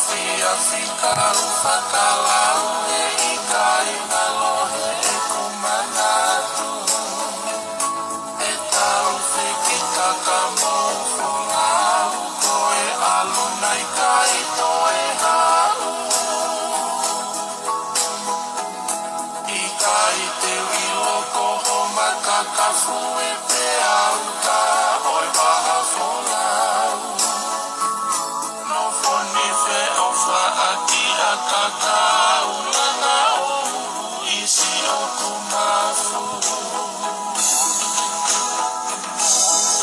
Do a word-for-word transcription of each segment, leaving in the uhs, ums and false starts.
Fiafika u fakalau he ʻikai ngalo he ʻeku manatu. ʻE tau fekitaka mo folau ko e ʻalu nai kai toe haʻu. ʻIkai te u ʻilo ko ho makakafu ē pea u ka ʻoe vaha folau. Nofo ni feʻofaʻaki ʻa kakau langa ʻo ʻisi ʻoku mafu.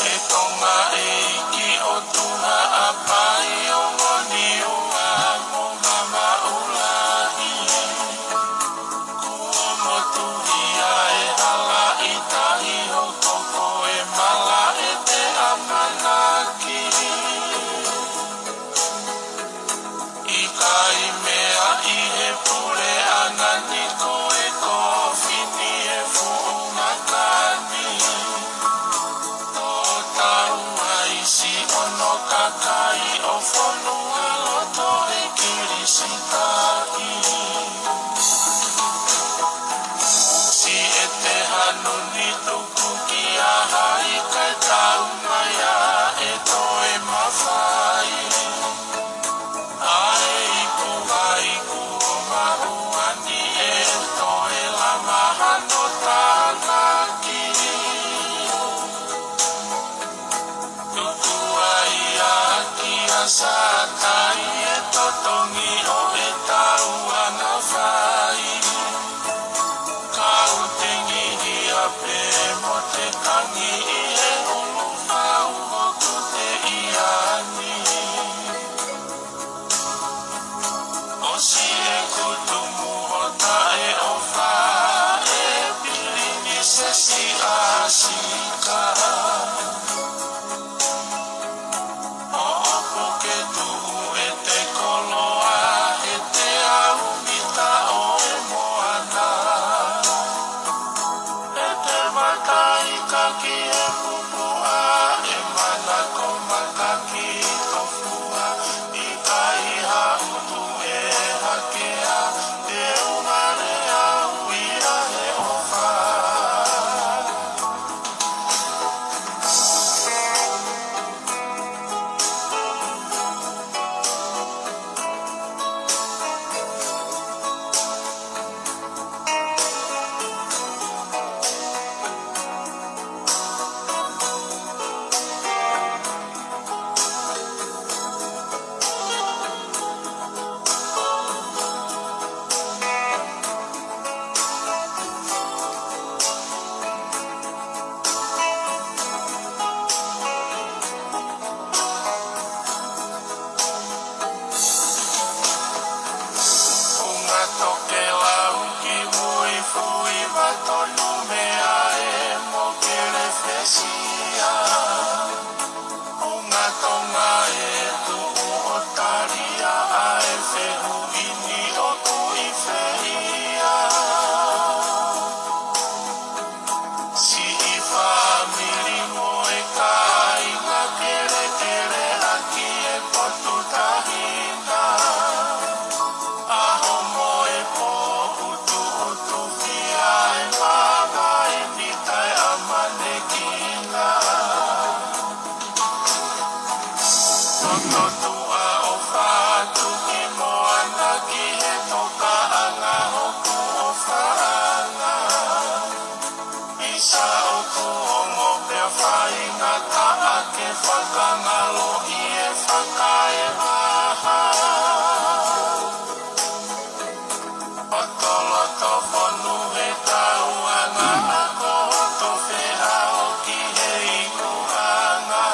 ʻE Tonga ʻEiki ʻOtua ʻa Paionia mo Mamaʻulahi. Kuo motuhia e hala ʻi tahi hoko ko e malaʻe te ʻamanaki. ʻIkai meʻa ʻi he puleʻanga ni ko e kofini e fuʻu makani. Tō tau ai siʻono kakai ʻo fonua loto he kilisitaʻi. Siʻete hanu ni tuku ki a hai kae tau mai a e toe mafai. ʻAi kuai kuo mahuʻa ni e toe lama hano tānaki. Tuku ai a kia Satai e totongi ʻo e tau anga fai. Kau tengi hia pē mo te tangi ʻi he ulu fau hoku te ia ni. ʻOsi e kutumu ʻo taʻe ʻofa e Pilinisesi ʻa Sika. ʻOku ke tuʻu e te koloa he te au mita ʻo e moana. E te mataika ki e pupuʻa, e mana ko makaki tofua, ʻikai ha utu e hakea, te u vale au ia he ʻofa. Unga tokelau ki mui fui matonu mea e mo kele fesia. Unga Tonga e tuʻu ʻo talia ʻa e fehuʻi ni ʻoku ʻi fē ia. Siʻi fāmili mo e kāinga kelekele ʻaki e potu tahi na. ʻAho mo e pō utuʻutu fia e mamae ni taʻeʻamanekina. Toto tuʻa ʻofa atu ki moana ki he tokaʻanga hoku ʻofaʻanga. ʻIsa ʻoku ongo pea faingataʻa ke fakangaloʻi e fakaevaha. ʻOtoloto fonu he tauʻanga ako hoto feʻao ki he ikuʻanga.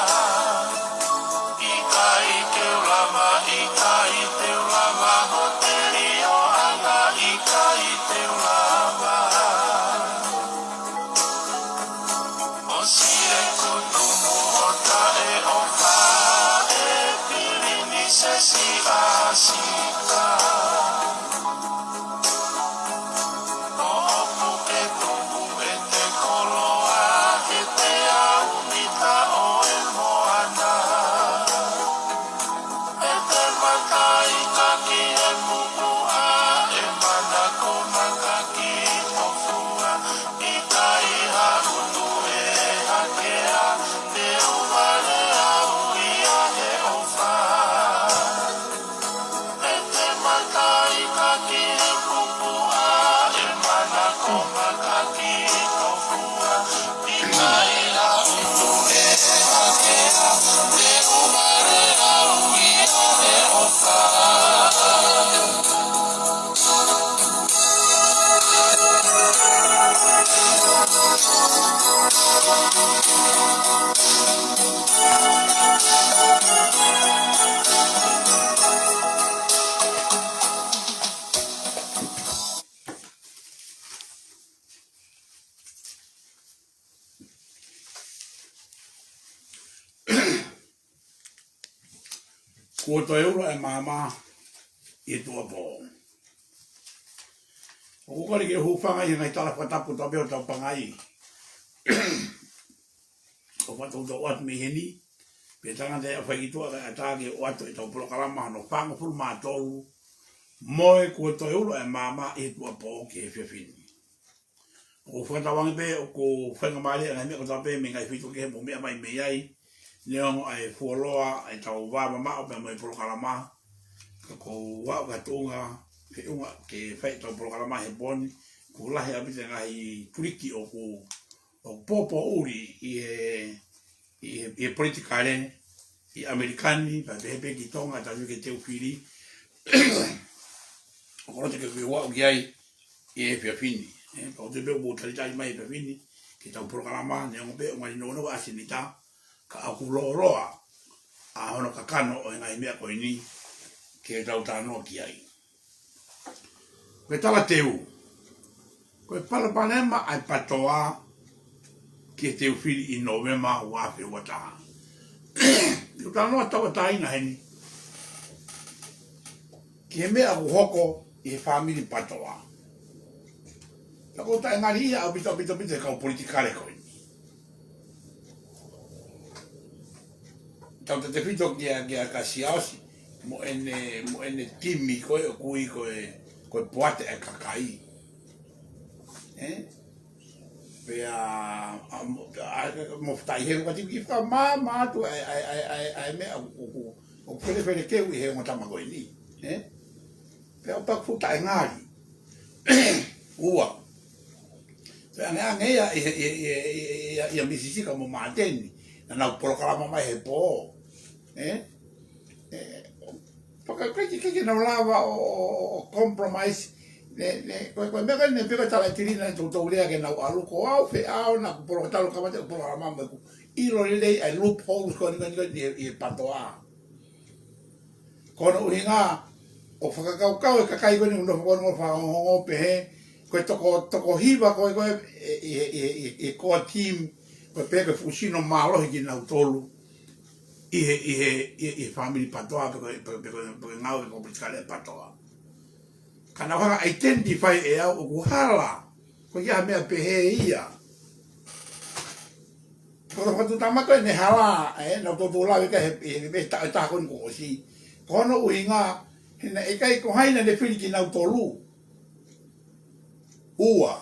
ʻIkai te u lava, ʻikai te u lava, ho telioʻanga ʻikai te u lava. ʻOsi e kutumu ʻo taʻeʻofa e Pilinisesi ʻa Sika. ʻOku ke tuku e te koloa he te au mita ʻo e moana. E te matai Kuo toe ulo e maama ʻi he tuʻuapō. ʻOku ou kole ke u hūfanga ʻi he ngaahi tala fakatapu kotoa pē ʻo tau pangai. ʻO fakatoutou atu mei heni, pea tangata e ʻaho fai ki tuʻa kae ʻatā ke ʻoatu ʻetau polokalama hono fāngofulu mā tolu, mo e Kuo toe ulo e maama ʻi he tuʻuapō ki he efiafi ni. ʻOku ou fakatauange pē ʻoku faingamālie ʻa e ngaahi meʻa kotoa pē mei he ngaahi feituʻu kehe ʻoku mou meʻa mai mei ai, neongo ʻa e fuoloa ʻetau vā mamaʻo pea mo e polokalama, ka ʻoku ou aʻu ki ha tuʻunga, feʻunga ke fai ʻetau polokalama he pō ni, ʻoku lahi ʻaupito e ngaahi tuliki ʻoku, ʻoku pōpoʻuli ʻi he, ʻi he, ʻi he politikale ʻi ʻAmelika ni, pea pehē pē ki Tonga, talu ke teu fili. ʻOku ou loto ke u aʻu ki ai ʻi he efiafi ni. ʻE, pea ʻoku ou tui pē ʻoku mou talitali mai he efiafi ni ki heʻetau polokalama, neongo pē ʻoku ngali nounou ʻa Senita, ka ʻoku lōloa ʻa hono kakano ʻo e ngaahi meʻa ko eni ke tau talanoa ki ai. Ko e talateu, ko e palopalema ʻa e PATOA ki he teu fili ʻi Nōvema ua afe ua taha. Te u talanoa tauʻatāina heni ki he meʻa ʻoku hoko ʻi he fāmili PATOA. Ka ʻoku ou taʻengaliʻia ʻaupito, ʻaupito, ʻaupito he kau politikale ko eni. Tautautefito kia, kia Siaosi mo ʻene, mo ʻene timi ko ē ʻoku ui ko e, ko e Poate ʻa e Kakai. ʻE? Pea, ʻa, mo, ʻa, mo fatai he ʻoku ʻikai ke fakamāmā atu ʻa e, ʻa e, ʻa e, ʻa e, ʻa e meʻa ʻoku, ʻoku, ʻoku felefelekeu ʻi he ongo tama ko eni. ʻE? Pea ʻoku ou fuʻu taʻengali. Ua. Pea ange, ange ia, ia, ia Misisi ka mo Māteni, naʻa nau polokalama mai he pō. ʻE? ʻE, pea ʻikai ke, ʻikai ke nau lava ʻo, ʻo, ʻo compromise. Ne, ne, ko e, ko e meʻa ko ē ne pehē ko e tala ʻe Tilina ne toutou lea ke nau ʻalu ko au fē ʻaho naʻa ku polo-, talu kamata ʻeku polokalama mo ʻeku ʻilo lelei ʻa e loopholes ko eni, ko eni, ko eni ʻi he, ʻi he PATOA. Ko hono ʻuhinga ʻoku fakakaukau e kakai ko eni ʻoku nofo ko eni ʻo fakahongohongo pehē ko e toko, toko hiva ko ē, ko ē, ʻi he, ʻi he, ʻi he, ʻi he core team, ko e pehē ko e fuʻu sino mālohi kinautolu ʻi he, ʻi he, ʻi he, ʻi he fāmili PATOA pe ko e, pe, pe ko e, pe ko e ngāue ko e politikale ʻa e PATOA. Ka nau hanga ʻo identify ʻe au ʻoku hala. Ko ia ha meʻa pehē ia. Ko e fakatuʻutāmaki ko ē ne hala, ʻe, naʻa ku toutou lave ki ai he, he, he taʻu ʻe taha ko eni kuo ʻosi. Ko hono ʻuhinga, he naʻe ʻikai ko hai naʻa ne fili kinautolu. Ua.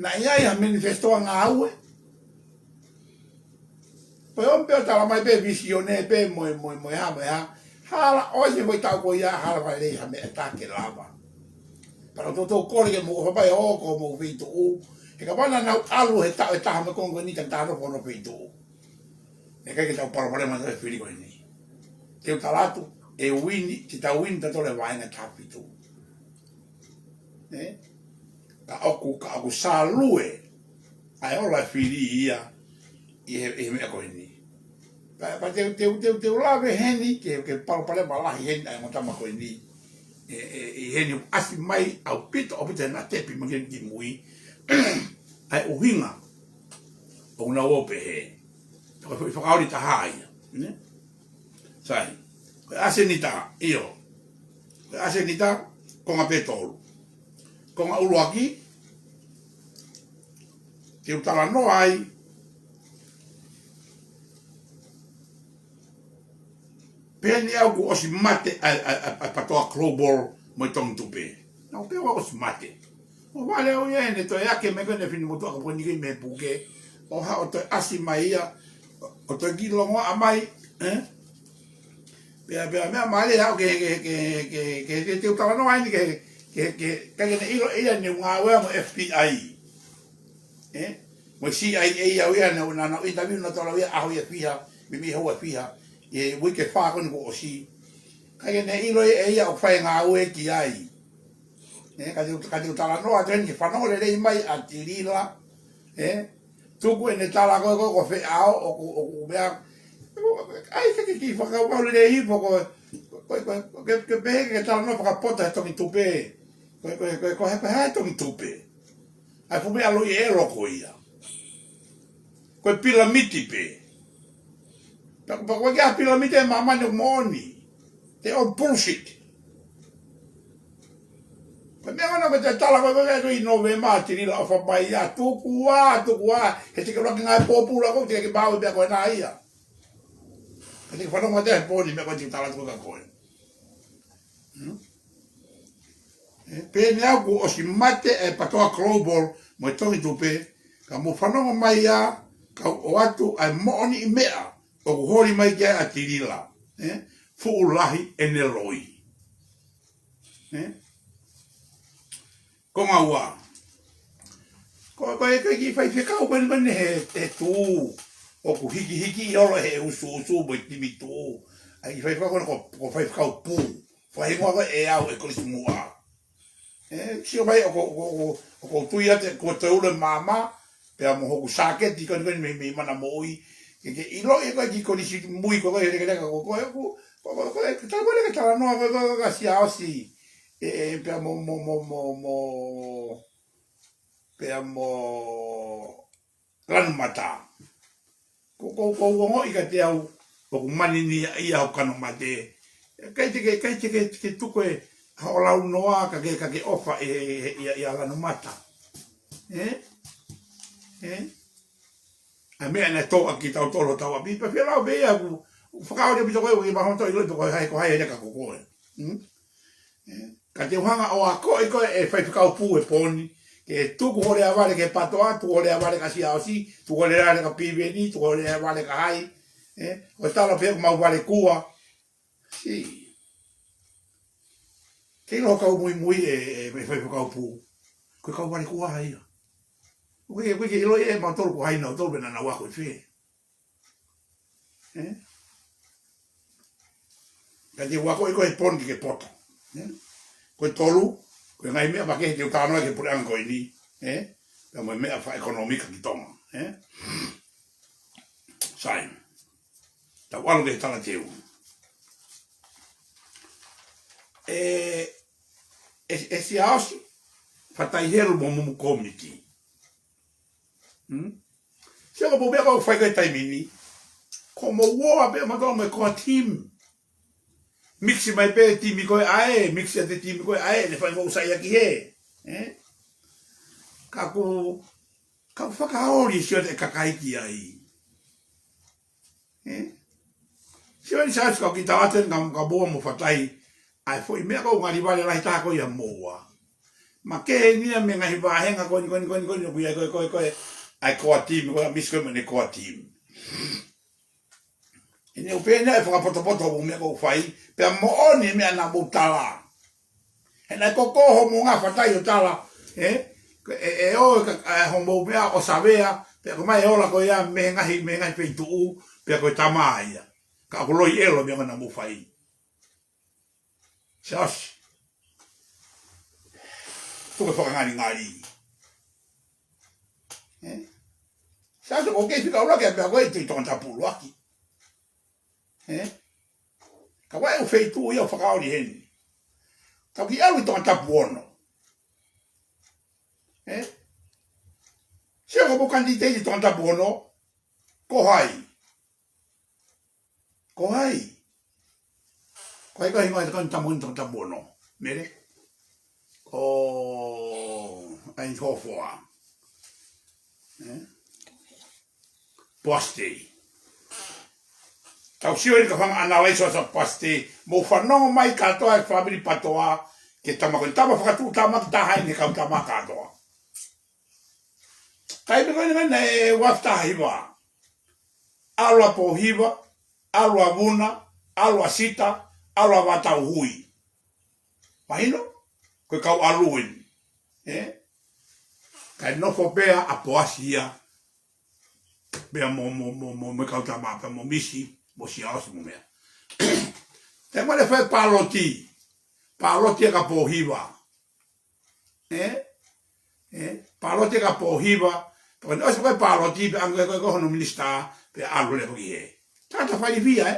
Naʻe ʻi ai ha manifesto ʻa ngāue. Pea ʻomi pē ʻo tala mai pē vīsone pē mo e, mo e, mo e hā, mo e hā. Hala ʻosi mo e taʻu ko ia, hala fai lelei ha meʻa ʻe taha ke lava. Pea naʻa ku toutou kole ke mou ʻofa pē ʻo ʻoku mou feituʻu. He kapau naʻa nau ʻalu he taʻu ʻe taha mo e konga ko eni ka nau nofo hono feituʻu. Naʻe ʻikai ke tau palopalema ʻi he fili ko eni. Te u tala atu, ʻe uini, te tau uini tautolu he vaenga taha fitu. ʻE? Ka ʻoku, ka ʻoku sālue ʻa e ola e fili ia ʻi he, ʻi he meʻa ko eni. Pea, pea te u, te u, te u, te u lave heni ke, ke palopalema lahi heni ʻa e ongo tama ko eni. ʻE, ʻe, ʻe heni ʻoku ʻasi mai ʻaupito, ʻaupito he naʻa tepi mai ki mui. ʻA e ʻuhinga ʻoku nau ō pehē. Ko e foʻi fakaoli taha ia. Ne? Sai. Ko e ʻa Senita, ʻio. Ko e ʻa Senita, konga pē tolu. Konga ʻuluaki, te u talanoa ai, pehē ni au kuo ʻosi mate ʻa, ʻa, ʻa, ʻa e PATOA Global mo e Tongi Tupe. Naʻa ku pehē kuo ʻosi mate. ʻO vale au ia ʻene toe ake mai ko ē ʻene fini motuʻa ka poni ki mei puke. ʻO ha, ʻo toe ʻasi mai ia, ʻo toe kiʻi longoaʻa mai, ʻe? Pea, pea meʻa mālie au ke, ke, ke, ke, ke, ke, te u talanoa eni ke, ke, ke, ʻikai ke ne ʻilo ia ne u ngāue mo e FBI. ʻE? Mo e CIA au ia ne u nana interview nautolu ia ʻaho ia fiha, mimi hau ia fiha. ʻI he uike fā ko eni kuo ʻosi. ʻIkai ke ne ʻilo ia ʻe ia ʻoku fai ngāue ki ai. ʻE, ka te u, ka te u talanoa atu heni ke fanongo lelei mai ʻa Tilila. ʻE, tuku ʻene tala ko ē ko, ko fē ʻaho, ʻoku, ʻoku meʻa. ʻAi ke, ke, ke fakakaukau lelei hifo ko, ko, ko, ko, ke, ke pehē ke talanoa fakapotopoto he Tongi Tupe. Ko, ko, ko, ko, he, ko, he Tongi Tupe. ʻAi fuʻu meʻa loi ʻelo ko ia. Ko e pilamiti pē. Pea ko e, pea ko e kiʻi pilamite ʻa māmani ʻoku moʻoni. They all bullshit. Ko e meʻa ʻana ko e tala ko e, ko e, ko e ʻi Nōvema ʻa Tilila ʻofa mai ia, tuku ā, tuku ā, he te ke laki ngāue pōpula ko ē, te ke maʻu pē ko ena ia. He te ke fanongo mai he pooni, meʻa ko ē te ke tala atu kia koe. Hmm? ʻE, pehē ni au kuo ʻosi mate e PATOA Global mo e Tongi Tupe, ka mou fanongo mai ā, kau ʻoatu ʻa e moʻoniʻi meʻa ʻoku holi mai ki ai ʻa Tilila. ʻE, fuʻu lahi ʻene loi. ʻE? Ko ngaua. Ko, ko e, ko e kiʻi faifekau ko eni ko eni he, he tuʻu. ʻOku hikihiki ʻi holo he ʻusuʻusu mo e timi tuʻu. ʻA e kiʻi faifekau ko eni ko, ko e faifekau pū. Fakahingoa ko ē ʻe au ʻe Kolisi Muʻa. ʻE, sio mai ʻoku, ʻoku, ʻoku, ʻoku ou tui atu kuo toe ʻulu e maama, pea mo hoku sāketi ko eni ko eni mei, mei Mana Moʻui. Ke, ke ʻiloʻi ko e kiʻi konisi mui ko ē, ko e lekeleka ko ē, ko ē, ʻoku, ko, ko, ko, ko e, ke tala ko ē, ke talanoa ko ē, ko e, ko e, ko e Siaosi. ʻE, ʻe, pea mo, mo, mo, mo, mo, pea mo Lanumata. Ko, ko, ko u ongoʻi kiate au, ʻoku manini ia ʻi hoku kano mate. ʻIkai te ke, ʻikai te ke, te ke tuku e hoʻo launoa ka ke, ka ke ʻofa ʻe, ʻe, ʻe, ʻia, ʻia Lanumata. ʻE? ʻE? ʻA e meʻa naʻe tō ʻaki kitautolu ʻo tau ʻapi, pea fie lau pē ia ʻoku, ʻoku fakaoli ʻaupito koe, ʻoku ke mahino ʻiloʻi pe ko hai, ko hai e leka ko koe. Hmm? ʻE, ka te u hanga ʻo akoʻi koe ʻe faifekau pū he pooni, ke tuku ho lea vale ki he PATOA, tuku ho lea vale kia Siaosi, tuku ho lea vale kia Piveni, tuku ho lea vale kia hai, ʻe, ʻo tala pē ʻoku mau vale kua. Si. Ke ʻilo kau muimui ʻe, ʻe, ʻe faifekau pū. Ko e kau vale kua ia. ʻOku ʻikai, ʻoku ʻikai ke ʻiloʻi ʻe mautolu ko hai nautolu pe naʻa nau ako ʻi fē. ʻE? Ka te u akoʻi koe he pooni ke ke poto. ʻE? Ko e tolu, ko e ngaahi meʻa makehe te u talanoa ki he puleʻanga ko eni. ʻE? Pea mo e meʻa fakaʻekonōmika ki Tonga. ʻE? Sai. Tau ʻalu ki he talateu. ʻE, ʻe, ʻe Siaosi, Fatai Helu mo Mumu Komiti. Hmm? Sio ko e meʻa ʻoku fai ko ē he taimi ni. Ko mo uo a pē ma tō mo e core team. Mix mai pē timi ko ē ʻa ē, mix ʻa e timi ko ē ʻa ē, ne fai mo usai aki he. ʻE? Ka ʻoku, ka ʻoku fakaoli sio ʻa e kakai ki ai. ʻE? Sio eni Siaosi ka ʻoku ke tala atu eni ka, ka mo uo mo Fatai. ʻA e foʻi meʻa ko e ngali vale lahi taha ko ia mo uo. Makehe eni ia mei he ngaahi vāhenga ko eni, ko eni, ko eni, ko eni, ko ia, ko e, ko e, ko e, ʻa e core team, ko e mix ko ē mo ʻene core team. ʻE ne u pehē ni ʻa e fakapotopoto ʻo e meʻa ʻoku fai, pea moʻoni e meʻa naʻa mou tala. He naʻe koko hoʻomou ngaahi Fatai ʻo tala, ʻe? ʻE, ʻe ʻo, ka, ʻa hoʻomou meʻa ʻo savea, pea ko mai e ola ko ia mei he ngaahi, mei he ngaahi feituʻu, pea ko e tama ia. Ka ʻoku loi ʻelo e meʻa naʻa mou fai. Siaosi. Tuku e fakangalingali. ʻE? Siaosi ʻoku ke fika ʻuluaki ʻa e meʻa ko ē ʻi Tongatapu ʻuluaki. ʻE? Ka ʻoku ʻi ai e feituʻu ia ʻoku fakaoli heni. Ka ʻoku ke ʻalu ʻi Tongatapu ono. ʻE? Sio ko e mou kanititeiti ʻi Tongatapu ono. Ko hai? Ko hai? Ko hai ko e hingoa ʻo e kau tamuini Tongatapu ono? Mele? Ko ʻAini Hofoa. ʻE? Poasi. Tau sio eni ka fanga analyze ʻa Poasi. Mou fanongo mai kātoa e fāmili PATOA, ke tama ko e tama fakatuʻutāmaki taha eni he kau tama kātoa. Taimi ko eni naʻe ua afe taha hiva. ʻAlu ʻa Pōhiva, ʻalu ʻa Vuna, ʻalu ʻa Sita, ʻalu ʻa Vātauhui. Mahino? Ko e kau ʻalu eni. ʻE? Kae nofo pē ʻa Poasi ia. Pea mo, mo, mo, mo, mo e kau tama, pea mo Misi, mo Siaosi mo meʻa. Taimi naʻe fai e pāloti. Pāloti ʻa Pōhiva. ʻE? ʻE? Pāloti ʻa Pōhiva. Pea ko ʻene ʻosi ko ē pāloti, pea ʻange ko ē ko hono minisitā, pea ʻalu leva ki hē. Tangata faifia, ʻe?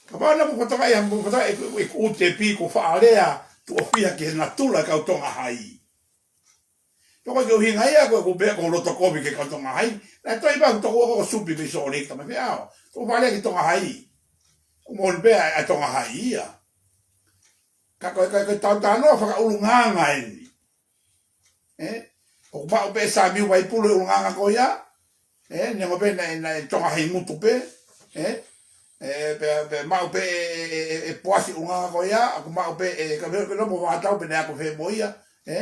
Kapau naʻa mou fakatokangaʻi, mou fakatokangaʻi ʻeku, ʻeku ʻutepi ko e faʻa lea tuʻo fiha ki he natula e kau Tonga Hai. Ka ʻoku ʻikai ke ʻuhinga ia ko e ʻoku pehē ʻoku ou loto kovi ki he kau Tonga Hai. Naʻe toe ʻi ai e tokoua ko Supi mei Sōleki, tama fē au. Tuʻu fale ki Tonga Hai. ʻOku moʻoni pē ʻa e Tonga Hai ia. Ka ko e, ka ko e tau talanoa fakaʻulungaanga eni. ʻE? ʻOku maʻu pē ʻe Samiu Vaipulu e ʻulungaanga ko ia. ʻE? Neongo pē naʻe, naʻe Tonga Hai ngutu pē. ʻE? ʻE, pea, pea maʻu pē ʻe, ʻe, ʻe, ʻe Poasi ʻulungaanga ko ia. ʻOku maʻu pē ʻe, ka pehē pē mo Vātau pē naʻe ako fē mo ia. ʻE?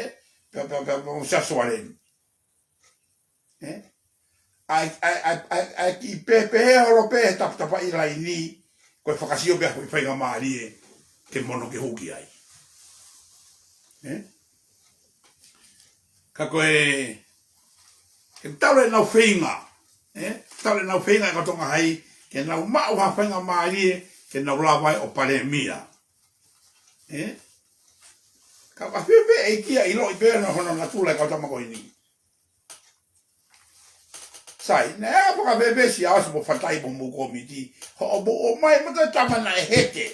Pea, pea, pea, mo Siaosi Sovaleni. ʻE? ʻAi, ʻai, ʻai, ʻai, ʻai kiʻi pehē, pehē holo pē he taputapaʻi laini, ko e fakasio pē ʻa e foʻi faingamālie ke mono ke huki ai. ʻE? Ka ko e, ke tau lea ʻenau feinga, ʻe? Tau lea ʻenau feinga ʻa e kau Tonga Hai, ke nau maʻu ha faingamālie, ke nau lava ai ʻo palēmia. ʻE? Ka ʻoku ʻafio pē ʻEiki ia ʻiloʻi pē hono, hono natula e kau tama ko eni. Sai, naʻe anga fakapēpē Siaosi mo Fatai mo homou kōmiti, hoʻomou ʻomai mo e tama naʻe heke.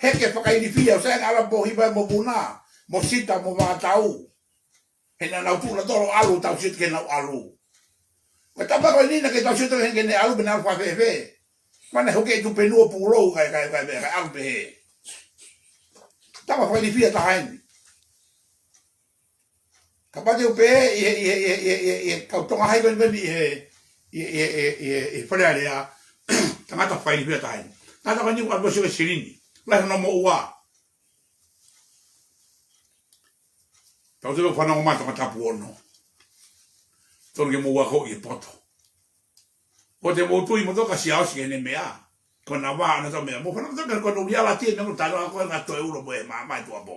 Heke fakailifia, ʻosi ange ʻa Lāpōhiva mo Vuna, mo Sita mo Vātau. He naʻa nau tuʻu ʻo tolo ʻalu, tau sio ki heʻenau ʻalu. Ko e tama ko eni naʻe ʻikai tau sio ki heʻene ʻalu pe naʻe ʻalu fakafēfē. Mana huke tupenua pulou kai, kai, kai, kai ʻalu pehē. Tama fakailifia taha eni. Kapau te u pehē ʻi he, ʻi he, ʻi he, ʻi he, ʻi he, ʻi he kau Tonga Hai ko eni ʻi he, ʻi he, ʻi he, ʻi he, ʻi he Fale Alea, tangata fakailifia taha eni. Tangata ko eni ʻoku ʻalu ʻo sio ki he silini. Lahi hono moʻua. Tau te fanongo mai Tongatapu ono. Tonu ke mou ako ʻi he poto. ʻOua te mou tui moutolu kia Siaosi ki heʻene meʻa. Ko ʻena vā ʻana tau meʻa. Mou fanongo moutolu ki he ko ʻena uliala tie ne mo talo ako e ngaahi toe ulo mo e māmā ʻi tuʻa pō.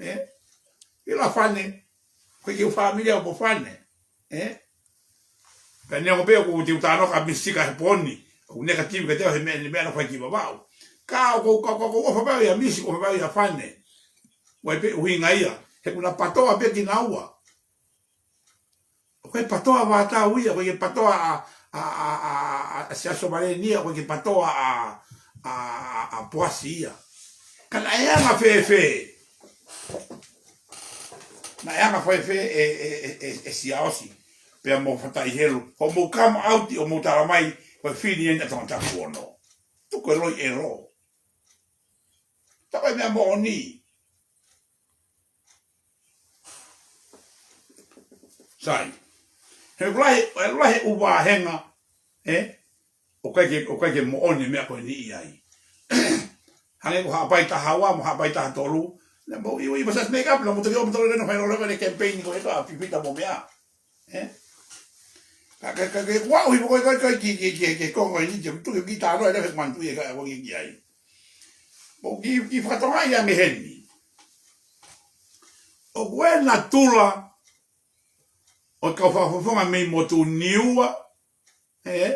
ʻE? ʻIla Fane. Ko e kiʻi fāmili ʻa Fane. ʻE? Pea neongo pē ʻoku te u talanoa kia Misi Sika he pō ni. ʻOku negative kiate au he meʻa, meʻa naʻe fai ki Vavaʻu. Ka ʻoku, ka, ka, ka, ʻoku ou ʻofa pē au ʻia Misi, ʻoku ou ʻofa pē au ʻia Fane. ʻOku ʻi ai pē ʻuhinga ia. He ʻoku na patoa pē kinaua. ʻOku ʻikai patoa Vātau ia, ʻoku ʻikai patoa ʻa, ʻa, ʻa Siaosi Sovaleni ia, ʻoku ʻikai patoa ʻa, ʻa, ʻa, ʻa Poasi ia. Ka naʻe anga fēfē. Naʻe anga fēfē ʻe, ʻe, ʻe, ʻe, ʻe Siaosi. Pea mo Fatai Helu. Hoʻomou come out ʻo mou tala mai, ko e fili eni ʻa Tongatapu ono. Tuku e loi ʻelo. Tapa e meʻa moʻoni. Sai. He ʻoku lahi, ʻoku lahi ʻū vāhenga, ʻe? ʻOku ʻikai ke, ʻoku ʻikai ke moʻoni e meʻa ko eni ʻi ai. Hangē ko Haʻapai taha ua mo Haʻapai taha tolu. Naʻa mou ʻi, ʻi, masas make up, naʻa mou toki ʻo mou toki lena fai lolo ko eni campaign ko e ka fifita mo meʻa. ʻE? Ka, ka, ka, ke kuo ʻuhi mo ko e, ko e, ko e, ki, ki, ki, ki, ko e, ko e, ni te, tu, ki tā noa, e, he manatu ia ka, ko e, ki ai. Mo ki, ki fakatonga ia mei heni. ʻOku ʻi ai e natula, ʻo e kau fakafofonga mei motu Niua, ʻe?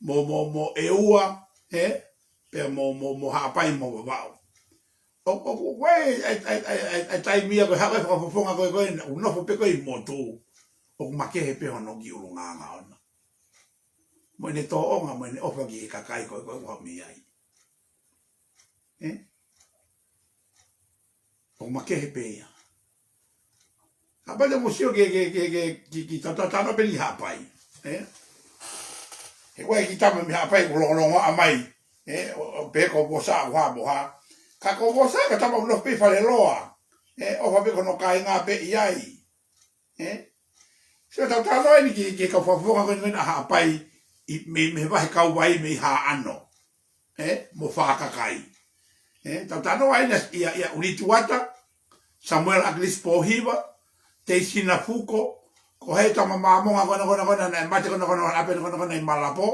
Mo, mo, mo ʻEua, ʻe? Pea mo, mo, mo Haʻapai mo Vavaʻu. ʻO, ʻo, ʻo, ko e, ʻai, ʻai, ʻai, ʻai, ʻai taimi ia ko e haʻu e fakafofonga ko e, ko e, ʻoku nofo pē ko e ʻi motu. ʻOku makehe pē hono kiʻi ʻulungaanga ʻona. Mo ʻene tōʻonga, mo ʻene ʻofa ki he kakai ko e, ko e, ʻoku haʻu mei ai. ʻE? ʻOku makehe pē ia. Haʻapai te mou sio ki, ki, ki, ki, ki, ki tau talanoa pē ʻi Haʻapai. ʻE? He ʻoku ʻi ai e kiʻi tama mei Haʻapai ʻoku longolongo ʻa mai. ʻE? ʻO, ʻo pehē ko Vosa ʻoku hā mo hā. Ka ko Vosa ko e tama ʻoku nofo pē ʻi Faleloa. ʻE? ʻOfa pē ko hono kāinga pē ʻi ai. ʻE? Sio tau talanoa eni ki, ki he kau fakafofonga ko eni ʻa Haʻapai ʻi, mei, mei he vahe kauvai mei Haʻano. ʻE? Mo Fakakai. ʻE? Tau talanoa eni ʻia, ʻia ʻUliti Uata, Samuela ʻAkilisi Pōhiva, Teisina Fuko, ko e tama Māmonga ko ena, ko ena, ko ena, naʻe mate ko ena, ko ena, ʻapi ena, ko ena, ko ena ʻi Malapo.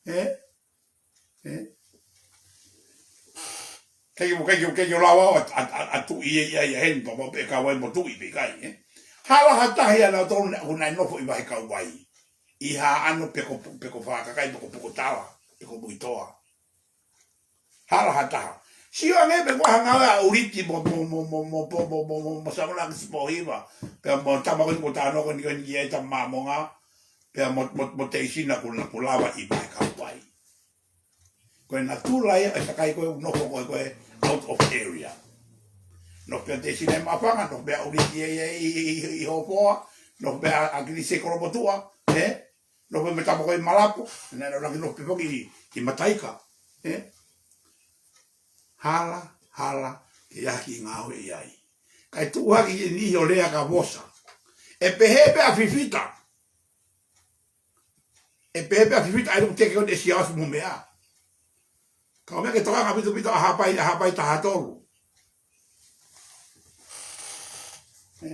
ʻE? ʻE? ʻIkai ke, ʻikai ke, ʻikai ke lava ʻo, ʻa, ʻa, ʻa tuʻi ia, ia, ia heni, pea mo pē kauvai mo tuʻi pē kai, ʻe? Hala ha taha ia nautolu naʻe, ʻoku nau nofo ʻi vahe kauvai. ʻI Haʻano pe ko, pe ko Fakakai, pe ko, pe ko Tala, pe ko Muitoa. Hala ha taha. Sio ange pē ko e hanga ʻa ʻUliti mo, mo, mo Samuela ʻAkilisi Pōhiva. Pea mo tama ko eni ko e tama ko eni, ko eni ʻi ai e tama Māmonga. Pea mo, mo, mo Teisina ʻoku na, ʻoku lava ʻi vahe kauvai. Ko e natula ia e kakai ko ē ʻoku nofo ko ē, ko ē out of area. Nofo pē ʻa Tēsina ʻi Maʻufanga, nofo pē ʻa ʻUliki ʻi, ʻi, ʻi, ʻi, ʻi Hofoa, nofo pē ʻa, ʻa Kilisi ʻi Kolomotuʻa, ē? Nofo pē Matapoko ʻi Malapu, naʻe ʻuluaki nofo pē foki ʻi, ʻi Mataika, ē? Hala, hala, ke ʻi ai ha kiʻi ngāue ʻi ai. Kae tuʻu hake ʻi he niʻihi ʻo lea ka vosa. ʻE pehē pē ʻa Fifita. ʻE pehē pē ʻa Fifita ʻa e luku teke ʻo e Siaosi mo meʻa. Ka ʻoku meʻa ke tokanga ʻaupito ʻaupito ʻa Haʻapai, ʻa Haʻapai taha tolu. Ē?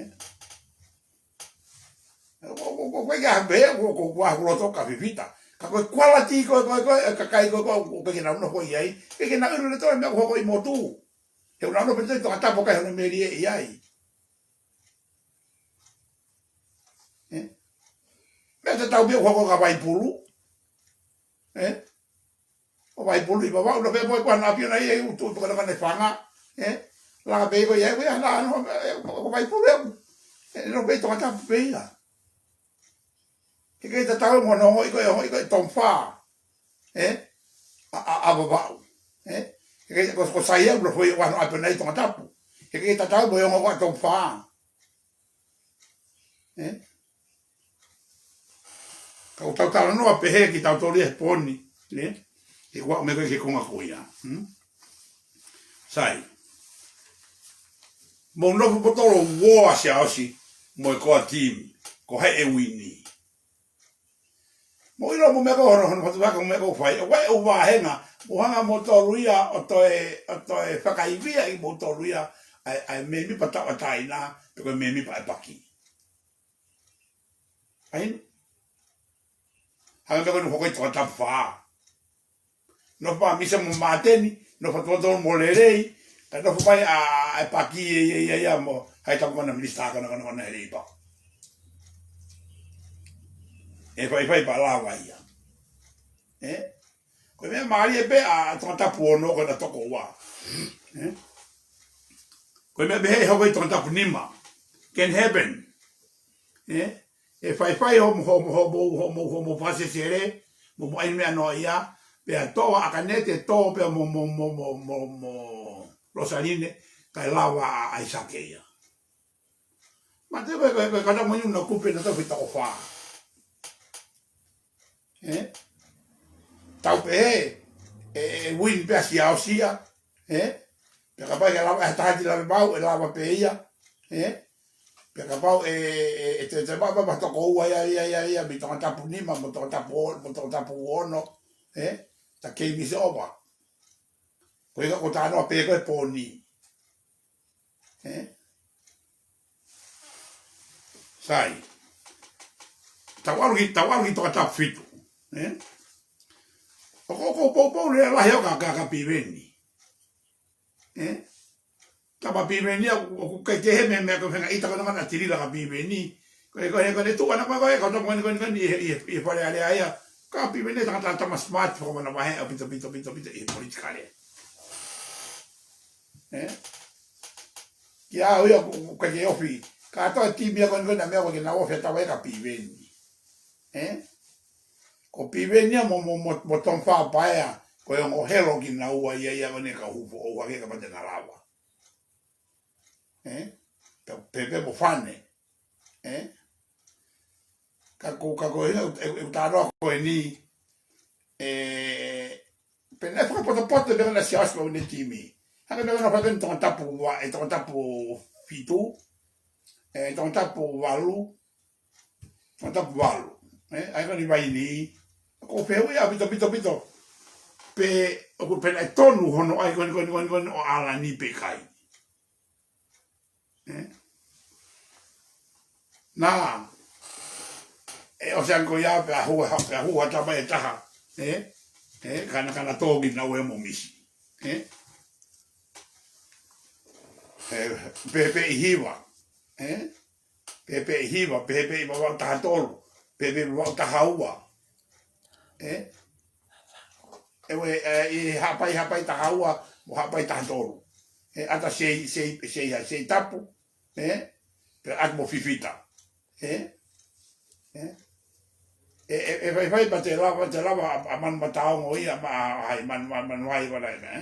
Ko, ko, ko, ko e ke ʻaho pē, ko, ko, ko ʻaho loto ka Fifita. Ka ko e quality ko, ko, ko, e kakai ko, ko, ko, ko ke nau nofo ʻi ai. Ke ke nau ʻilo le toe meʻa ko hoko ʻi motu. He ʻoku nau nofo pē toe Tongatapu kai hono melie ʻi ai. Ē? Meʻa tatau pē ʻoku hoko ka Vaipulu. Ē? ʻO Vaipulu ʻi Vavaʻu, nofo pē ko e kuana ʻapi ʻona ʻi he utu, pē ko e langa ne fanga. Ē? Langa pē ko ia, ko ia, na, no, ē, ko, ko Vaipulu ē. Ē, nofo pē Tongatapu pē ia. He kei tatau mo hono ongoʻi ko e, ongoʻi ko e Tonga Fā. Ē? ʻA, ʻa, ʻa Vavaʻu. Ē? He kei ko, ko Saiau, nofo pē ʻi hono ʻapi ʻona ʻi Tongatapu. He kei tatau mo e ongo ko e Tonga Fā. Ē? Ka ʻoku tau talanoa pehē kitautolu ʻi he pō ni, ē? He ʻoku ʻi ai e meʻa ko ē ki he konga ko ia. Hmm? Sai. Mou nofo potolo uo ʻa Siaosi mo e core team, ko hai ʻe uini. Mou ʻilo mo e meʻa ko hono, hono fatu vaka mo e meʻa ko fai. ʻOku ʻi ai ʻū vāhenga, mou hanga moutolu ia ʻo toe, ʻo toe fakaivia ʻe moutolu ia ʻa e, ʻa e mēmipa tauʻatāina, pe ko e mēmipa ʻa e paki. ʻAi, hanga meʻa ko eni hoko ʻi Tongatapu Fā. Nofo pē ʻa Misa mo Māteni, nofo ʻa Toto mo Lelei, kae nofo mai ʻa, ʻa e paki ʻe, ʻe, ʻe, ʻe, mo, hai tapu ko ena minisitā ko ena, ko ena, ko ena ʻe Leipa. ʻE faifai pē lava ia. Ē? Ko e meʻa mālie pē ʻa Tongatapu ono ko ena toko ua. Ē? Ko e meʻa pehē ʻe hoko ʻi Tongatapu nima. Can happen. Ē? ʻE faifai hoʻomou, hoʻomou, hoʻomou, hoʻomou, hoʻomou fakasesele, mo, mo ʻai meʻa noa ia, pea tō ʻa ʻAkanete, tō pea mo, mo, mo Losaline, kae lava ʻa ʻAisake ia. Mate ko e, ko e, ko e kata mo inu na kupe na tau fita ko fā. Ē? Tau pē, ē, ē, win pē ʻa Siaosi ia, ē? Pea kapau ʻe lava, ʻe taha ki lave mau, ʻe lava pē ia, ē? Pea kapau ʻe, ʻe, ʻe te, te mau, mau, mau toko ua ia, ia, ia, ia, mei Tongatapu nima, mo Tongatapu o-, mo Tongatapu ono, ē? Ta kei misi ova. Ko ia ka ko e talanoa pē ko e pō ni. Ē? Sai. Tau ʻalu ki, tau ʻalu ki Tongatapu fitu. Ē? ʻOku, ʻoku ou poupou lea lahi au kia, kia, kia Piveni. Ē? Tama Piveni ia, ʻoku, ʻoku ʻikai ke he meʻa, meʻa ko e fenga ʻita ko ena mana tilila kia Piveni. Ko e, ko e, ko e tuʻu ʻana ko e, ko e, ko e, ko e, ko e, ko e, ʻi he, ʻi he, ʻi he Fale Alea ia. Kia Piveni tangata tama smart, ko mana vahe, ʻaupito, pito, pito, pito, ʻi he politikale. Ē? Kia au ia ʻoku, ʻoku ʻikai ke ofi. Kātoa e timi ia ko ena, ko ena meʻa ʻoku ʻikai ke nau ofi ʻa Tavaʻe kia Piveni. Ē? Ko Piveni ia mo, mo, mo, mo Tom Fapaea, ko e ongo helo kinaua ia, ia ko ena ka hufo ʻo hake ka mate na lava. Ē? Pea, pea, pea mo Fane. Ē? Ka ko, ka ko e, e, e, e talanoa ko eni, ē, pea naʻe fakapotopoto pē ʻa Siaosi mo ʻene timi. Hangē ko ena fai ko eni Tongatapu ua, ē, Tongatapu fitu, ē, Tongatapu valu, Tongatapu valu. Ē, ʻa ia ko eni vaini, ko e fehuʻi ʻaupito, pito, pito. Pe, ʻoku pē naʻe tonu hono ʻai ko eni, ko eni, ko eni, ko eni ʻo ʻAlani pe ʻikai. Ē? Na, ē, ʻosi ange ko ia pea hū, pea hū ha tama ʻe taha. Ē? Ē, ka na, ka na tō kinaua mo Misi. Ē? Ē, pehē pē ʻi Hiva. Ē? Pehē pē ʻi Hiva, pehē pē ʻi Vavaʻu taha tolu, pehē pē ʻi Vavaʻu taha ua. Ē? ʻE ue, ē, ʻi Haʻapai, Haʻapai taha ua, mo Haʻapai taha tolu. Ē, ʻata Sei, Sei, Sei, Seitapu. Ē? Pea ʻata mo Fifita. Ē? Ē? ʻE, ʻe, ʻe faifai pea te lava, te lava ʻa, ʻa Manu Mataongo ia, ma, ʻa, ʻa, ʻa Manu, Manu, Manuhai ʻo ʻAlani, ē?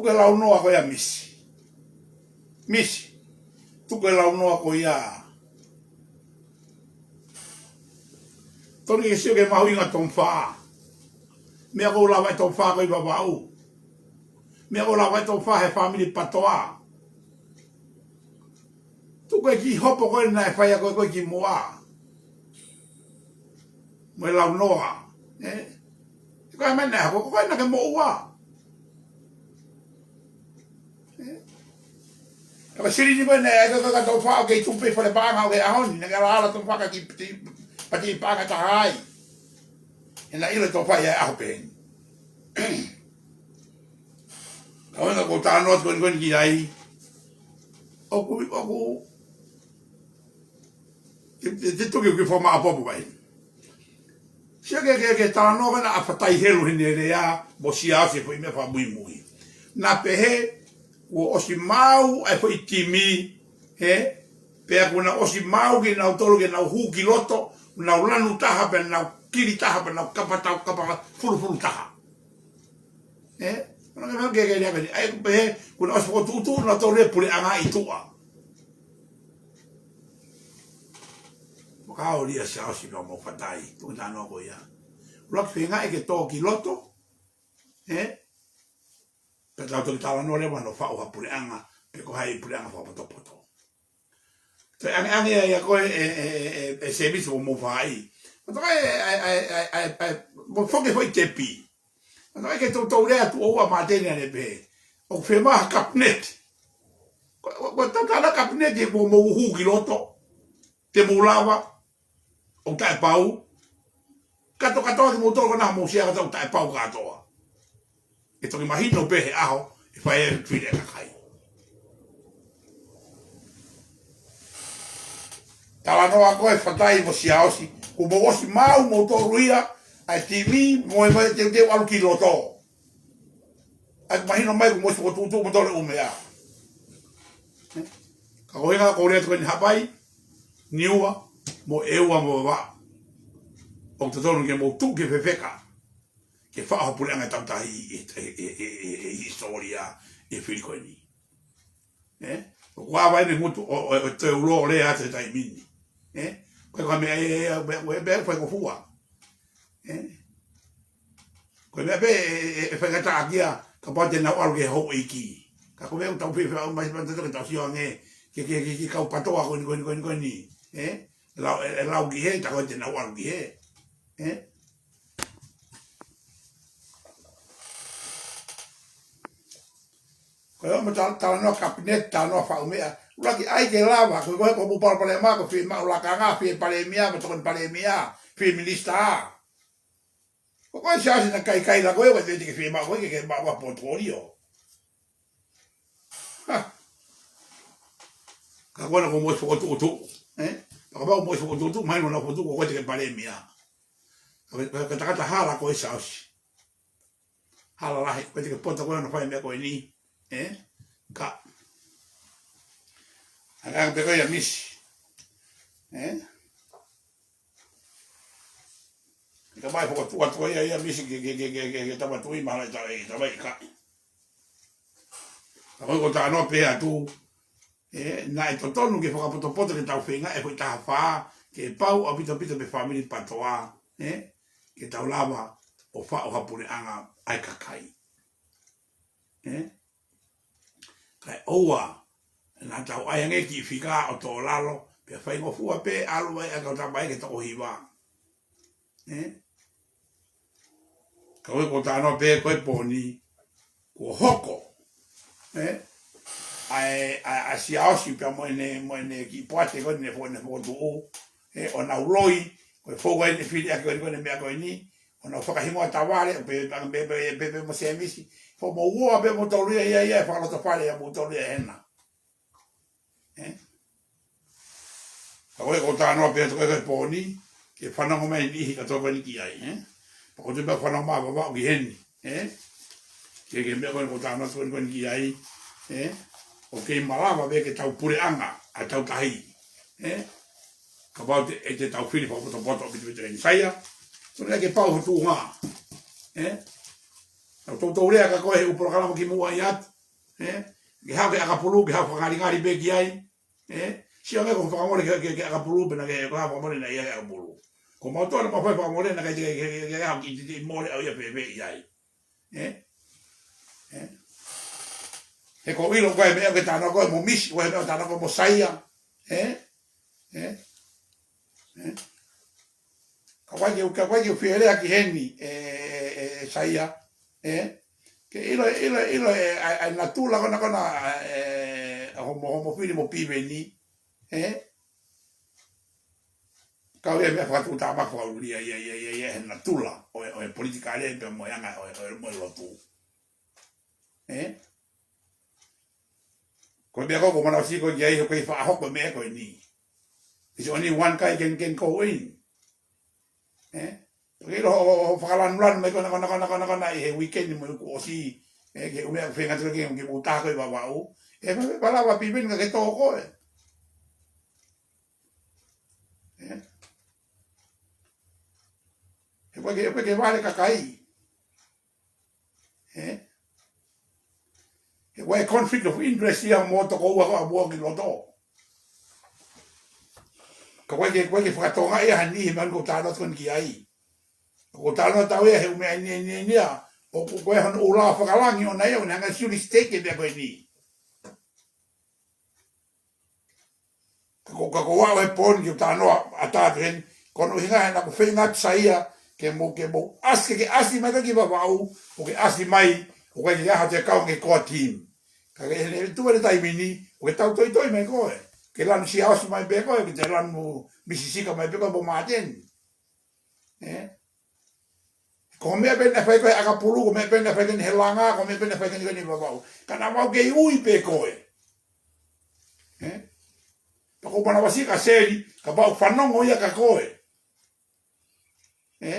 Tuku e launoa ko ia Misi. Misi. Tuku e launoa ko ia. Tonu ke sio ki he mahuʻinga ʻo Tonga fā. Meʻa ʻoku lava ʻe Tonga fā ko ē ʻi Vavaʻu. Meʻa ʻoku lava ʻe Tonga fā he fāmili PATOA. Tuku e kiʻi hopo ko ē naʻe fai ʻa koe ko ē kimuʻa. Mo e launoa. Ē? Ko e meʻa naʻe hoko ko ē naʻa ke moʻua. Ē? Ka ko e silini ko ē naʻe ʻai ko ē kia Tonga fā ʻoku kei tupu pē fale paʻanga ʻo e ʻaho ni. Naʻa ke ala Tonga fā ka ki pati, pati paʻanga taha ai. He naʻe ʻilo ʻe Tonga fā ia ʻe ʻaho pē. Ka ʻoku ou talanoa atu ko eni ko eni ki ai. ʻOku, ʻoku, te, te, te tuki ki fo ma apopo vai. Sio ki he, ki he, ki he talanoa ko ena ʻa Fatai Helu heʻene lea, mo Siaosi he foʻi meʻa fakamuimui. Naʻa pehē, kuo ʻosi maau ʻa e foʻi timi, ē? Pea kuo nau ʻosi maau kinautolu ke nau hū ki loto, nau lanu taha, pea nau kili taha, pea nau kapa tau, kapa fulufulu taha. Ē? Ko e meʻa ke, ke lea ko eni. ʻA ia ʻoku pehē, kuo nau ʻosi fokotuʻutuʻu nautolu e puleʻanga ʻi tuʻa. Makaoli ʻa Siaosi pea mo Fatai, tuʻu talanoa ko ia. ʻUluaki feinga ke tō ki loto, ē? Pea tau toki talanoa leva hono faʻu ha puleʻanga, pe ko hai puleʻanga fakapotopoto. Toe ʻangeʻange ia ko ē ʻe, ʻe, ʻe, ʻe, ʻe Sēmisi mo Mofai. Mo toe ʻai, ʻai, ʻai, ʻai, ʻai, ʻai, mo foki foʻi tepi. Mo toe ke toutou lea atu ʻoua māteni ane pē. ʻOku fiemaʻu ha kapineti. Ko, ko, ko tau tala kapineti ʻe kuo mou hū ki loto. Te mou lava. ʻOku taʻepau. Kato katoa kimoutolu ko ena mou sia katoa ʻoku taʻepau katoa. ʻE toki mahino pē he ʻaho, ʻe fai e fili e kakai. Talanoa ko ē Fatai mo Siaosi, kuo mou ʻosi maau moutolu ia, ʻa e timi, mo e mai teuteu ʻalu ki loto. ʻA ia mahino mai kuo mou ʻosi fokotuʻutuʻu moutolu e ʻū meʻa. Ka ko e hinga ko ē ʻoku lea atu ko eni Haʻapai, Niua, mo ʻEua mo Vavaʻu. ʻOku totonu ke mou tuʻu ki he fefeka. Ke faʻu ha puleʻanga tautahi ʻi, ʻi, ʻi, ʻi, ʻi, ʻi hisitōlia ʻi he fili ko eni. Ē? ʻOku ʻi ai ʻene ngutu ʻo, ʻo, ʻo toe ulo lea atu he taimi ni. Ē? Ko e meʻa ē, ē, ē, ē, ē, ē, faingofua. Ē? Ko e meʻa pē ē, ē, ē, ē faingataʻa kia, kapau te nau ʻalu ki he houʻeiki. Ka ko e meʻa ʻoku tau fie, fie, mai, mai, tau, tau sio ange, ke, ke, ke, ke kau PATOA ko eni, ko eni, ko eni, ko eni. Ē? Lau, ē, ē, lau ki hē, tā ko ē te nau ʻalu ki hē. Ē? Ko e ʻomai tala, talanoa kapineti, talanoa faʻu meʻa. ʻUluaki ʻai ke lava, ko e, ko e, ko e mou palopalema, ko e fiemaʻu lakanga, fie palēmia, mo tokoni palēmia, fie minisitā. Ko koe Siaosi naʻa ke ʻikai lava ko ē, ʻoua te ke fiemaʻu ko ē, ke, ke maʻu ha potokōlio. Ha. Ka ko ena kuo mou ʻosi fokotuʻutuʻu. Ē? Ka kapau mou ʻosi fokotuʻutuʻu, mahino naʻa nau fokotuʻu ko koe te ke palēmia. Ka, ka, ka tangata hala koe Siaosi. Hala lahi, ko e teke poto ko ē hono fai meʻa ko eni. Ē? Ka. Anga pē ko ia Misi. Ē? Ka mai fokotuʻu atu ko ia ia Misi ke, ke, ke, ke, ke, ke tama tui mahala e ta-, e tama i ka. Ka ko e ko talanoa pē atu. Ē, naʻe totonu ke fakapotopoto ke tau feinga e foʻi taha fā, ke pau ʻaupito ʻaupito pē fāmili PATOA, ē, ke tau lava ʻo faʻu ha puleʻanga ʻa e kakai. Ē? Kae ʻoua, naʻa tau ʻai ange kiʻi fika ʻo tō lalo, pea faingofua pē ʻalu ai ʻa e kau tama ē ke toko hiva. Ē? Ka ko e ko talanoa pē ko e pō ni, kuo hoko. Ē? ʻA e, ʻa, ʻa Siaosi pea mo ʻene, mo ʻene kiʻi poate ko eni fo-, ʻene fokotuʻu. Ē, ʻo nau loi, ko e fou ai ʻene fili ʻaki ko eni, ko ʻene meʻa ko eni. ʻO nau fakahingoa tavale, pe, pe, pe, pe, pe mo Sēmisi. Fo mo ua pe mo tolu ia, ia, ia, fakalotofale ia mo tolu ia hena. Ē? Ka ko e ko talanoa pē atu ko e ko e pō ni, ke fanongo mai niʻihi ka toko ni ki ai, ē? Pea ko e tuʻu pē fanongo mai Vavaʻu ki heni, ē? Ke, ke meʻa ko e ko talanoa toko ni ko eni ki ai, ē? ʻOku kei malava pē ke tau puleʻanga, ʻa tautahi, ē? Kapau te, ʻe te tau fili fakapotopoto ʻaupito ʻaupito eni. Sai ia, tonu ke pau ho tuʻunga, ē? Tau toutou lea ka ko e ʻū polokalama kimuʻa ʻi atu, ē? Ke haʻu ki he ʻakapulu, ke haʻu fakangalingali pē ki ai, ē? Sio ange ko e fakamole ki he, ki he, ki he ʻakapulu, pe naʻe ʻikai ke ko ha fakamole naʻe ʻi ai he ʻakapulu. Ko mautolu naʻa mau fai fakamole naʻe ʻikai ke, ke, ke, ke haʻu ki he, ki he mole ʻaʻau ia pē, pē ʻi ai. Ē? Ē? He ʻoku ou ʻilo ko e meʻa ke talanoa ko ē mo Misi, ko e meʻa talanoa ko ē mo Saia. Ē? Ē? Ē? Ka ʻoku ʻikai ke, ka ʻoku ʻikai ke u fie lea ki heni, ē, ē, ē, ē, Saia. Ē? Ke ʻilo, ʻilo, ʻilo, ē, ʻa e, ʻa e natula ko ena, ko ena, ē, ʻa homo, homo fili mo Piveni. Ē? Ka ʻoku ʻi ai e meʻa fakatuʻutāmaki fakaʻulia ia, ia, ia, ia, he natula ʻo e, ʻo e politikale pea mo e anga ʻo e, ʻo e, mo e lotu. Ē? Ko e meʻa ko ē ʻoku ou manavasiʻi ko ē ki ai, he ʻoku ʻikai faʻa hoko e meʻa ko eni. It's only one guy can, can go in. Ē? Ke ʻilo hoʻo, hoʻo fakalanulanu mai ko ena, ko ena, ko ena, ko ena, ko ena ʻi he weekend mo e kuo ʻosi, ē, ke ʻume ʻa e feinga tula ke, ke mou tā ko ē Vavaʻu. Ē, pea, pea lava Piveni ka ke tō koe. Ē? He ʻoku ʻikai ke, ʻoku ʻikai ke vale kakai. Ē? He ʻoku ʻi ai e conflict of interest ia mo e tokoua ko ē ʻa Vavaʻu ki loto. Ka ʻoku ʻikai ke, ʻoku ʻikai ke fakatonga ia ha niʻihi meʻa ʻoku ou talanoa atu ko eni ki ai. ʻOku ou talanoa atu au ia he ʻū meʻa eni, eni, eni ia. ʻOku, ʻoku ʻi ai hano ʻū lao fakalangi ʻoʻona ia, ʻoku ne hanga ʻo siuli siteiki e meʻa ko eni. Ka ko, ka ko au he poini ke u talanoa atu atu heni, ko hono ʻuhinga he naʻa ku feinga atu Saia, ke mou, ke mou ʻasi, ke, ke ʻasi mai ki Vavaʻu, ʻo ke ʻasi mai, ʻo ke, ke ʻaho te kau ki he core team. Ka ke hene tu he taimi ni, ʻo ke tau toitoi mai koe. Ke lanu Siaosi mai pē koe, ke te lanu Misi Sika mai pē koe mo Māteni. Ē? Ko e meʻa pē naʻe fai ko ē he ʻakapulu, ko e meʻa pē naʻe fai ko eni he langa, ko e meʻa pē naʻe fai ko eni ko eni Vavaʻu. Ka naʻa mau kei ui pē koe. Ē? Pea ʻoku ou manavasiʻi kia Seli, kapau ʻoku fanongo ia kia koe. Ē?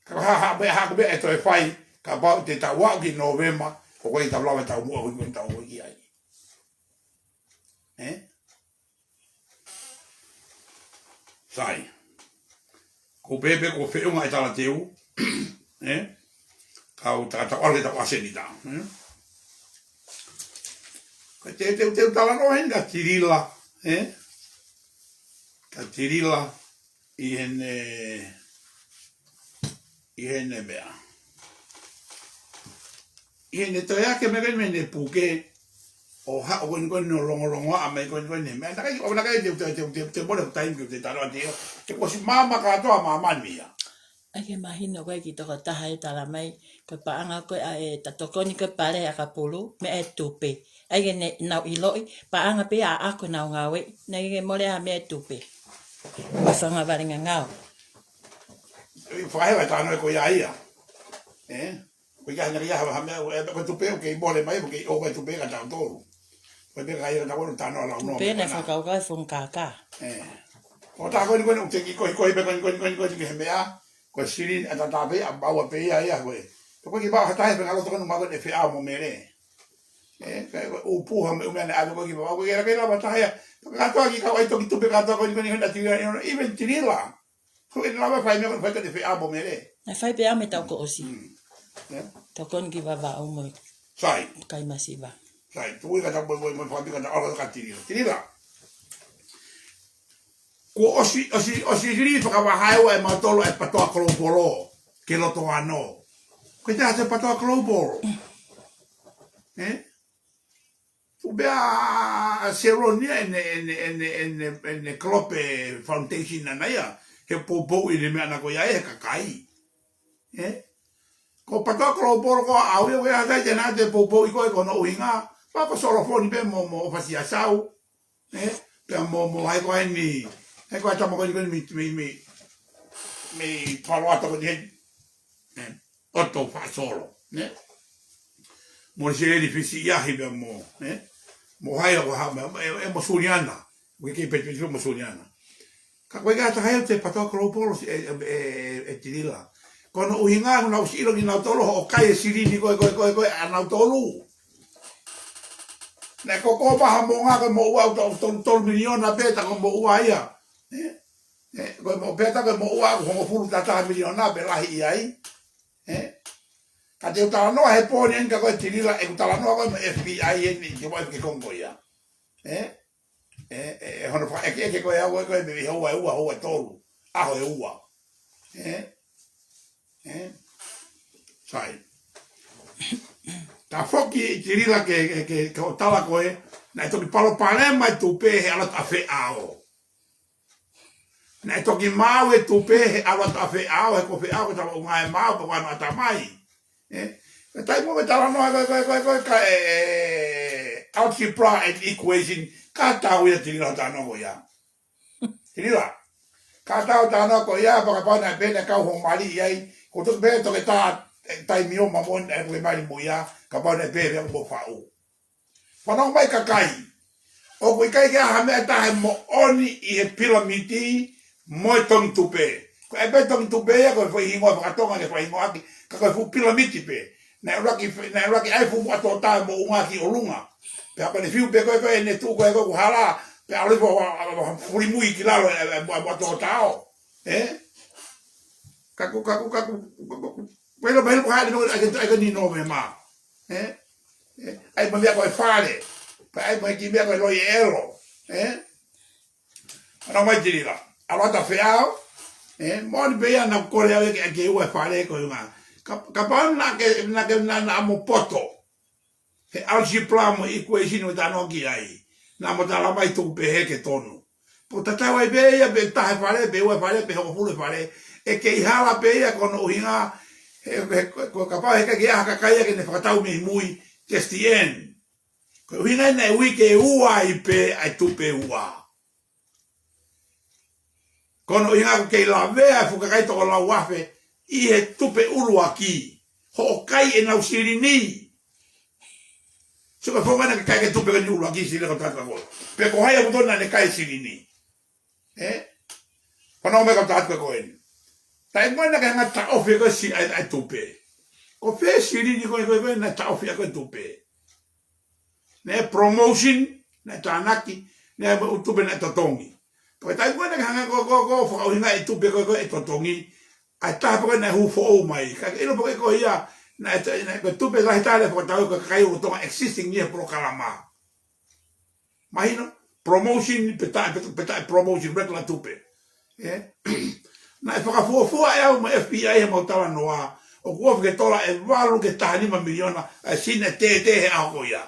Ka ha, ha, meʻa, ha, meʻa ʻe toe fai, kapau te tau aʻu ki Nōvema, ʻoku ʻikai te tau lava e taumuʻa ko eni ʻoku tau ō ki ai. Ē? Sai. Ko e pehē pē ko e feʻunga e talateu. Ē? Kau ta, tau ʻalu ke tau ʻasi eni ʻa e, ē? Ko e te, te, te talanoa heni kia Tilila, ē? Kia Tilila ʻi heʻene, ʻi heʻene meʻa. ʻI heʻene toe ʻai e meʻa ko eni mei heʻene puke, ʻo haʻu ko eni ko eni ʻo longolongoaʻa mai ko eni ko eni he meʻa. Naʻe ʻikai, ʻo naʻe ʻikai te, te, te, te, te mole taimi ke te talanoa atu ia. He kuo ʻosi maama kātoa ʻa māmani ia. ʻAi ke mahino ko ē ki he tokotaha ʻe talamai, ko e paʻanga ko ē ʻa e ta tokoni ko ē pale ʻakapulu, meʻa e tupe. ʻAi ke ne, nau ʻiloʻi, paʻanga pē ʻa ʻaku nau ngāueʻi, naʻe ʻikai ke mole ha meʻa e tupe. Masanga vale ngangau. ʻI fai e talanoa ko ia ia. Ē? Ko ia hana ia ha, ha meʻa, ē, ko e tupe ʻoku kei mole mai, ʻoku kei ʻoua e tupe kia tautolu. Ko e meʻa ia ka tau talanoa lau noa. Tupe meʻa naʻe fakakaukau e fungakākā. Ē. Ko e tā ko eni ko eni ʻoku te kei kohi, kohi pē ko eni, ko eni, ko eni, ko eni ki he meʻa. Ko e silini ʻa tatā pē, ʻa maua pē ia, ia ko ē. Ko e kiʻi maua ha taha pē ngalo tokoni maua ko eni ʻe Feʻao mo Mele. Ē, ko e ʻū puha mo e ʻū meʻa naʻe ʻave ko ē ki Vavaʻu, ko e kei lava taha ia. Kātoa ki kau ʻai toki tupe kātoa ko eni, ko eni, ko eni, ʻa Tilila, even Tilila. Ko eni lava fai meʻa ko eni fai ko eni ʻe Feʻao mo Mele. Naʻe fai pē ʻa e meʻa tau kuo ʻosi. Mm. Ē? Tokoni ki Vavaʻu mo e Sai. Kai masiva. Sai, tuʻu ia ka tau mo, mo, mo, fai ka tau ʻalu kia Tilila. Tilila. Kuo ʻosi, ʻosi, ʻosi lī fakavahaʻa ʻe mautolu e PATOA Global ki loto ano. Ko e taha e PATOA Global. Ē? Fuʻu meʻa ʻa Seronia ʻene, ʻene, ʻene, ʻene, ʻene Global Foundation ʻana ia. He poupou ʻene meʻa ʻana ko ia ʻe he kakai. Ē? Ko e PATOA Global ko ʻa au ia, ko e ʻatai te nau te poupouʻi koe ko hono ʻuhinga. Pea ko Solofoni pē mo, mo ʻOfasi ʻa Sau. Ē, pea mo, mo hai ko eni, hai ko e tama ko eni ko eni mei, mei, mei, mei Palo Alto ko eni heni. Ē, ʻOto Faʻasolo, ē. Mo Seleni Fisiʻiahi pea mo, ē. Mo hai ko ha, ē, ē, mo Suliana. Mo ke peti peti mo Suliana. Ka ko e ʻikai ha taha ia ʻoku te PATOA Global ʻosi, ē, ē, ē, ʻe Tilila. Ko hono ʻuhinga, ko ʻenau ʻosi ʻilo kinautolu, hoʻo kai e silini ko ē, ko ē, ko ē, ko ē, ʻanautolu. Naʻe ko ko paha mo ngā ko e moʻua ʻoku tau tolu, tolu miliona pē ta ko e moʻua ia. Ē? Ē, ko e moʻua pē ta ko e moʻua ʻoku hongofulu ta taha miliona pē lahi ʻi ai. Ē? Ka te u talanoa he pō ni eni ka ko e Tilila, ʻeku talanoa ko e mo e F B I eni, ke ʻoua ʻe ke kongo ia. Ē? Ē, ē, ē, hono fakaʻekeʻeke ko e au ko e mei he houa ʻe ua, houa ʻe tolu. ʻAho ʻe ua. Ē? Ē? Sai. Ka foki ʻi Tilila ke, ke, ke, ke ʻo tala ko e, naʻe toki palopalema e tupe he ʻalu atu ʻa Feʻao. Naʻe toki maau e tupe he ʻalu atu ʻa Feʻao, he ko Feʻao ko e tama ʻunga e maau, pe ko hono ʻatamai. Ē? Ka taimi mo e talanoa ko e, ko e, ko e, ko e, ka e, e, algebra and equation, ka tau ia Tilila talanoa ko ia. Tilila. Ka tau talanoa ko ia, pea kapau naʻe pehē naʻe kau ho mali ʻi ai, ko toki pehē toke tā, e, taimi ʻo mamon, e, ko e mali mo ia, kapau naʻe pehē pea ko faʻu. Fanongo mai kakai. ʻOku ʻikai ke ʻi ai ha meʻa ʻe taha ʻe moʻoni ʻi he pilamiti mo e tongi tupe. Ko e pē tongi tupe ia, ko e foʻi hingoa fakatonga ke foʻi hingoa ʻaki, ka ko e fuʻu pilamiti pē. Naʻe ʻuluaki fe-, naʻe ʻuluaki ʻai fuʻu muʻa tōtā mo ʻunga ki ʻolunga. Pea ko ʻene fiu pē ko e, ko ʻene tuʻu ko e, ko e kuhala, pea ʻalu hifo ʻo, ʻo, ʻo, fulimui ki lalo e, e, e, muʻa, muʻa tōtā ʻo. Ē? Kaku, kaku, kaku, kaku, kaku. Pelo, pelo, ko hale, no, ake, ake ni no me ma. Ē? Ē? ʻAi mo e meʻa ko e fale. Pea ʻai mo e kiʻi meʻa ko e loi ʻelo. Ē? Ana mai Tilila. ʻAlu atu ʻa Feʻao. Ē? Moʻoni pē ia naʻa ku kole au ia ke, ke ua e fale ko e ʻunga. Ka, kapau naʻa ke, naʻa ke, naʻa, naʻa mo poto. He algebra mo e equation ʻoku talanoa ki ai. Naʻa mo tala mai tuku pehē ke tonu. Pea tatau ai pē ia pe taha e fale, pe ua e fale, pe hongofulu e fale. ʻE kei hala pē ia ko hono ʻuhinga, he, he, ko, ko kapau he ʻikai ke ʻi ai ha kakai ia ke ne fakatau mei mui, just the end. Ko e ʻuhinga ia naʻe uike ua ai pē ʻa e tupe ua. Ko hono ʻuhinga ʻoku kei lavea e fuʻu kakai toko lau afe ʻi he tupe ʻuluaki. Hoʻo kai ʻenau silini. Sio ko e founga naʻe kai e tupe ko eni ʻuluaki silini ko tatu ka ko. Pe ko hai ʻoku tonu naʻa ne kai silini. Ē? Fanongo mai ka tatu ka ko eni. Taimi naʻa ke hanga taʻofi ko e si-, ʻa e, ʻa e tupe. Ko fē silini ko e, ko e, ko e naʻe taʻofi ʻaki ko e tupe. Naʻe promotion, naʻe tānaki, naʻe mo e tupe naʻe totongi. Pea taimi ko ē naʻa ke hanga ko, ko, ko, fakaʻuhinga e tupe ko, ko e totongi, ʻa e taha pē ko ē naʻe hū foʻou mai. Ka ke ʻilo pē ko ia, naʻe, naʻe ko e tupe lahi taha ʻe fakatau ko e kakai ʻoku tonga existing ʻi he polokalama. Mahino, promotion, pe taʻe, pe, pe taʻe promotion, regular tupe. Ē? Naʻe fakafuofua ʻe au mo e F B I he mau talanoa, ʻoku ofi ke tola ʻe valu ki he taha nima miliona, ʻa e sini ʻe tētē he ʻaho ko ia.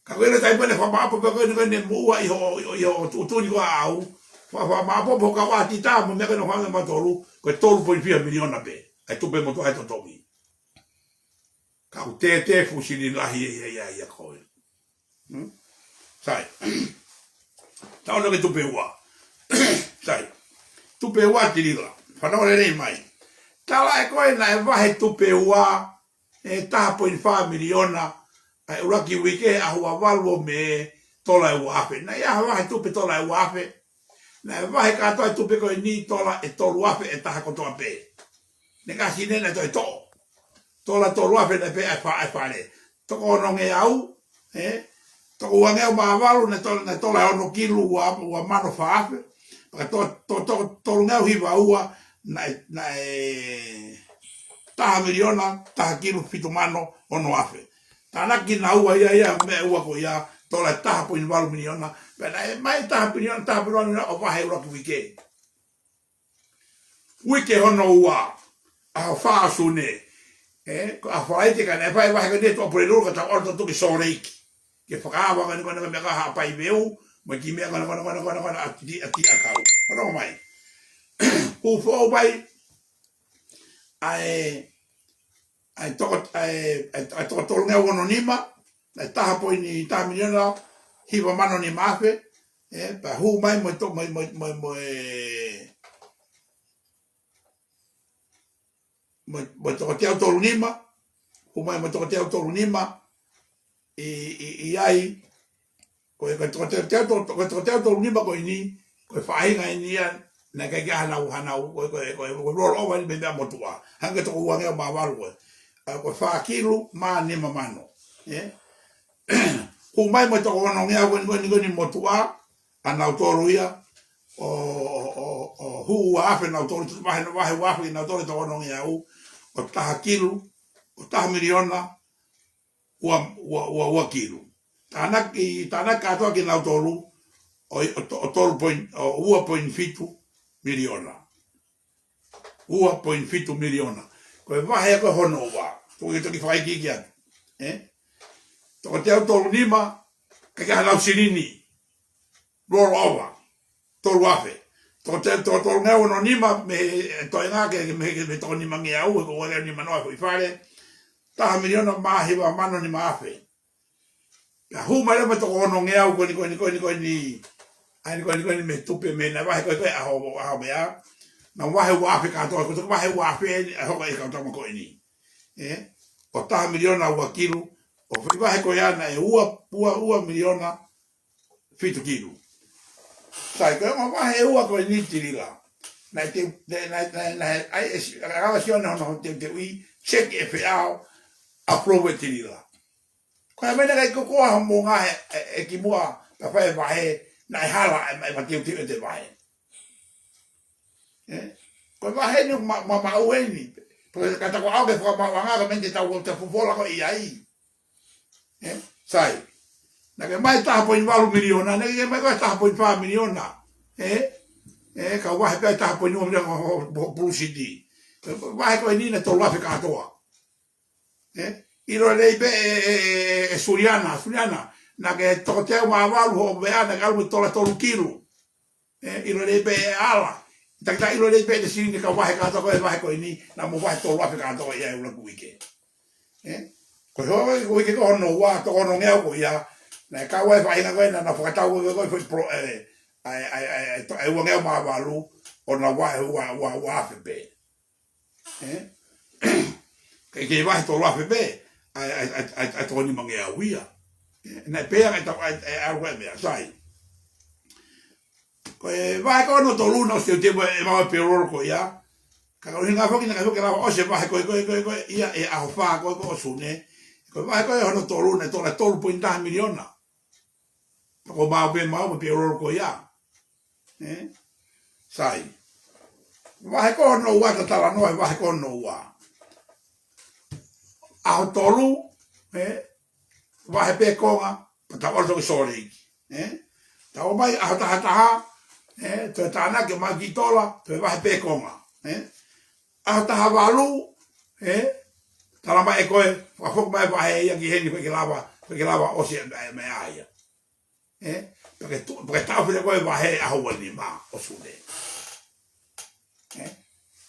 Ka ko e taimi ko ē naʻe fakamaʻopoʻopo pē ko eni ko eni muʻa ʻi hoʻo, ʻi hoʻo, ʻi hoʻo tuʻutuʻuni ko ē ʻaʻau. Fa-, fakamaʻopoʻopo ho kau ʻātita mo e meʻa ko eni ʻo fanga matolu, ko e tolu poini fiha miliona pē. ʻA e tupe motuʻa ʻe totongi. Ka ʻoku tētē fuʻu silini lahi ia, ia, ia, ia ko ē. Hmm? Sai. Tau ʻono ki he tupe ua. Sai. Tupe ua Tilila. Fanongo lelei mai. Tala ʻe koe naʻe vahe tupe ua, ʻe taha poini fā miliona, ʻa e ʻuluaki uike he ʻaho ua valu ʻo Mē, tola ʻe ua afe. Naʻe ʻi ai ha vahe tupe tola ʻe ua afe. Naʻe vahe kātoa e tupe ko eni tola ʻe tolu afe ʻe taha kotoa pē. Naʻe ʻikai ha sini naʻe toe toʻo. Tola tolu afe naʻe pehē ʻe fa-, ʻe fale. Toko onongeau, ē? Toko uangeau mā valu naʻe tola, naʻe tola ʻe ono kilu ua, ua mano fā afe. Pea to, to, to, tolungeau hiva ua naʻe, naʻe taha miliona, taha kilu fitu mano ono afe. Tānaki naua ia, ia, meʻa ua ko ia, tola ʻe taha poini valu miliona. Pea naʻe ʻomai taha piliona, taha piliona ʻo vahe ʻuluaki uike. Uike hono ua, ʻaho fā ʻo Sune. Ē, ko e ʻaho Falaite ka naʻe fai e vahe ko eni ʻe Tuʻapulelulu ka tau ʻalu tautolu ki Salt Lake. Ke fakaava ko eni ko eni meʻa ko ē Haʻapai Veu, mo e kiʻi meʻa ko eni, ko eni, ko eni, ko eni, ko eni, ʻa Ti-, ʻa Tiʻakau. Fanongo mai. Hū foʻou mai, ʻa e, ʻa e toko, ʻa e, ʻa e, ʻa e toko tolungeau ono nima, ʻa e taha poini taha miliona, hiva mano nima afe, ē, pea hū mai mo e to-, mo e, mo e, mo e, mo e, mo e, mo e toko teau tolu nima, hū mai mo e toko teau tolu nima, ʻi, ʻi, ʻi ai, ko e, ko e toko teau, teau tolu, ko e toko teau tolu nima ko eni, ko e faʻahinga eni ia, naʻe ʻikai ke ʻi ai hanau, hanau, ko e, ko e, ko e, ko e rollover eni mei meʻa motuʻa. Hangē ko e toko uangeau mā valu ko ē. ʻA, ko e fā kilu mā nima mano. Ē? Hū mai mo e toko onongeau ko eni, ko eni, ko eni motuʻa, ʻa nautolu ia, ʻo, ʻo, ʻo, ʻo hū ua afe nautolu, vahe, vahe ua afe kinautolu ʻe toko ono ngeau, ʻo taha kilu, ʻo taha miliona, ua, ua, ua, ua kilu. Tānaki, tānaki kātoa kinautolu, ʻo, ʻo, ʻo tolu point, ʻo ua point fitu miliona. Ua point fitu miliona. Ko e vahe ko ē hono ua. Toki, toki fakaikiiki atu. Eh? Toko teau tolu nima, ʻikai ke ʻi ai haʻanau silini. Roll over. Tolu afe. Toko teau, toko tolu ngeau ono nima, mei he toenga ke, ke mei he, mei he toko nima ngeau, he ko e ua nima noa ko ē fale. Taha miliona mā hiva mano nima afe. Pea hū mai leva mei he toko ono ngeau ko eni, ko eni, ko eni, ko eni. ʻA eni ko eni, ko eni mei he tupe mei he vahe ko ē, ko ē ʻaho, ʻaho meʻa. Naʻa vahe ua afe kātoa, ko e vahe ua afe eni, ʻa hoko ʻe he kau tama ko eni. Eh? ʻO taha miliona ua kilu, ʻo fai vahe ko ia naʻe ua, ua, ua miliona fitu kilu. Sai, ko e ongo vahe ʻe ua ko eni Tilila. Naʻe te, naʻe, naʻe, naʻe, naʻe, ʻai, ʻe si, ʻa, ʻa, Sione hono, hono teuteuʻi, check ʻe feʻao, approve ʻe Tilila. Ko e meʻa naʻe ʻikai ko koa ha mo ngā he, e, e ki muʻa, ka fai e vahe, naʻe hala, e, e mateuteu ʻete vahe. Eh? Ko e vahe ni ma, ma, maʻu eni. Pea ka ta ko au ke fakamaʻuʻanga, ka meni te tau o te fufola ko ia ai. Eh? Sai. Naʻe ʻikai ke mai taha point valu miliona, naʻe ʻikai ke mai ko e taha point five miliona. Eh? Eh, ka vahe pē taha point ua miliona ho, ho, ho, Blue City. Vahe ko eni naʻe tolu afe kātoa. Eh? ʻIlo lelei pē ʻe, ʻe, ʻe, ʻe Suliana, Suliana. Naʻa ke toko teau mā valu hoʻo meʻa naʻa ke ʻalu mo e tola tolu kilu. Eh, ʻilo lelei pē ʻe ala. Taki ta ʻilo lelei pē ʻe te silini ka vahe kātoa ko e vahe ko eni, naʻa mo vahe tolu afe kātoa ia ʻe ʻuluaki uike. Eh? Ko e hoa ko e uike ko hono ua, toko ono ngeau ko ia, naʻe kau ai e faʻahinga ko ē, naʻa, naʻa fakatau ko ē, ko e foʻi pro, eh, ʻa e, ʻa e, ʻa e, ʻa e, to, ʻa e ua ngeau mā valu, ʻo na vahe ua, ua, ua afe pē. Eh? Ke, ke vahe tolu afe pē, ʻa e, ʻa e, ʻa e, ʻa e, ʻa e toko nima ngeau ia. Eh, naʻe pea, ʻa e, ʻa e, ʻa e, ʻa e, ʻa e meʻa, sai. Ko e vahe ko hono tolu naʻe ʻosi teuteu ʻe mau e payroll ko ia. Ka ko e ʻuhinga foki naʻe ʻikai foki lava ʻosi e vahe ko ē, ko ē, ko ē, ko ē, ia ʻi he ʻaho fā ko ē ko ē ʻo Sune. Ko e vahe ko hono tolu naʻe tola tolu point taha miliona. Ka ko mau pē mau mo e payroll ko ia. Eh? Sai. Vahe ko hono ua, ta talanoa he vahe ko hono ua. ʻAho tolu, eh? Vahe pē konga, pea tau ʻalu toki Sōleki. Eh? Tau mai ʻaho taha taha, eh? Toe tānaki mai ki tola, toe vahe pē konga. Eh? ʻAho taha valu, eh? Tala mai ʻe koe, fakafoki mai vahe ia ki heni, ʻikai ke lava, ʻikai ke lava ʻosi e, e, meʻa ia. Eh? Pea ke tu, pea ke taʻofi leva ko e vahe ʻaho ua nima ʻo Sune. Eh?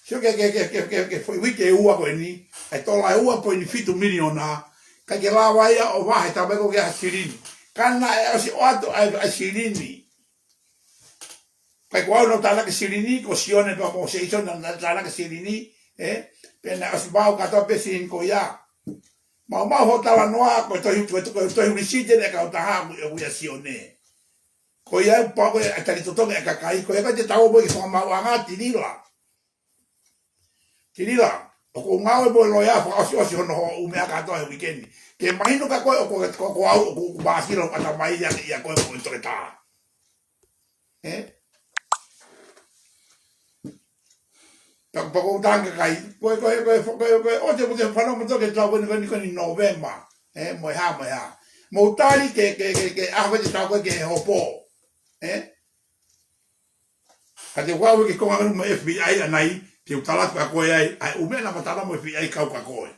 Sio ke, ke, ke, ke, ke, ke foʻi uike ʻe ua ko eni, ʻa e tola ʻe ua point fitu miliona, ʻikai ke lava ia ʻo vahe, tala mai ko e ʻai ha silini. Ka naʻe ʻosi ʻoatu ʻa e, ʻa e silini. ʻIkai ko au naʻa ku tānaki silini, ko Sione pea mo Seisoni naʻa nau tānaki silini, eh? Pea naʻe ʻosi maʻu kātoa pē silini ko ia. Maumau hoʻo talanoa, ko e tohi, ko e, ko e tohi lisiti ʻene kautaha, ko e ʻuhinga Sione. Ko ia ʻoku pau ko e ʻai tali totongi e kakai, ko ia ka te tau mo e fakamaʻuʻanga Tilila. Tilila, ʻoku ou ngāue mo e loea fakaʻosiʻosi hono hoʻo ʻū meʻa kātoa he uike ni. Ke mahino kia koe ʻoku, ko, ko au ʻoku ou māsila ʻo ʻatamai ia ke ia koe ko e toketā. Eh? Pea, pea ko u tangi kai. Ko e, ko e, ko e, ko e, ko e, ʻoua te mou ke fanongo mo toki tau ko eni, ko eni, ko eni November. Eh, mo e hā, mo e hā. Mou tali ke, ke, ke, ke, ʻaho ko ē te tau ko ē ke hopo. Eh? Ka te u ʻave ki he konga ʻana mo e F B I ʻanai, te u tala atu kia koe ai, ʻa e ʻū meʻa naʻa ma tala mo e F B I kau kia koe.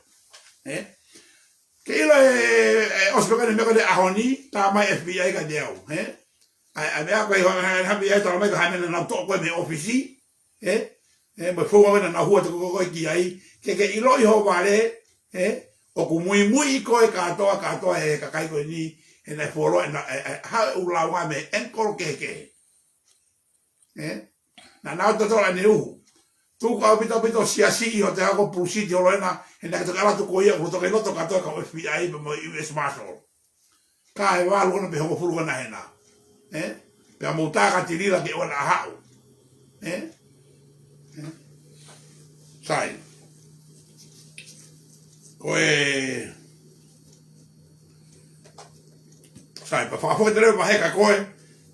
Eh? Ke ʻilo e, e, ʻosi pē ko eni meʻa ko eni ʻaho ni, tā mai F B I kiate au, eh? ʻA e, ʻa e meʻa ko ē, ʻa e, ʻa e, ʻa e F B I tala mai ko e hā e meʻa naʻa nau toʻo koe mei he ʻōfisi, eh? Eh, mo e founga ko ē naʻa nau hū atu ko koe ki ai, ke, ke ʻiloʻi ho vale, eh? ʻOku muimui koe kātoa, kātoa he kakai ko eni, he naʻe fuoloa, e na, e, e, ha ʻū lāunga mei he ʻengikolo kehekehe. Eh? Naʻa nau totolo ʻaneuhu. Tuku ʻaupito ʻaupito siasi ʻi hoʻo hako Blue City holo ena, he naʻa ke toki ʻalu atu ko ia, ʻoku toki loto kātoa e kau F B I pea mo e U S Marshal. Ka ʻe valu ʻona pe hongofulu ʻona hena. Eh? Pea mou tā kia Tilila ke ʻoua naʻa haʻu. Eh? Eh? Sai. Ko e Sai, pea fakafoki atu leva e vahe kia koe,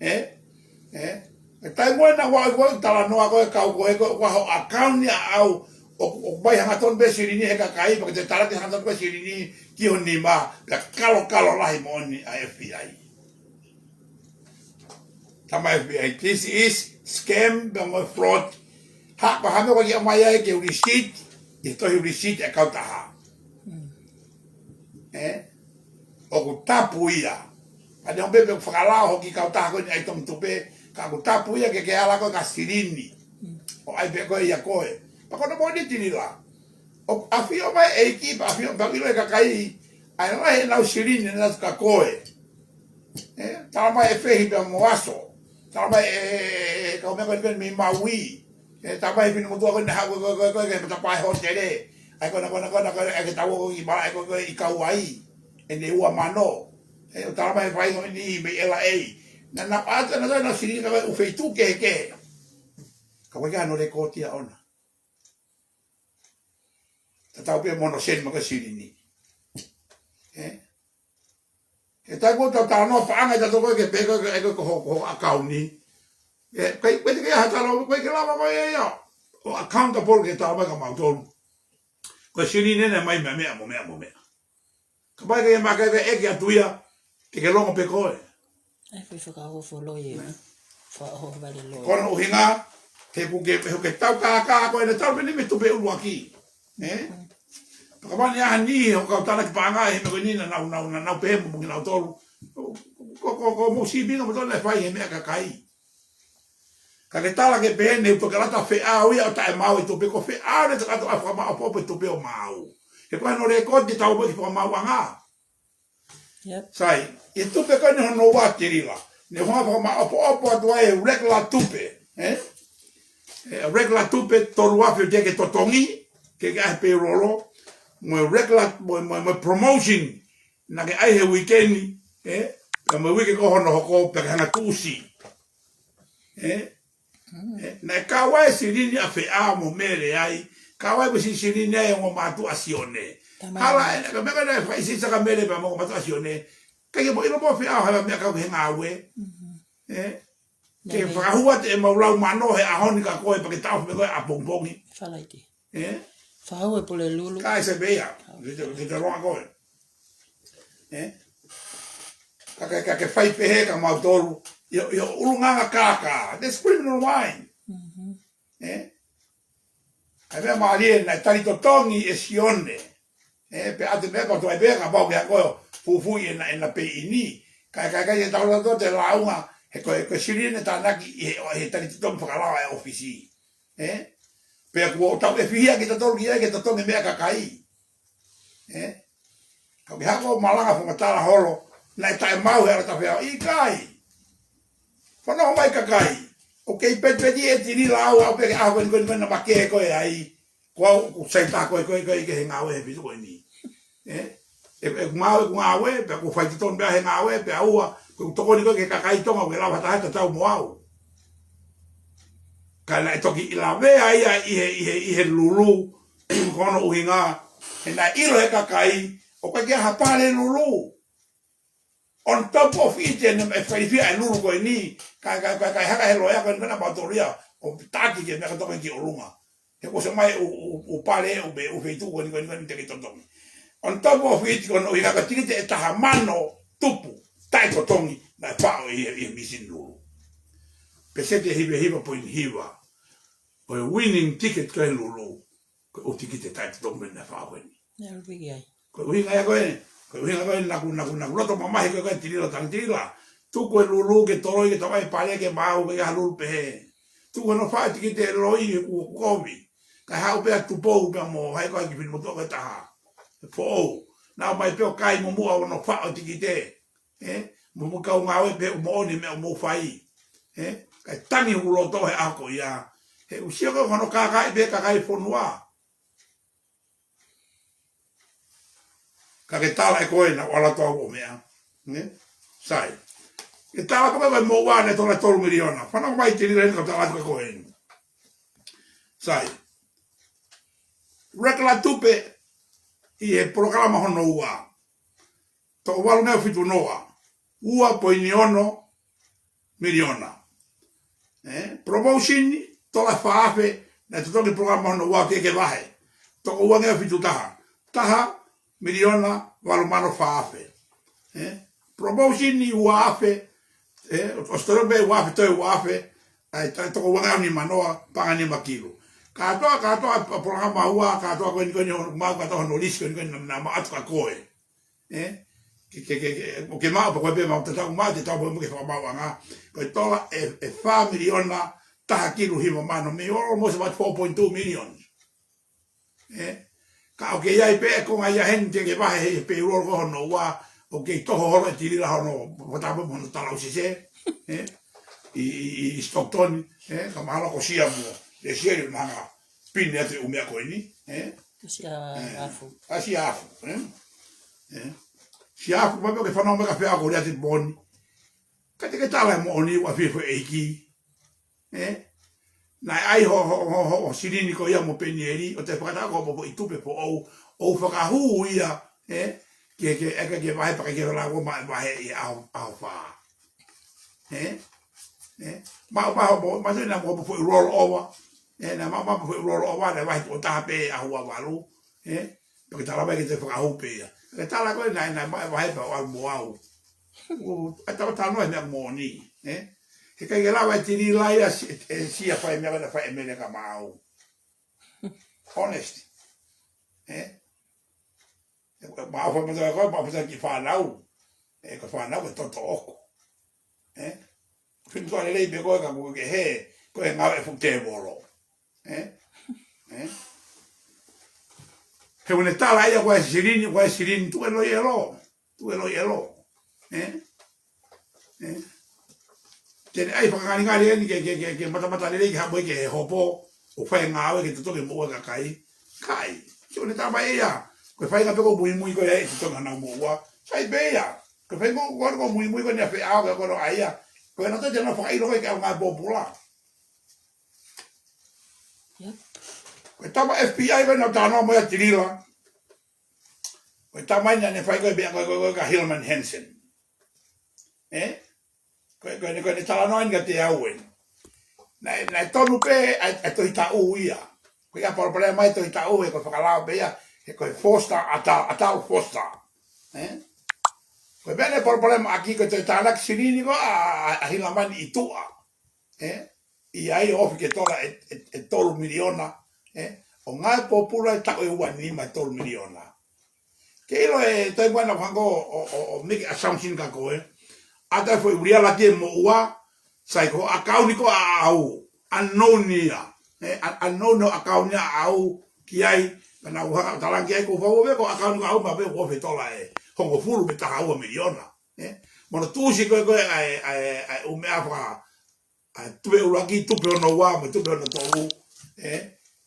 Ē? Ē? ʻE taimi ʻe naʻa ʻoku ʻi ai e talanoa ko e kau ko e ko e ʻoku ʻi ai ho ʻakauni ʻaʻau ʻoku, ʻoku ʻomai hangatonu pē silini he kakai, pea ke te talaki hangatonu pē silini ki ho nima, pea kalokalo lahi moʻoni ʻa e F B I. Tama F B I, this is scam, pea mo e fraud. Ha, ko e hā e meʻa ʻoku ʻikai ke ʻomai ai ke receipt, ʻi he tohi receipt ʻa e kautaha. Ē? ʻOku tapu ia. Pea ne ʻomai pē fakalao hoki kautaha ko eni ʻa e tongitupe, ka ʻoku tapu ia ke ke ala ko e ka silini. ʻO ʻai pē ko e ia ko e. Pea ko hono moʻoni Tilila. ʻOku ʻafio mai e ʻEiki, pea ʻafio pē ʻilo e kakai, ʻa e lahi ʻenau silini ʻenau ka ko e. Ē, tala mai e fehi pea mo aso. Tala mai e, e, e, e, kau meʻa ko eni mei Maui. Ē, tala mai e finemotuʻa ko eni haʻu ko e, ko e, ko e, ko e, ke mata pae hōtele. ʻAi ko ena, ko ena, ko ena, ko ena, ʻai ke tau ō ki malaʻe ko e, ko e, ʻi Kauaʻi. ʻEne ua mano. Ē, ʻo tala mai e fai ko eni mei L A. Naʻa nau ʻatu ʻenau, ʻenau silini ka ko e ʻū feituʻu kehekehe. Ka ʻoku ʻikai ke ʻi ai hano lēkooti ʻaʻana. Tatau pē mo hono send mai ko e silini. Ē? He taimi ʻoku tau talanoa paʻanga ʻi tautolu ko e ke pehē ko e, ko e, ko e ho, ho ʻakauni. Ē, ʻikai, ʻikai te ke ʻi ai ha talanoa, ʻikai ke lava ko e ia. ʻO accountable ke tala mai kia mautolu. Ko e silini ʻeni ʻomai meʻa, meʻa, mo meʻa, mo meʻa. Kapau ʻe ʻikai ke maʻu ke ʻeke atu ia, ke ke longo pē koe. ʻAi foʻi fakaofo loi ē. Fakaofo vale loi. Ko hono ʻuhinga, he ʻoku ke, he ʻoku ke tau kākā ko ena tau pē ni mei tupe ʻuluaki. Ē? Pea kapau naʻe ʻi ai ha niʻihi ʻo e kau talaki paʻanga he meʻa ko eni naʻa nau, nau, nau, nau pehē mo kinautolu. Ko, ko, ko, ko mou sīpinga mo tona e fai he meʻa kakai. Ka ke tala ke pehē ni ʻoku toki lata feʻao ia ʻo taʻemaau e tupe ko e feʻao ʻeni ʻoku tau fakamaʻopoʻopo e tupe ʻo maau. He ko hono lēkooti tau mo e fakamaauʻanga. Yep. Sai, ʻi he tupe ko eni hono ua Tilila. Ne hanga fakamaʻopoʻopo atu ai e regular tupe. Ē? E regular tupe tolu afe ʻoku teʻeki totongi, ke ke ʻai payroll. mo e regular, mo, mo, mo e promotion, naʻa ke ʻai he weekend, ē? Pea mo e uike ko hono hoko, pea ke hanga tuʻusi. Ē? Ē? Naʻe kau ai e silini ʻa Feʻao mo Mele ai, kau ai mo e silini ai ʻa e ongo mātuʻa Sione. Tamai. Hala ē, ka meka naʻe fakaʻisisa ka Mele pea mo e ongo mātuʻa Sione. Ka ke mo ʻilo mo Feʻao hala meʻa kau ki he ngāue. Ē? Ke fakahua te mau lau mano he ʻaho ni ka ko e pea ke taʻofi mei ko e ʻapongipongi. Falaite. Ē? Fakahua e pule lulu. Ka e se pea, ke te, ke te loa ko e. Ē? Ka ke, ka ke fai pehē ka mau tolu. Io, io, ʻulungaanga kākā. That's criminal wine. Ē? ʻA e meʻa mālie naʻe tali totongi ʻe Sione. Ē, pea ʻa e meʻa pea toe pea ka pau ke ako fufuʻi ʻena, ʻena pē ʻi ni. Ka, ka, ka, ʻe tau lato te launga, he ko e, ko e silini tānaki ʻi he, he tali totongi fakalawa ʻa e ʻōfisi. Ē? Pea kuo tau ʻefihia ke tau tolu ki ai ke totongi meʻa kakai. Ē? Ka ke hako malanga fakamatala holo, naʻe taʻe mau he ala tafea, ʻikai. Fanongo mai kakai, ʻoku kei petipeti e tili lau au pē ke ʻaho ko eni ko eni ko eni na make ko e ai, ko au ʻoku sai tā ko e ko e ko e ke he ngāue he fitu ko eni. Ē? ʻE, ʻe mau ʻeku ngāue, pea ʻoku fai totonu pea he ngāue, pea ua, ko e tokoni ko e ke kakai Tonga, ʻoku ke lava taha tatau mo au. Ka naʻe toki ʻi lavea ia ʻi he, ʻi he, ʻi he lulu, ko hono ʻuhinga, he naʻe ʻilo he kakai, ʻoku ʻikai ke ʻi ai ha pale lulu. On top of it, ʻe ne, ʻe faifia e lulu ko eni, ka, ka, ka, ka haka he loea ko eni ko ena batoria, ʻo taki ke meʻa ka toka ki ʻolunga. He kuo ʻosi mai ʻū, ʻū, ʻū pale, ʻū be, ʻū feituʻu ko eni, ko eni, ko eni te ke totongi. On top of it, ko hono ʻuhinga ka tikite ʻe taha mano tupu, taʻe totongi, naʻe faʻo ʻi he, ʻi he mīsini lulu. Peseti ʻe hiva hiva poini hiva. ʻO e winning ticket ko e lulu, ko e ʻū tikite taʻe totongi naʻe faʻo eni. Naʻe ʻalu pē ki ai. Ko e ʻuhinga ia ko e, ko e ʻuhinga ko e naʻa ku, naʻa ku, naʻa ku loto mamahi ko e, ko e tilila tangi tilila. Tuku e lulu ke toloi ke tau ʻai pale ke mau ke ʻi ai ha lulu pehē. Tuku hono faʻo e tikite loi he kuo kovi. Kae haʻu pē ʻa Tupou pea mo hai ko e kiʻi finemotuʻa ko e taha. Foʻou. Naʻa ʻomai pē ʻo kai mo muʻa hono faʻo e tikite. Ē? Mo, mo kau ngāue pē ʻo moʻoni meʻa ʻoku mou fai. Ē? Kae tangi hoku loto he ʻaho ko ia. He ʻoku ou sio ko hono kākaaʻi pē kakai fonua. Ka ke tala ʻe koe naʻa ku ʻalu atu au ʻo meʻa. Nē? Sai. Ke tala ko e meʻa ko e moʻua naʻe tola tolu miliona. Fanongo mai tilila eni ka tala atu ka ko eni. Sai. Rekila tupe ʻi he polokalama hono ua. Toko valu ngeau fitu noa. Ua poini ono miliona. Ē, promotion, tola fā afe, naʻe totongi polokalama hono ua ke ke vahe. Toko ua ngeau fitu taha. Taha miliona valu mano fā afe. Ē, promotion ʻi ua afe, ē, ʻo, ʻosi totongi pē ua afe, toe ua afe, ʻa e, ʻa e toko ua ngeau nima noa, paʻanga nima kilu. Kātoa, kātoa, polokalama ua, kātoa ko eni ko eni hono mau, kātoa hono lisi ko eni ko eni naʻa, naʻa ma ʻatu ka ko e. Ē? Ke, ke, ke, ke, ʻoku ke maʻu pē ko e pē mau tatau maʻu te tau pē mo ke fakamaʻuʻanga. Ko e tola ʻe, ʻe fā miliona taha kilu hiva mano, mei almost about four point two million. Ē? Ka ʻoku ʻi ai pē ko e ngaahi ʻaho ni te ke vahe he payroll ko hono ua, ʻoku kei toho holo e tilila hono, ko tau pē mo hono talausese. Ē? ʻI, ʻi, ʻi, ʻi Stockton, ē? Ka mahalo ko Sia mo, ʻe Sia ʻi mahanga pine atu e ʻū meʻa ko eni, ē? Sia Afu. Ē, ʻa Sia Afu, ē? Ē? Sia Afu, mai pē ke fanongo mai ka fea ko lia te poni. Ka te ke tala e moʻoni ua fie fo ʻeiki. Ē? Naʻe ʻai ho, ho, ho, ho, ho silini ko ia mo Penieli, ʻo te fakataka ko popo i tupe foʻou, ʻo fakahū ia, ē? Ke, ke, ʻe ke, ke vahe pea ke ke lau ko ma vahe ʻi ʻaho, ʻaho fā. Ē? Ē? Maʻu pē hoʻo, ma tui naʻa mo foʻi roll over. Ē, naʻa ma, ma foʻi roll over, naʻe vahe tuʻo taha pē ʻaho ua valu. Ē? Pea ke tala mai ke te fakahū pē ia. Ke tala ko e naʻe, naʻe ma vahe pē ʻalu mo au. ʻO, ʻa tau tano e meʻa moʻoni. Ē? He ʻikai ke lava e tilila ia si, e, Sia fai meʻa naʻe fai ʻe Mele ka maau. Honest. Ē? Ē, ko e maʻu fai mata ko e maʻu fai ki fānau. Ē, ko fānau ko e toto ʻoku. Ē? Finu toa lelei pē ko e ka kuo ke hē, ko e ngāue fuʻu tēvolo. Ē? Ē? He ʻoku ne tala ia ko e silini, ko e silini, tuʻu e loi ʻelo. Tuʻu e loi ʻelo. Ē? Ē? Te ne ʻai fakangalingali eni ke, ke, ke, ke matamata lelei ke hapo ke he hopo, ʻo fai ngāue ke totongi moʻua e kakai. Kai. Ke ʻoku ne tala mai ia, Ko e faʻahinga pē ʻoku muimui ko ia ʻi Tonga ʻenau moʻua. Sai pē ia. Ko e faʻahinga ʻoku, ʻoku muimui ko eni ʻa e feʻao ke ʻoku ʻai ia. Ko e naʻa tau te nau fakaʻilo ko e ke ʻaonga pōpula. Yep. Ko e tama F B I ko ē naʻa tau talanoa mo ia Tilila. Ko e tama eni naʻe fai ko e meʻa ko ē ko e, ko e ka Hillman Hansen. Ē? Ko e, ko e, ko e talanoa eni ka te au eni. Naʻe, naʻe tonu pē ʻa e, ʻa e tohi taʻu ia. Ko ia palopalema mai tohi taʻu he ko e fakalao pē ia, he ko e Foster, ʻa Tal, ʻa Tal Foster. Ē? Ko e meʻa naʻe palopalema ʻaki ko e toe tānaki silini ko ā, ʻa, ʻa, ʻa Hilamani ʻi tuʻa. Ē? ʻI ai ofi ke tola ʻe, ʻe, ʻe tolu miliona, ē? ʻO ngāue pōpula ʻi he taʻu ʻe ua nima ʻe tolu miliona. Ke ʻilo e taimi ko ena ʻoku hanga ʻo, ʻo, ʻo, ʻo make assumption kia koe. ʻA e foʻi ʻuli ʻa e lati ʻe moʻua, sai ko e ʻakauni ko ē ʻaʻau. Unknown ia. Ē, un-, unknown ʻo e ʻakauni ʻaʻau ki ai, ka naʻa ku hanga ʻo talaange ki ai ko e fau pē ko e ʻakauni ko ē ʻaʻau maʻa pē ko e ofi tola ʻe hongofulu pe taha ua miliona. Ē, mo hono tuʻusi ko ē ko ē ʻa e, ʻa e, ʻa e ʻū meʻa faka, ʻa e tupe ʻuluaki, tupe hono ua, mo e tupe hono tolu, ē?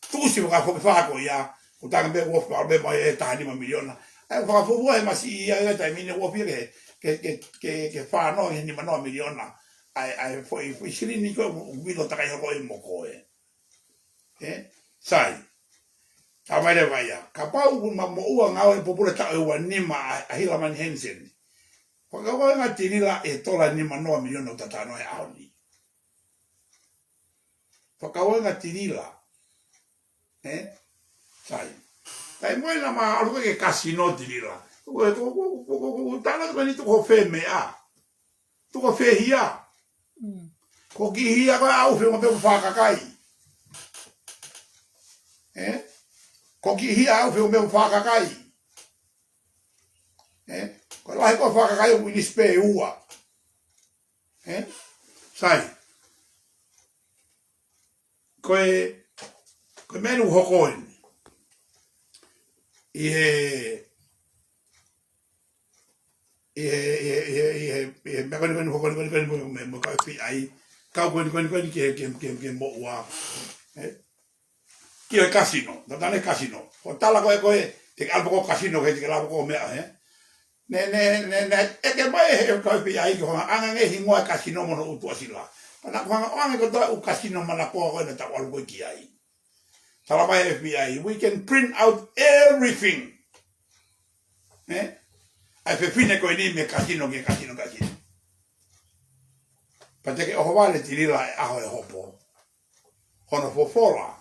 Tuʻusi fakafoki fā ko ia, ʻoku tangi pē ʻoku ofi pē mo e taha nima miliona. ʻA e fakafuofua he masiʻi ia ʻi he taimi ni ʻoku ofi ke, ke, ke, ke, ke fā noa ki he nima noa miliona. ʻA e, ʻa e foʻi, foʻi silini ko ē ʻoku, ʻoku ʻilo takai hoko ʻe mo koe. Ē? Sai. Tau mai leva ia. Kapau ʻoku ma moʻua ngāue pōpula taʻu ʻe ua nima ʻa, ʻa Hilamani Hansen. Fakakaukau ange Tilila e tola nima noa miliona ʻoku ta talanoa he ʻaho ni. Fakakaukau ange Tilila. Ē? Sai. Taimi ko ē naʻa ma ʻalu ki he kasino Tilila. Ko, ko, ko, ko, ko, ko, tala ko ni tuku ho fē meʻa. Tuku ho fē hia. Mm. Ko e kiʻi hia ko ē ʻaʻau feʻunga pē mo e fakakai. Ē? Ko e kiʻi hia ʻaʻau feʻunga pē mo e fakakai. Ē? Ko e lahi ko ē fakakai ʻoku ʻinisi pē ʻe ua. Ē? Sai. Ko e, ko e meʻa ʻoku hoko eni. ʻI he, ʻi he, ʻi he, ʻi he, ʻi he, ʻi he, ʻi he meʻa ko eni ko eni hoko eni ko eni ko eni mo, mo, mo e kau F B I. Kau ko eni ko eni ko eni ki he, ki he, ki he, ki he moʻua. Ē? Ki he kasino, tatane kasino. Ko e tala ko ē ko ē, te ke ʻalu pē koe ki he kasino, ke te ke lava koe ʻo meʻa, ē? Ne, ne, ne, ne, ʻeke mai he kau F B I ki he anga, ʻange hingoa e kasino mo hono ʻutuʻasila. Pea naʻa ku hanga ʻo ʻange kotoa e ʻū kasino manakoa ko ē naʻa tau ʻalu ko ē ki ai. Tala mai F B I, we can print out everything. Ē? ʻA e fefine ko eni mei he kasino ki he kasino, kasino. Pea te ke ʻohovale Tilila he ʻaho ʻe hopo. Hono fofola.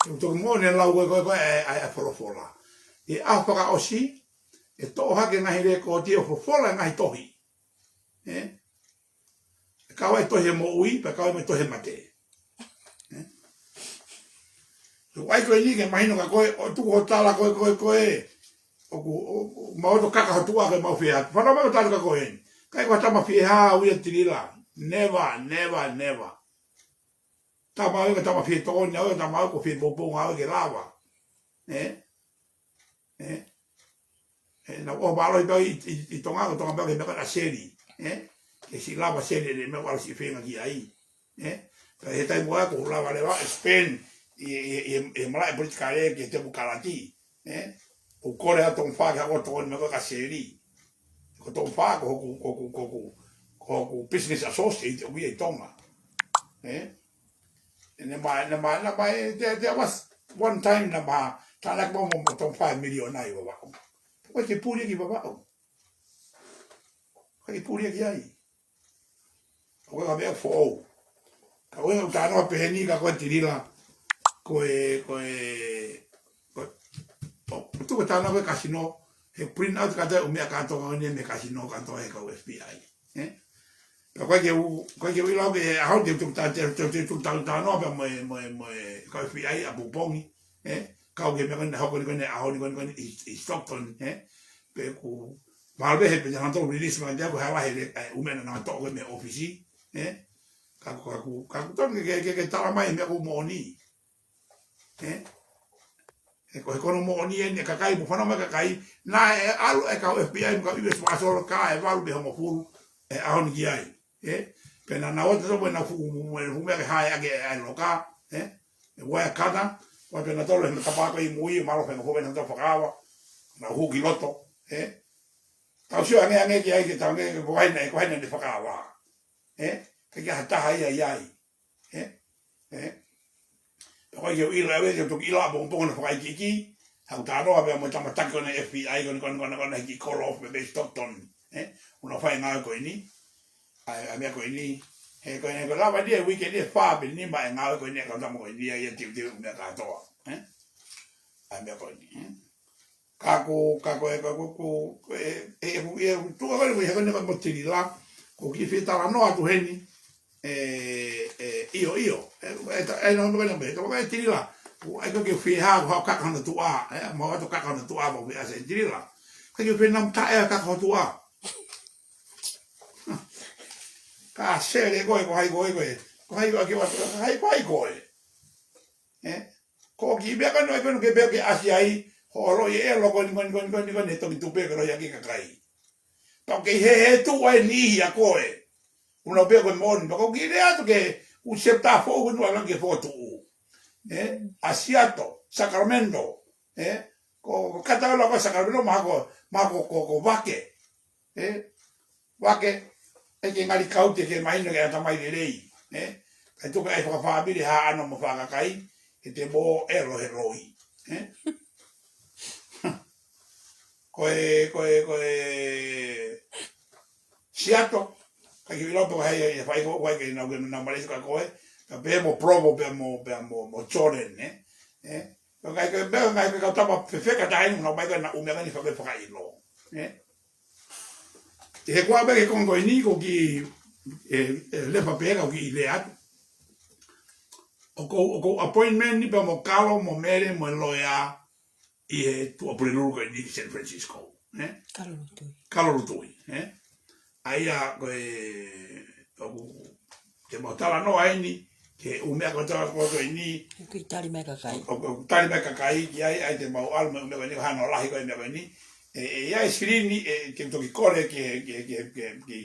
ʻOku toki moʻoni e lau ko ē, ko ē, ko ē, ʻa e, ʻa e folofola. ʻI he ʻaho fakaʻosi, ʻe toʻo hake e ngaahi lekooti ʻo fofola e ngaahi tohi. Ē? ʻE kau ai e tohi e moʻui, pea kau ai mo e tohi e mate. Ē? ʻOku ʻai ko eni ke mahino kia koe, ʻo tuku ho tala ko ē, ko ē, ko ē. ʻOku, ʻo, ʻo, mau ʻoto kaka ho tuʻa ke mau fie atu. Fanongo mai ʻo tala kia koe eni. ʻIkai ko ha tama fie hā au ia Tilila. Never, never, never. Tama au ia ko e tama fie tokoni au ia, tama au ko e fie poupou au ia ke lava. Ē? Ē? Ē, naʻa ku ʻohovale pē ʻi, ʻi, ʻi Tonga, ko Tonga pē ki he meʻa ko ē ʻa Seli. Ē? Ke siʻi lava Seli ʻene meʻa ʻoku ʻalu siʻi feinga ki ai. Ē? Pea ʻi he taimi ko ē ʻoku lava leva ʻo spend ʻi, ʻi, ʻi, ʻi he malaʻe politikale ki he temokalati. Ē? ʻOku kole ʻa Tonga Fā ke hoko ʻo tokoni meʻa ko ē kia Seli. Ko Tonga Fā ko hoku, ko hoku, ko hoku, ko hoku business associate ʻoku ʻi ai ʻi Tonga. Ē? Naʻe ma, naʻe ma, naʻe ma, there, there was one time naʻa ma tānaki mo, mo, mo Tonga Fā e miliona ʻi Vavaʻu. ʻOku ʻikai ke puli ia ki Vavaʻu. ʻIkai ke puli ia ki ai. ʻOku ʻikai ko ha meʻa foʻou. Ka ko e ʻuhinga ʻoku ou talanoa pehē ni kia koe Tilila. Ko e, ko e, ko e, ʻo, ʻo tuku e talanoa ko ē kasino, he print out kātoa e ʻū meʻa kātoa ko eni mei he kasino kātoa he kau F B I. Ē? Pea ʻoku ʻikai ke u, ʻoku ʻikai ke u ʻilo au ki he ʻaho ni te u tuku ta, te, te, te u tuku ta, talanoa pea mo e, mo e, mo e kau F B I ʻapongipongi. Ē? Kau ki he meʻa ko eni naʻe hoko ni ko eni ʻaho ni ko eni ko eni ʻi, ʻi Stockton, ē? Pea ʻoku mahalo pē he pē te nau toe release mai kiate au ko e hā e lahi e, e ʻū meʻa naʻa nau toʻo ko ē mei he ʻōfisi, ē? Ka ʻoku, ka ʻoku, ka ʻoku tonu ke, ke, ke tala mai e meʻa ʻoku moʻoni. Ē? He ko, he ko hono moʻoni eni e kakai, mou fanongo mai kakai, naʻe ʻalu e kau F B I mo e kau U S Marshal kae valu pe hongofulu e ʻaho ni ki ai. Ē? Pea naʻa nau ō atu mo ʻenau fuʻu, mo ʻenau fuʻu meʻa ke hae ʻaki e, e loka, ē? E wire cutter, ʻo pea nau tolo he matapā ko ē ʻi mui, ʻo mālohi pē mo e fuʻu meʻa naʻa nau fakaava. nau hū ki loto, ē? Tau sio ange ange ki ai ke tau ange ko hai naʻe, ko hai naʻa ne fakaava. Ē? ʻIkai ke ʻi ai ha taha ia ʻi ai. Ē? Ē? Pea ko e ke u ʻilo ʻe au ē, ke u toki ʻilo ʻapongipongi ʻene fakaikiiki, haʻaku talanoa pea mo e tama taki ko eni F B I ko eni, ko eni, ko eni, ko eni, hiki kolo off mei Stockton. Ē? ʻOku nau fai e ngāue ko eni. ʻA e, ʻa e meʻa ko eni. He ko eni, ko e lava eni e uike ni ʻe fā pe nima e ngāue ko eni ʻa e kau tama ko eni ia, ia tiuteu meʻa kātoa. Ē? ʻA e meʻa ko eni. Ē? Ka ko, ka ko e, ka ko, ko, ko e, e, e, e, e, tuʻa ko eni, ko e, he ko eni ko e mo Tilila, ko e kiʻi fie talanoa atu heni, ē, ē, ʻio, ʻio, ē, ē, ta-, ē, nau, nau, nau, nau, nau, Tilila, ko e, ʻai ko e kiʻi fie hā, ko e kaka hono tuʻa, ē, mo e kaka hono tuʻa, mo e fie ʻasi Tilila. Ko e kiʻi fie nau tā e kaka hono tuʻa. Ka sele koe, ko hai koe, koe, ko hai koe, ko hai koe, ko hai koe. Ē? Ko e kiʻi meʻa ko eni ʻoku ʻikai ke pehē ke ʻasi ai, hoʻo ʻilo e ʻelo ko eni, ko eni, ko eni, ko eni, ko eni, he toki tupu pē ke ʻilo ia ʻe he kakai. Pea ʻoku kei hē, hē tuʻu ai e niʻihi ʻa koe. ʻOku nau pehē ko e moʻoni, pea ʻoku ou kiʻi lea atu ke, ʻū septa foʻou ko eni ʻoku ʻalu ange ke fokotuʻu. Ē? ʻA Seattle, Sacramento. Ē? Ko, ko Kataula ko Sacramento, mahalo ko, mahalo ko, ko, ko Vake. Ē? Vake, ʻai ke ngali kaute ke mahino ke ʻatamai lelei. Ē? Kae tuku ai fakafāmili, haʻano mo fakakai, he te mou ʻelo he loi. Ē? Ko e, ko e, ko e Seattle, ʻikai ke u ʻilo pe ko hai ia, fai ko, ko hai ke nau, ke nau malesi ka ko e, ka pehē mo Provo, pea mo, pea mo, mo Jordan, ē? Ē? Ka ʻikai ke, pea ngai pe kau tama fefeka taha eni, nau mai ka na ʻumea ni faka-, fakaʻilo. Ē? He ko e meʻa ke konga ko eni ko e kiʻi, ē, ē, lepa pē ka u kiʻi lea atu. ʻOku ou, ʻoku ou appointment ni pea mo Kalo, mo Mele, mo e loea ʻi he Tuʻapulelulu ko eni ki San Francisco. Ē? Kalo Lutui. Kalo Lutui, ē? ʻA ia ko e, ʻoku te mau talanoa eni, ki he ʻū meʻa ko e tala ko eni. ʻOku tali mai kakai. ʻO, ʻo, tali mai kakai, ki ai, ʻai te mau ʻalu mai ʻū meʻa ko eni, ko hano lahi ko e meʻa ko eni. Ē, ē, ʻi ai e silini, ē, ke toki kole ki, ki, ki, ki, ki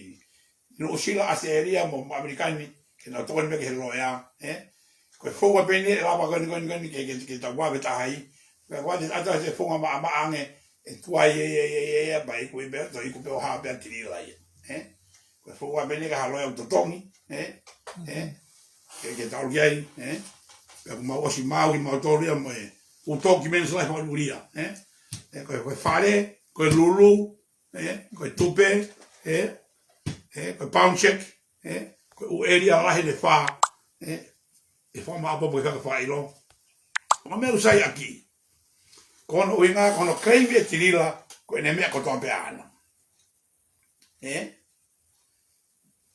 Nuʻusila, ʻAositelēlia mo, mo ʻAmelika ni, ke nau tokoni mai ki he loea, ē? Ko e founga pē eni, ʻe lava ko eni, ko eni, ko eni, ke, ke, ke tau vave taha ai. Pea ko e ʻata, ʻata e founga maʻamaʻa ange, ʻe tuai, ē, ē, ē, ē, ē, pea iku, ē, pea, to iku pē ʻo hā pē ʻa Tilila ia. Ē? Ko e founga pē eni ka ha loea ʻoku totongi, ē? Ē? Ke, ke tau ki ai, ē? Pea ʻoku mau ʻosi maʻu kimautolu ia mo e ʻū documents lahi fakaʻulia, ē? Ē, ko e, ko e fale, ko e lulu, ē, ko e tupe, ē, ē, ko e pound check, ē, ko e ʻū ʻēlia lahi ʻe fā, ē, ʻe fā maʻapopo ke kaka fakaʻilo. Ko e meʻa ʻoku sai ʻaki. Ko hono ʻuhinga, ko hono claim ʻe Tilila, ko ʻene meʻa kotoa pē ʻaʻana. Ē?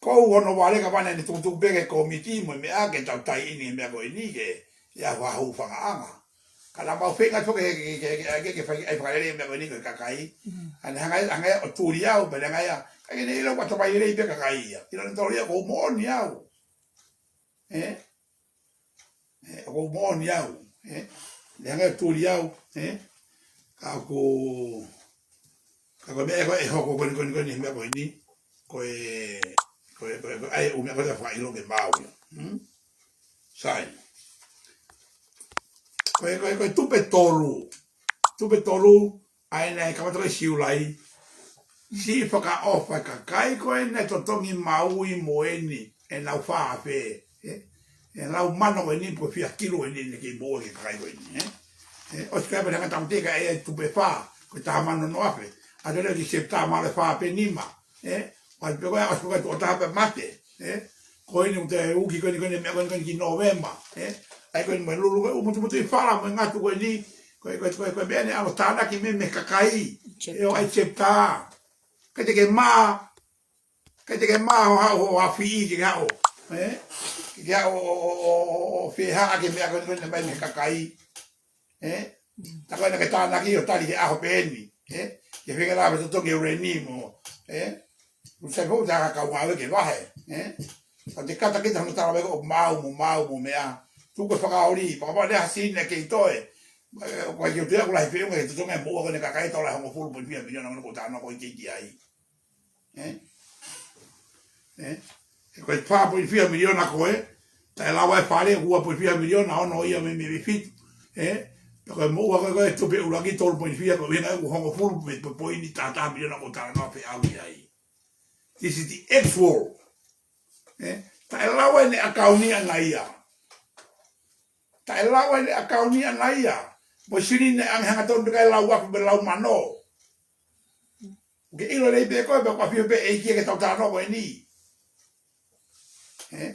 Ko hono vale ka vane ni tukutuku pē ki he kōmiti mo e meʻa ke tau tie in e meʻa ko eni ke ia fahu fangaʻanga. Ka naʻa mau feinga atu ke, ke, ke, ke, ke, ke fai, ʻai fakalelei e meʻa ko eni ko e kakai. Mm. ʻA ʻene hanga, hanga ʻo tuli au, pea ne hanga ia, ʻikai ke ne ʻilo ʻoku ʻatamai lelei pē kakai ia. ʻIlo ʻene toli ia ʻoku ou moʻoni au. Ē? Ē, ʻoku ou moʻoni au. Ē? Ne hanga ʻo tuli au. Ē? Ka ʻoku, ka ko e meʻa ko ē ʻe hoko ko eni, ko eni, ko eni, meʻa ko eni. Ko e, ko e, ko e, ko e, ʻai ʻū meʻa ko ē fakaʻilo ke maau ia. Hmm? Sai. Ko e, ko e, ko e tupe tolu. Tupe tolu, ʻa ē naʻe kamata ko ē Siulai. Siʻi fakaʻofa e kakai ko ē naʻe totongi maui mo eni, ʻenau fā afe, ē? ʻEnau mano ko eni, ko e fiha kilu eni, ne kei moʻua ki he kakai ko eni, ē? Ē, ʻosi ko ē pea ne hanga ʻo tāmateʻi ka ʻe tupe fā, ko e taha mano noa afe. ʻAlu leva ki Sepitema ʻe fā pe nima, ē? ʻOsi pē ko ē, ʻosi pē ko ē tuʻo taha pea mate, ē? Ko eni ʻoku te uki ko eni, ko eni meʻa ko eni, ko eni ki Nōvema, ē? ʻAi ko eni mo e lulu ko ē, ʻū mutumutu ʻi fala mo e ngatu ko eni, ko e, ko e, ko e, ko e meʻa ne ʻalu ʻo tānaki mei, mei he kakai, ē, ʻo ʻai Sepitema. ʻIkai te ke mā, ʻikai te ke mā ho haʻu ho afi ke ke haʻu, ē? Ke ke haʻu ʻo, ʻo, ʻo, ʻo, ʻo fie hā ʻaki e meʻa ko eni, ko eni mai mei he kakai. Ē? Ta ko ena ke tānaki ʻo tali he ʻaho pē eni, ē? Ke feinga lava ʻo totongi e uranium, ē? ʻOku sai foʻou ta ka kau ngāue ke vahe, ē? Ka te kata kita hano tala mai ko e maau mo maau mo meʻa. Tuku e fakaoli, pea kapau leva ha sini ʻe kei toe. Ē, ʻoku ʻikai ke u toe ʻaku lahi feʻunga ke totongi e moʻua ko eni e kakai, tau lahi hongofulu poini fiha miliona ko eni ʻoku tau ʻalu ko ē ki ai. Ē? Ē? Ko e fā poini fiha miliona ko ē, taʻe lava e fale, ua poini fiha miliona, ono ia mei, mei, mei fitu. Ē? Pea ko e moʻua ko ē ko e tupe ʻuluaki tolu poini fiha ko e ʻuhinga ʻoku hongofulu pe, pe poini taha taha miliona ʻoku talanoa pē ʻa ia ai. This is the actual. Eh? Taʻe lau ʻene ʻakauni ʻana ia. Taʻe lau ʻene ʻakauni ʻana ia. Mo e silini ʻe ʻange hangatonu pē kae lau afe pe lau mano. ʻOku ke ʻilo lelei pē koe, pea ʻoku ʻafio pē ʻEiki ke tau talanoa ko eni. Eh?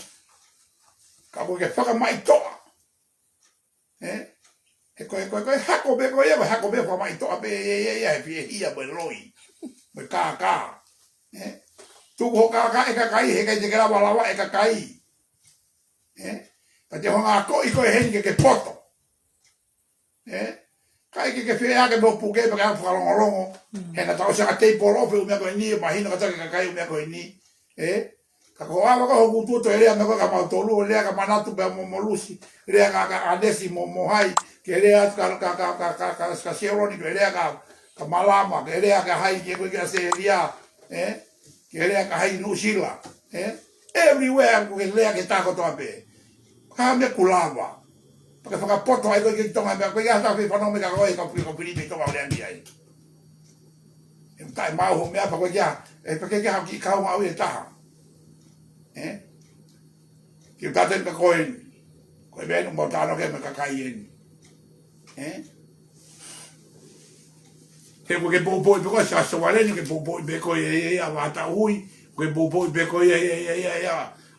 Ka ʻoku ke fakamaʻitoʻa. Eh? He ko e, ko e, ko e hako pē ko ia, ko e hako pē fakamaʻitoʻa pē, ia, ia, ia, he fiehia mo e loi. Mo e kākā. Eh? Tuku ho kākā ʻe kakai, he ʻikai te ke lava lava ʻe kakai. Eh? Ka te hanga ʻo akoʻi koe heni ke ke poto. Eh? Kae ke ke fie ake mo puke pea ke fakalongolongo. Mm. He naʻa tau saka tei polo ofe ʻū meʻa ko eni, mahino ka taki kakai ʻū meʻa ko eni. Eh? Ka ko ava ko hoku tuʻu toe lea meʻa ko ē kia mautolu, lea kia Manatu pea mo, mo Lusi, lea kia, kia ʻAnesi mo, mo hai, ke lea kia, kia, kia Sialoni, ke lea kia, kia Malama, ke lea kia hai, ke ko ē kia Selia, eh? Ke lea kia hai Nuʻusila, eh? Everywhere ʻoku ke lea ki he taha kotoa pē. Ka meʻa ʻoku lava. Pea ke fakapoto ai koe ki Tonga meʻa, ko ia ta fai fanongo mai kia koe ka fili, ka fili pē Tonga ʻo lea ni ai. ʻE taʻemaʻu hoʻo meʻa pea ko e kia, ʻe pea ke kia haki kau maʻu ʻe taha. Eh? Ke u tala atu ka ko eni. Ko e meʻa eni ʻoku mau talanoa ki ai mo e kakai eni. Eh? He ʻoku ke poupouʻi pē koe Siaosi Sovaleni, ke poupouʻi pē koe ia, ia, ia, Vātauhui, ke poupouʻi pē koe ia, ia, ia, ia, ia,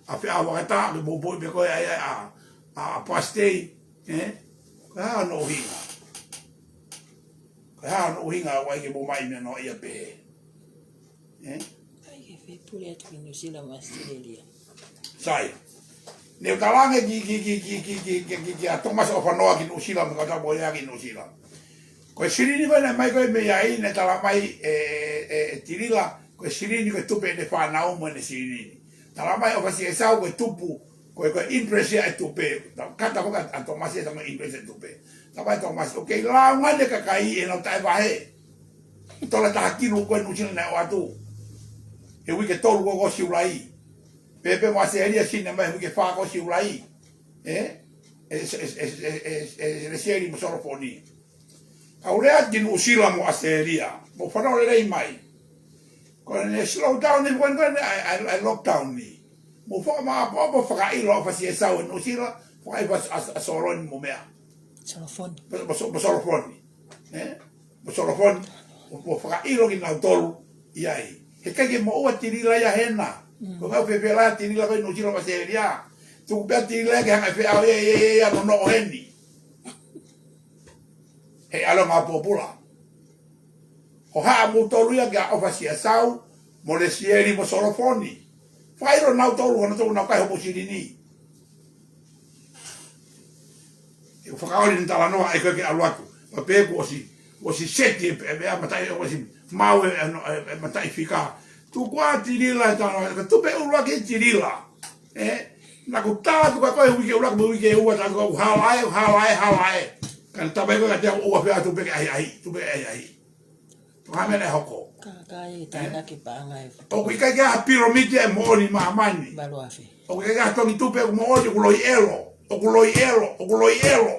ʻa Feʻao Vakatā, ke poupouʻi pē koe ia, ia, ʻa, ʻa, ʻa Pasitei, eh? Ko e hā hono ʻuhinga? Ko e hā hono ʻuhinga ʻoku ʻai ke mou maʻu meʻa noaʻia pehē? Eh? ʻAi ke fepule atu ki Nuʻusila mo ʻAositelēlia. Sai. Ne u talaange ki, ki, ki, kia Tomasi ʻOfanoa ki Nuʻusila mo e kau tau moea ki Nuʻusila. Ko e silini ko ē naʻe ʻomai ko ē mei ai naʻe talamai ʻe, ʻe, ʻe, ʻe Tilila, ko e silini ko e tupe ʻene fānau mo ʻene silini. Talamai ʻe ʻOfasi ʻEsau ko e tupu, ko e, ko e interest ia ʻa e tupe. Ta, kata ko ē ʻa Tomasi ʻe tama interest ʻa e tupe. Talamai ʻe Tomasi, ʻoku kei lāunga ʻene kakai ʻenau taʻevahe. Tola taha kilu ko ē Nuʻusila naʻe ʻoatu. He uike tolu ko ē ko Siulai. Pea pehē mo ʻAositelēlia silini mai he uike fā ko Siulai. Eh? ʻE, ʻe, ʻe Lesieli mo Solofoni. Ka u lea ki Nuʻusila mo ʻAositelēlia. Mou fanongo lelei mai. Ko ʻene slow down ni, ko ʻene, ko ʻene, ʻai, ʻai, ʻai lockdown ni. Mou fakamāʻopoʻopo fakaʻilo ʻa ʻOfasi ʻEsau ʻi Nuʻusila, fakaʻilo ʻa, ʻa, ʻa Soloni mo meʻa. Solofoni. Mo, mo, mo Solofoni. Eh? Mo Solofoni, mo, mo fakaʻilo kinautolu ʻi ai. He ʻikai ke moʻua Tilila ia hena. Mm. Ko e ngāue fēfē ʻa Tilila ko ē ʻi Nuʻusila mo ʻAositelēlia. Tuku pē ʻa Tilila ke hanga ʻe Feʻao ia, ia, ia, ia, nonoʻo heni. He ʻalu ʻo ngāue pōpula. Ko e hā ʻa moutolu ia kia ʻOfasi ʻEsau, mo Lesieli mo Solofoni. Fakaʻilo nautolu, ko nautolu naʻa nau kai hoʻomou silini. ʻE fakaoli ʻene talanoa ʻa e ko ē ke ʻalu atu. Pea pehē kuo ʻosi, kuo ʻosi seti ʻe, ʻe, ʻe mataʻi, ʻosi maʻu ʻe, ʻe, ʻe, ʻe mataʻi fika. Tuku ā Tilila ʻe talanoa, ka tupe ʻuluaki Tilila. Eh? Naʻa ku tala atu kia koe uike ʻuluaki mo uike ua, tala atu ʻoku hala ē, hala ē, hala ē. Ka ne tala mai ko ē kiate au ʻoua fea tupe ke ʻahiʻahi, tupe ke ʻahiʻahi. Ko e hā e meʻa naʻe hoko? Kākā ʻi tānaki paʻanga ē. ʻOku ʻikai ke ʻi ai ha piramidi ʻi he moʻoni ʻi māmani. Valu afe. ʻOku ʻikai ke ʻi ai ha tongi tupe ʻoku moʻoni, ʻoku loi ʻelo. ʻOku loi ʻelo. ʻOku loi ʻelo.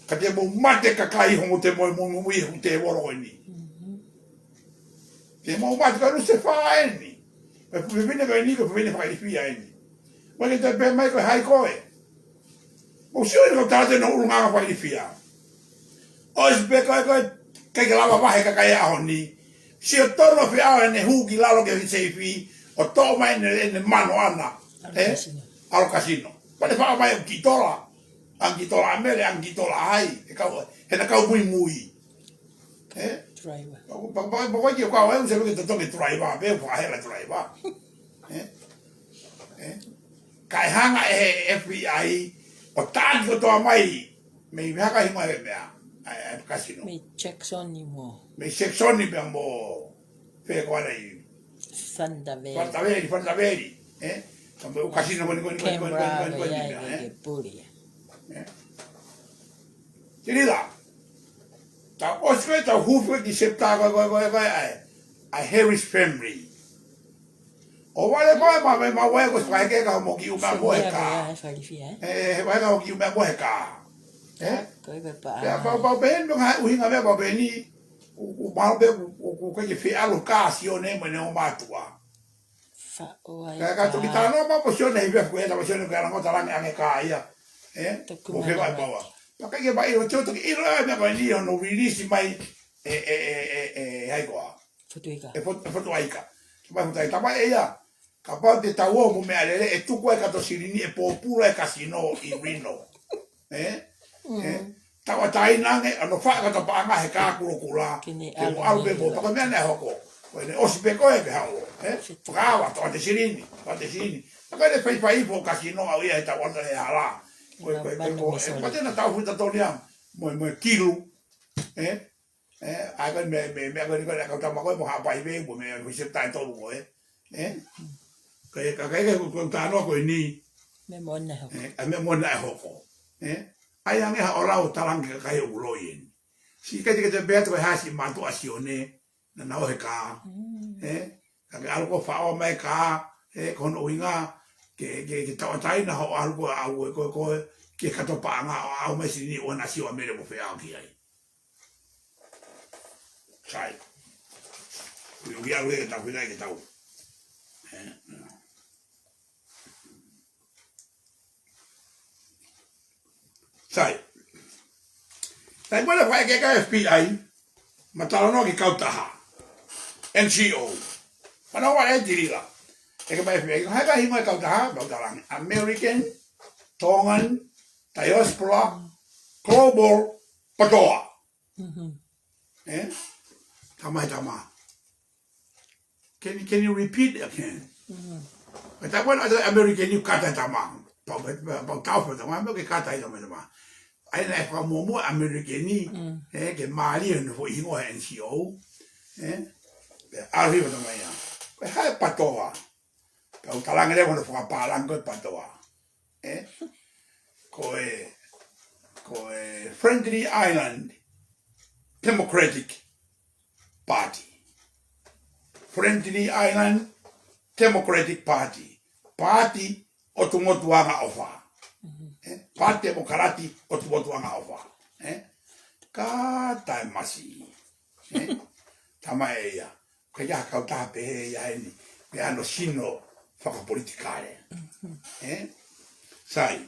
Ka te mou mate kakai hoʻomou toe moemoemoemui he tēvolo ko eni. Mhm. Te mou mate ka Lusefā eni. Ko e fefine ko eni, ko e fefine fakailifia eni. Mou ke toe pehē mai ko hai koe. Mou sio eni ko e tala atu ʻene ʻulungaanga fakailifia. ʻOsi pē ko ē ko ē, ʻikai ke lava vahe kakai ʻaho ni. Sio tonu ʻa Feʻao ʻene hū ki lalo ki he seifi, ʻo toʻo mai ʻene, ʻene mano ʻana. ʻAlu kasino. Eh? ʻAlu kasino. Pea ne faʻa mai ʻo kiʻi tola. ʻAnge kiʻi tola ʻa Mele, ʻange kiʻi tola ʻa hai. He kau, he naʻa kau muimui. Eh? Driver. Pa, pa, pa, pa, pa, ko e kau ē, ʻoku se loke totongi driver, pea fakahela driver. Eh? Eh? Kae hanga ʻe he F B I ʻo taki kotoa mai, mei, mei he hā e hingoa e meʻa, ʻa e, ʻa e kasino. Mei Jackson ni mo. Mei Jackson ni pea mo, fē ko ē ʻi Fantaveli. Fantaveli, Fantaveli. Eh? Ka mo e kasino ko eni, ko eni, ko eni, ko eni, Canberra, ko eni, ko eni, ko eni, ia, eh? Ke puli ia. Eh? Tilila. Tau ʻosi ko ē, tau hū ko ē ki he chapter ko ē, ko ē, ko ē, ko ē, ʻa e, ʻa e Harris family. ʻO vale mai ma me ma wai ko fai ke ka mo ki uma mo e ka. Fai fia, eh? Eh, wai ka mo ki uma mo e ka. Eh? Ko e pepa. Pea pau pau pehē ni mo ngaahi ʻuhinga meʻa pau pehē ni. ʻOku, ʻoku mau pē, ʻoku, ʻoku, ʻoku ke fie ʻalu ka Sione mo ne o mātuʻa. Fa o ai Ka, ka ka. Toki talanoa ma po Sione hei pea ko e ta po Sione ka lango talange ange ka ia. Eh? Toku Mo ke mana mai mai. Paua. Pea kai ke mai o tio toki ʻilo ai meʻa ko eni ʻo no release mai. E, e, e, e, e, hai koa. Fotu ika. E fot-, e fotu aika. Ke mai fotu aika. Tama e ia. Kapau te tau ō mo meʻa lele, e tuku ai kato silini e pōpula e kasino ʻi Reno. Eh? Mm. Eh? Tauʻatāina ange, ʻa no faʻa kato paʻanga he kā kulokula. Ke ne Ke mo ʻalu ʻalu pē ne mo, ʻilo. Pako meʻa ne hoko. Ko ene ʻosi pē ko e ke hao. Eh? Fitu. Fakaava, tauʻate silini, tauʻate silini. Pako ene faifai fo kasino au ia he tauʻata he hala. Ko e, ko e, ko e, Nā ko e, manu e, misoli. Pate na tau futa toniam. Mo, mo kilu. Eh? Eh, ʻa ko e me, me, me, ko e, ko e, kau tama ko e mo hapai vei, mo me, mo se tai tolu ko e. Eh? Ka e, ka, ka e, ko, ko tano ko e ni. Me mo ne hoko. Eh, a me mo ne hoko. Eh? Ai ange ha ola o talange ka kai o ulo yen. Si ka te ka te bea to hasi mātuʻa Sione, na na o he ka. Mm. Eh? Ka ke ʻalu ko faʻo mai ka, eh, ko hono ʻuhinga, ke, ke, ke tauʻatāina ho ʻalu ko au e ko, ko, ke kato paʻanga ʻo au mai silini ʻo na sio a mele mo feʻao ki ai. Sai. Kui uki alu e ke tau, kui nai ke tau. Eh. Sai. Sai, mo le fai ke ka F B I, ma talanoa ki kautaha. N G O. Mana wa e tilila. E ke mai F B I, hai ka hingo e kautaha, kautaha langi. American, Tongan, Diaspora, Global, Patoa. Mhm. Eh? Tama he tama. Can, can you repeat again? Mhm. But I want other American you kata tama. Pau, pau, pau tau fa tama, pau ke kata i tama tama. Ai na e fakamuamua American ni, Mm. eh, ke mali no fo hingo he N G O. Eh? Pe ari fa tama ia. Pe hai Patoa. Pea u talange leva no fakapālangi ko e Patoa. Eh? Ko e, ko e Friendly Island Democratic Party. Friendly Island Democratic Party. Paati ʻotu motu anga ʻofa. Mhm. Eh? Paati Demokarati ʻotu motu anga ʻofa. Eh? Ka tae masi. Eh? Tama e ia. Ka ia kautaha pehē ia heni, pea no sino fakapolitikale. Mhm. Eh? Sai.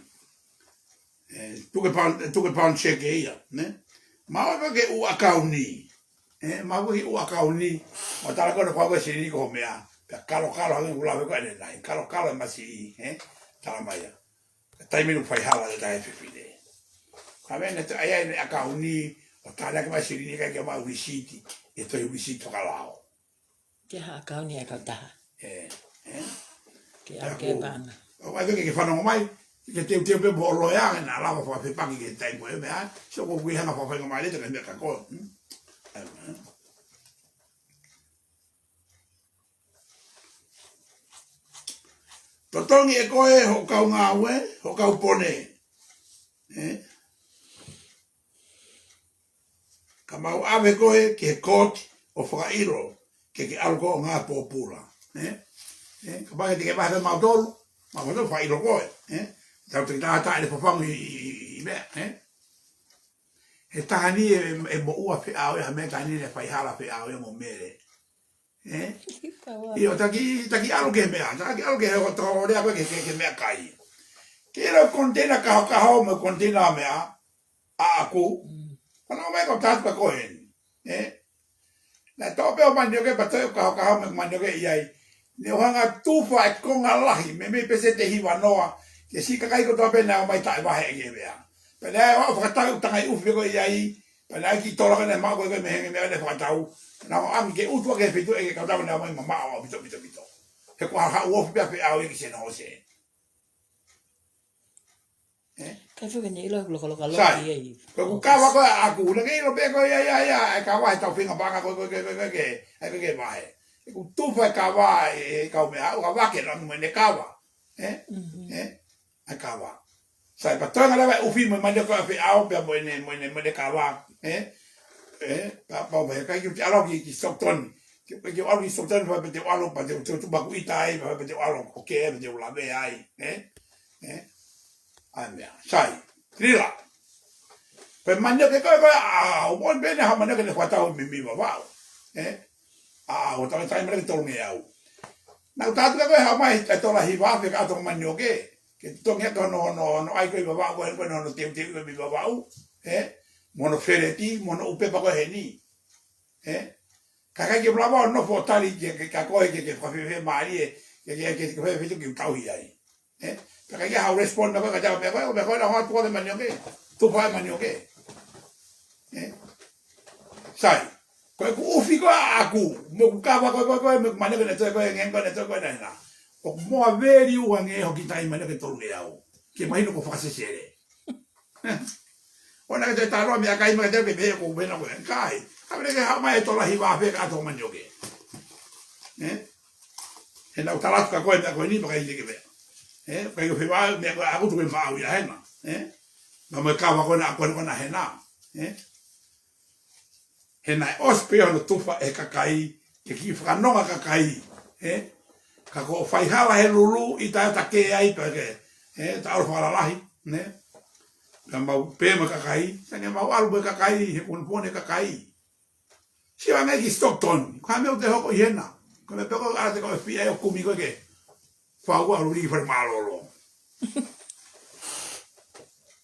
Eh, tuke pound, tuke pound seke ia, ne? Ma o ke u akauni. Eh, ma o ke u akauni. Ma tala ko no kau ke sini ko mea. Pea kalo kalo hangi ula ko ene nai. Kalo kalo masi, eh? Tala mai ia. Taimi nu fai hala le tae fefine. Ka mea ne te ai ai ne akauni, ʻo tala ke mai silini kai ke mai uisiti, e toi uisiti fakalao. Ke ha akauni e kautaha. Eh, eh. Ke au ke panga. ʻO ai ke ke fanongo mai, ke teu teu pe mo loea, na lava fa fepaki ke tai mo e mea, so ko kui hanga fa fai mai le te ka mea ka ko. Hmm? Eh, eh. Totongi e koe, ho kau ngāue, ho kau pone. Eh? Ka mau ʻave koe ki he kooti ʻo fakaʻilo, ke ke ʻalu ko ʻo ngā pōpula. Eh? Eh? Ka pake te ke vahe mautolu, mautolu fakaʻilo koe. Eh? Tau te ki taha taha ele fafangu i, i, i, i mea. Eh? He taha ni e, e moʻua feʻao ia, ha mea taha ni e faihala feʻao ia mo mele. Eh? Kaua. ʻIo, taki, taki ʻalu ke mea, taki ʻalu ke he o tau lea ke, ke, ke mea kai. Ke ʻilo container kaho kaho mo container mea, ʻaʻaku. Mm. Mana o mai kau tatu ka kohen. Eh? Na tō pe o mani o ke pa tō kaho kaho mo mani o ke i ai. Ne o hanga tufa e konga lahi, me me pese te hiva noa. Ke si kakai ko tō pe na o mai tae vahe e ke mea. Pea ne ai o fakatau tangai ufi ko i ai. Pea ne ai ki tola ka ne mako ko e mehenge mea ne fakatau. Na o angi ke utu ke fitu e ke kautau ne o mai mama o pito pito pito. He kua ha uofi pea pe au e ki sena o se. Eh? Kai fo ke ne ʻilo loka loka loka Sai. Ia i. Ko ku kava ko aku, na ke ʻilo pe ko ia, ia, ia, e kava e tau finga panga ko, ko, ko, ko, ko, ke, e ko ke vahe. E ku tufa e kava, e, e kau mea, au kava ke ranu me ne kava. Eh? Mhm. Eh? E kava. Sai, pa toenga lava e ufi mo mani ko e feʻao, pea mo ne, mo ne, mo ne kava. Eh? Eh? Pa, pa, mo he kai ki uti alo ki, ki Stockton. Ke, ke ʻalu ki Stockton, pea te u ʻalu, pea te u, te u tupaku ʻita ai, pea te u ʻalu ʻo kē, pea te u lave ai, ē? Ē? ʻAi meʻa. Sai, Tilila. Ko e manioke ko ē, ko ē, ʻa, ʻo moʻoni pē ʻene haʻu manioke ʻene fakatau mei, mei Vavaʻu. Ē? ʻA, ʻo taʻu taimi manioke tolungeau. Naʻa ku tala atu kia koe haʻu mai e tola hiva afe ka ʻoatu e manioke. Ke totongi atu hono, hono, hono ʻai ko ē ʻi Vavaʻu, ko ē, ko ē hono teuteu ʻi Vavaʻu. Ē? Mo hono feleti, mo hono ʻū pepa ko ē heni. Ē? Ka ʻikai ke lava ʻo nofo ʻo tali ke, ke, kia koe ke, ke fakafiemālie, ke, ke, ke, ke fakafiemālie ke u tauhi ai. Ē? Pea ʻikai ke haʻu respond na koe ka tau meʻa koe, meʻa koe na hoa tuʻa le manioke. Tufa e manioke. Ē? Sai. Ko ʻeku ʻufi ko ē ʻaʻaku, mo ʻeku kava ko ē, ko ē, ko ē, mo ʻeku manioke ne toe ko ē, ngen ko ē ne toe ko ē na hena. ʻOku more value ange hoki taimi manioke tolungeau. Ke mahino ko fakasesele. ʻOua naʻa ke toe talanoa meʻakai mai kiate au ke pehē ʻoku ou pehē na ko ē. ʻIkai. Haʻu leva ke haʻu mai e tola hiva afe ka ʻoatu e manioke. Ē? He naʻa ku tala atu kia koe meʻa ko eni, pea ʻikai ke ke meʻa. Ē? Pea ʻikai ke feva meʻa ko ē ʻaʻaku tuku e maʻau ia hena. Ē? Naʻa mo e kava ko ē naʻaku ko ē ko ē na hena. Ē? He naʻe ʻosi pē hono tufa ʻe he kakai, ke kiʻi fakanonga kakai, ē? Ka ko e faihala he lulu ʻi taʻe ta kē ai pē ke, ē, ta ʻalu fakalalahi, nē? Ka mau pē mo e kakai, sai ange mau ʻalu mo e kakai, he kuo ne pone kakai. Sio ange ki Stockton, ko e hā e meʻa ʻoku te hoko ʻi hena. Ko e meʻa pē ko ē ʻa e te ko e F B I ʻo kumi koe ke fau ʻalu lī fale mālōlō.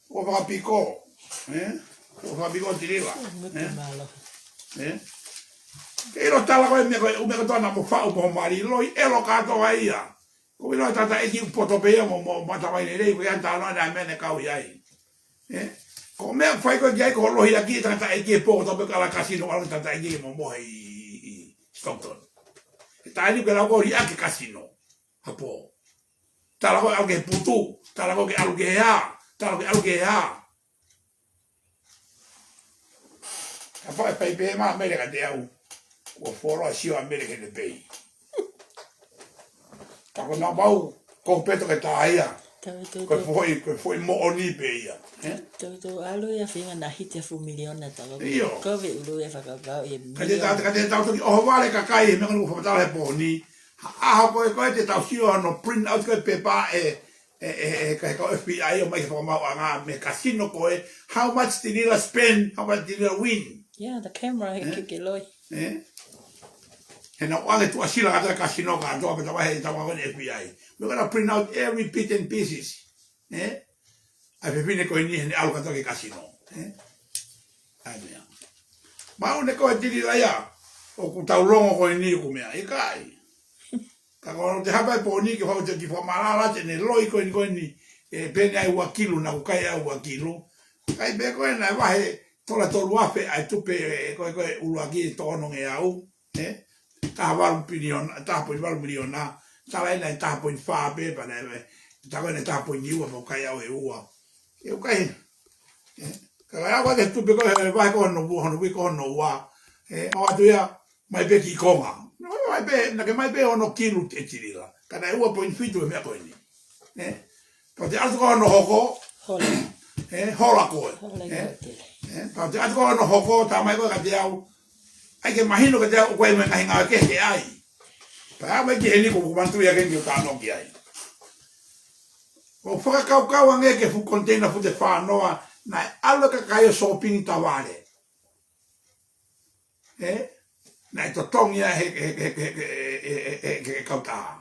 ʻO fakapiko, ē? ʻO fakapiko Tilila, ē? Mālō. Ē? Ke ʻilo tala ko ē meʻa ko ē, ʻū meʻa ko ē naʻa mo faʻu mo mali, loi ʻelo kātoa ia. Ko e ʻilo e tangataʻeiki ʻoku poto pē ia mo, mo, mo tamai lelei, ko ia talanoa naʻe meʻa ne kau ʻi ai. Ē? Ko e meʻa fai ko ē ki ai, ko e lohiakiʻi e tangataʻeiki he pō kotoa pē ka ʻalu e kasino, ʻalu e tangataʻeiki mo mohe ʻi, ʻi, ʻi Stockton. He taimi ni ke lau ko e liʻaki e kasino. Hapo. Tala ko ē ʻalu ki he putu, tala ko ē ke ʻalu ki he hā, tala ko ē ʻalu ki he hā. Kapau ʻe pehē pē ʻe Mele kiate au, kuo fuoloa sio ʻa Mele ki heʻene pei. Ka ko e naʻa mau, ko e peto ke tā ia. Tau tu, ko e tu, foʻi, ko e foʻi moʻoni pē ia. Ē? Tau tu ʻalu ia feinga naʻa hiti e fuʻu miliona tau. ʻIo. Ko e ʻulu e fakapau ia. Ka te ta, ka te tau toki ʻohovale kakai, he meʻa ko eni ʻoku fakamatala he pō ni. Ha ʻaho ko ē ko ē te tau sio hono print out ko ē pepa ʻe, ʻe, ʻe, ʻe, ka, ka F B I ʻo mai ke fakamaauʻanga mei he kasino ko ē. How much Tilila spend, how much Tilila win. Yeah, the camera, he, ē? Ke, ke loi. Ē? He naʻa ʻoange tuʻasila kātoa e kasino kātoa pē tau he tau ko eni F B I. We're gonna print out every bit and pieces. Ē? ʻA e fefine ko eni heʻene ʻalu kātoa ki he kasino. Ē? ʻAi meʻa. Maʻu ne ko e Tilila ia, ʻoku tau longo ko eni ʻoku meʻa, ʻikai. Ka ko e te hapa e pō ni ke fau te ki fakamalala te ne loi ko eni ko eni, ē, pehē ʻe ua kilu, naʻa ku kai ʻe ua kilu. Kai pē ko ē naʻe vahe tola tolu afe ʻa e tupe, ē, ko e, ko e ʻuluaki ʻe toko ono ngeau. Ē? Taha valu piliona, taha poini valu miliona, tala ʻe naʻe taha poini fā pē, pea naʻe, ē, tā ko ē naʻe taha poini ua, pea u kai au ʻe ua. ʻE u kai, ē, ka kai au ʻa e tupe ko ē, he vahe ko hono ua, hono ui ko hono ua. Ē, ʻoatu ia, mai pē ki konga. Naʻe mai pē, naʻa ke mai pē ono kilu ʻe Tilila. Ka naʻe ua poini fitu e meʻa ko eni. Ē? Pea te ʻalu ko hono hoko. Hola. Ē, hola koe. Hola. Ē? Ē? Pea te ʻalu ko hono hoko, tā mai koe kiate au. ʻAi ke mahino kiate au, ʻoku ʻi ai mo e ngaahi ngāue kehe ke ʻai. Pea mai ki heni ko ʻeku manatuʻi ʻa eni ke u talanoa ki ai. ʻOku fakakaukau ange ki he fuʻu container fute fā noa, naʻe ʻalu e kakai ʻo sōpingi tavale. Ē? Naʻe totongi ia he, he, he kautaha.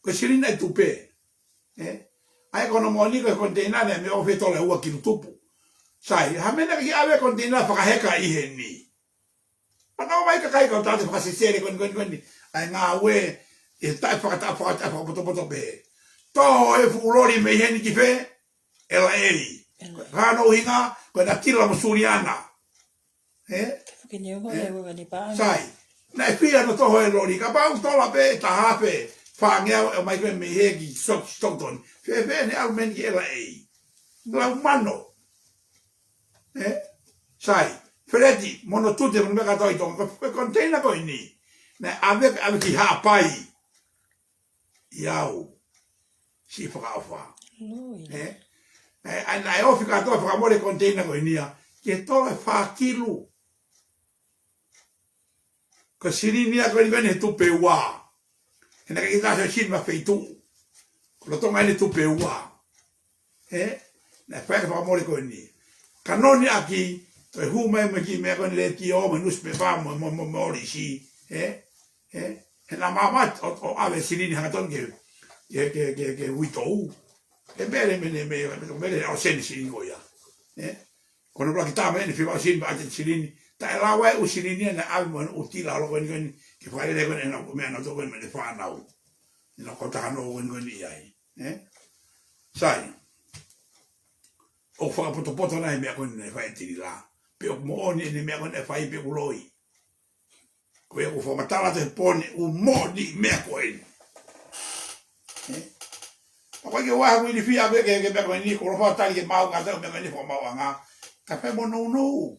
Ko e silini naʻe tupe. Ē? ʻAi ko hono moʻoni ko e container naʻe meʻa ʻo fetola ua kilu tupu. Sai, ha meʻa naʻe kiʻi ʻave container fakaheka ʻi heni. Pea nau mai kakai kautaha te fakasesele ko eni, ko eni, ko eni. ʻAi ngāue, ʻe taʻe fakataʻa, fakataʻa, fakapotopoto pē. Toho e fuʻu loli mei heni ki fē, L A. L A. Ko hono ʻuhinga, ko e naʻe Tilila mo Suliana. Ē? Ke fakaneongo ē? E ua ni pā. Sai. Naʻe fia no toho e loli, kapau tola pē, taha pē, fāngeau ʻe mai ko ē mei hē ki Stock-, Stockton. Fēfē ne ʻalu mei heni ki L A. Lau mano. Ē? Sai. Feleti, mo hono tute, mo hono meʻa kātoa ʻi Tonga. Ko e container ko eni. Naʻe ʻave, ʻave ki Haʻapai. ʻIo. Siʻi fakaʻofa. Loi. Ē? Ē, ʻa ia naʻe ofi kātoa fakamole container ko eni ia. Ke tola fā kilu. Ko e silini ia ko eni ko eni he tupe ua. He naʻe ʻikai ke ʻi ai ha silini mafeituʻu. Ko e lolotonga eni tupe ua. Ē? Naʻe fai e fakamole ko eni. Ka noni ʻaki, toe hū mai mo e kiʻi meʻa ko eni letiō, mo e nusipepa, mo, mo, mo, mo e ʻōlisi. Ē? Ē? He naʻa māmā ʻo, ʻo ʻave silini hangatonu ke, ke, ke, ke, ke uitou. He mele, mele, mele, mele ʻo seni silini ko ia. Ē? Ko hono ʻuluaki tama eni fie maʻu silini, ʻa e silini. Taʻe lava e ʻū silini ia naʻe ʻave mo e ʻū tila holo ko eni ko eni, ke fakalele ko eni ʻenau meʻa naʻa nau toʻo ko eni mei he fānau. ʻEnau kautaha nō ko eni ko eni ʻi ai. Ē? Sai. ʻOku fakapotopoto nai e meʻa ko eni naʻe fai ʻe Tilila. Pe ʻoku moʻoni eni e meʻa ko eni naʻe fai pe ʻoku loi. Ko ia ʻoku fakamatala atu he pō ni ʻoku moʻoni e meʻa ko eni. Ē? ʻOku ʻikai ke u ʻai haʻaku ilifia ʻaku ke, ke meʻa ko eni, ko e lofa tali ke maʻu ngata e meʻa ko eni fakamaauʻanga. Ka fai mo nounou.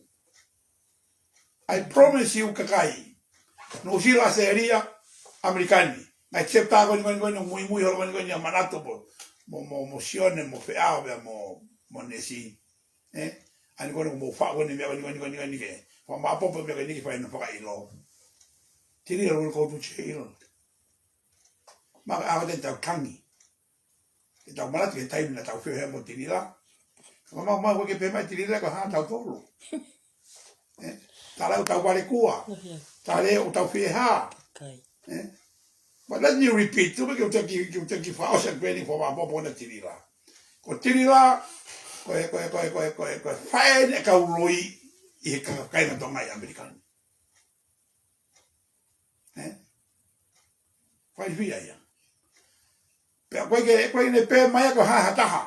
I promise you kakai. Nuʻusila, ʻAositelēlia, ʻAmelika ni. Ngaahi chapter ko eni ko eni ko eni muimui holo ko eni ko eni ʻa Manatu mo, mo, mo, mo Sione, mo Feʻao, pea mo, mo Nesi. Ē? ʻA eni ko eni ko mo fa ko eni meʻa ko eni ko eni ko eni ko eni ke. Fakamāpopo meʻa ko eni ke fai ʻenau fakaʻilo. Tilila will go to jail. Maka awa te tau tangi. Ke tau manatu ki he taimi naʻa tau feohi ai mo Tilila. Ka mau mau ke pehē mai Tilila ko e hā tautolu. Ē? Tala ʻoku tau vale kua. Tala ʻoku tau fie hā. Ē? But let me repeat, tuku ke u toki, ke u toki fakaʻosi atu pē eni fakapopo na Tilila. Ko Tilila, ko e, ko e, ko e, ko e, ko e, ko e faʻē eni ʻa e kau loi ʻi he ka-, kāinga Tonga ʻi ʻAmelika ni. Ē? Fai fia ia. Pea ko e ke, ko e ne pē mai ko e hā ha taha.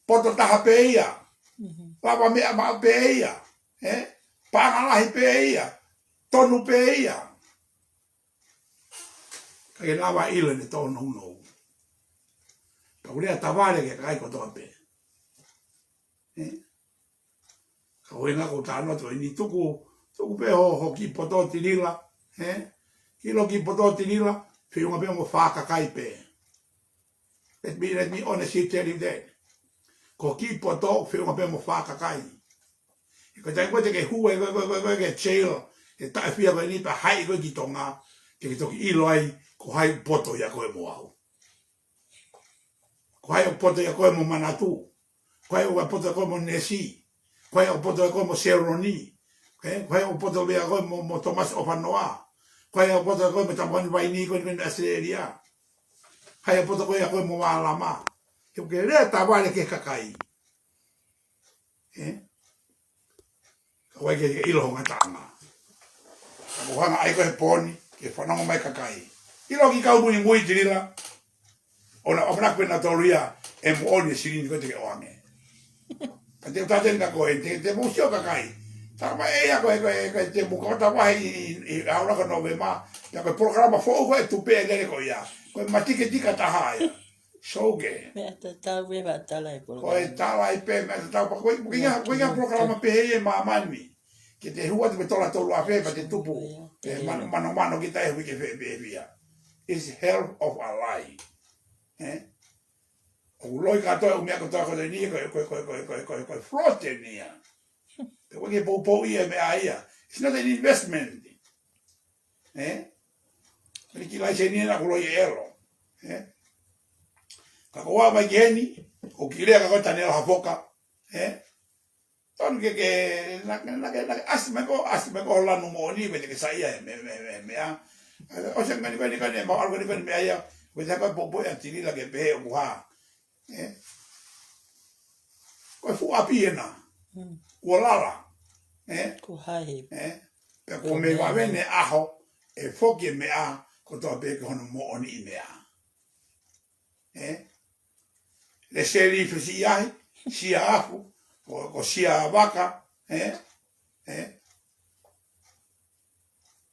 Poto taha pē ia. Mhm. Lava meʻa maʻu pē ia. Ē? Paʻanga lahi pē ia. Tonu pē ia. Ka ke lava ʻilo ne tōnounou. Ka ʻoku lea tavale ki he kakai kotoa pē. Ē? Ka ko e ʻuhinga ko e talanoa ko eni tuku, tuku pē ho, ho kiʻi poto Tilila, ē? Kiʻi lo kiʻi poto Tilila, feʻunga pē mo e fā kakai pē. Let me, let me honestly tell you that. Ko e kiʻi poto, feʻunga pē mo e fā kakai. He ko e taimi ko ē te ke hū ai, ko e, ko e, ko e, ko e, ko e jail, he taʻefia ko eni pea haʻi koe ki Tonga, te ke toki ʻilo ai, ko hai poto ia ko e mo au. Ko hai ʻoku poto ia ko e mo Manatu. Ko hai ʻoku poto ia ko e mo Nesi. Ko hai ʻoku poto ia ko e mo Seloni. Ē? Ko hai ʻoku poto ia ko e mo, mo Thomas ʻOfanoa. Ko hai ʻoku poto ia ko e mo Tapuhani Vaini ko e, ko e ʻAositelēlia. Hai ʻoku poto ko ia ko e mo Mālama. He ʻoku ke lea tavale ki he kakai. Ē? Ka ʻoku ʻikai ke ʻilo ho ngataʻanga. Ka ko e hanga ai ko e he pō ni, ke fanongo mai kakai. ʻIlo ki he kau muimui Tilila. ʻO na ʻofa naku pē nautolu ia, ʻe moʻoni e silini ko ē te ke ʻoange. Ka te u tala atu eni kia koe, te, te mou sio kakai. Tala mai ʻe ia ko e, ko e, ko e te mou kau ta vahe ʻi, ʻi, ʻi ʻaho ko Nōvema. Pea ko e polokalama foʻou ko e tupe ʻe lele ko ia. Ko e matiketika taha ia. Soke. Meʻa tatau e vatala e polokalama. Ko e tala ai pē meʻa tatau pē ko e, ko e, ko e polokalama pehē ʻi māmani. Ke te hua te me tola tolu afe, pea te tupu. Pea mano, mano, mano kita e hui ke fe, fe, fia. It's hell of a lie. Ē? ʻOku loi kātoa e ʻū meʻa kotoa ko eni, ko e, ko e, ko e fraud eni ia. Te ʻoku ʻikai ke poupou ia e meʻa ia. It's not an investment. Ē? Mele ki laiseni ena ʻoku loi e ʻelo. Ē? Ka ko ʻeku ʻai mai ki heni, ʻoku kiʻi lea kia koe Taniela Hafoka. Ē? Tonu ke ke, na, na, na, na, ʻasi mai ko, ʻasi mai ko lanu moʻoni, pea te ke saiʻia he meʻa, meʻa, meʻa, meʻa. ʻOsi e ngaahi ko eni ko eni, mau ʻalu ko eni ko eni meʻa ia, pea te ke poupou ʻa Tilila ke pehē ʻoku hā. Ē? Ko e fuʻu ʻapi ena. Mm. Kuo lala. Ē? Kuo hae. Ē? Pea kuo mei vave ʻene ʻaho, ʻe foki e meʻa, kotoa pē ki hono moʻoniʻi meʻa. Ē? Lēseli Fisiʻiahi, Siafu, ko, ko Siavaka, ē? Ē?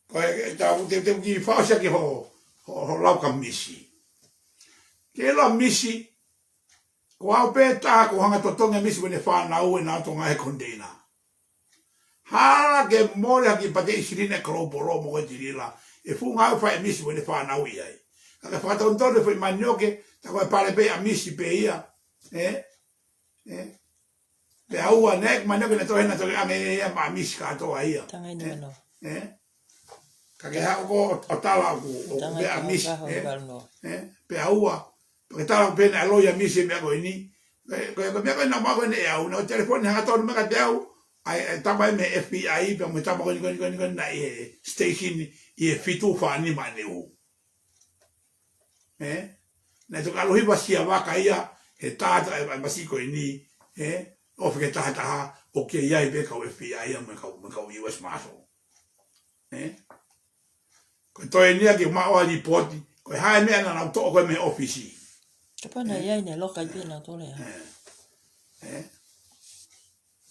Ko e, e tau, te, te u kiʻi fakaʻosi ʻaki ho, ho, ho lau kia Misi. Ke lau Misi, ko au pē taha ʻoku hanga totongi ʻa Misi mo ʻene fānau ʻenau toʻo ngaahi container. Hala ke mole ha kiʻi pateʻi silini ʻa e Global Law mo ko e Tilila. ʻE fuʻu ngāue fai ʻe Misi mo ʻene fānau ʻi ai. Ka ke fakatonutonu e foʻi manioke, tā ko e pale pē ʻa Misi pē ia. Ē? Ē? Pea ʻoua naʻe manioke naʻe toʻo hena toki ʻange ia maʻa Misi kātoa ia. Tangai ni mano. Ē? Ka ke haʻu ʻo, ʻo tala ʻoku, ʻoku meʻa misi, ē? Ē? Pea ua, pea ke tala ʻoku pehē naʻe loi ʻa misi e meʻa ko eni. Ko e, ko e, ko e meʻa ko ena ʻoku maʻu ko eni ʻe au, naʻe telefoni hangatonu mai kiate au, ʻa e, ʻa e tama mei he F B I, pea mo e tama ko eni, ko eni, ko eni, ko eni naʻe ʻi he station ʻi he fitu fā nima ʻaneuhu. Ē? Naʻe toki ʻalu hiva sia vaka ia, he tā atu ʻa e, ʻa e masi ko eni, ē? ʻOfi ke taha taha, ʻoku kei ʻi ai pē kau F B I ia mo e kau, mo e kau U S Marshal. Ē? Ko e toe eni ia ke maʻu ʻa e lipooti, ko e hā e meʻa naʻa nau toʻo ko ē mei he ʻōfisi. Kapau naʻe ʻi ai ne loka ʻi pē nautolu ia. Ē? Ē?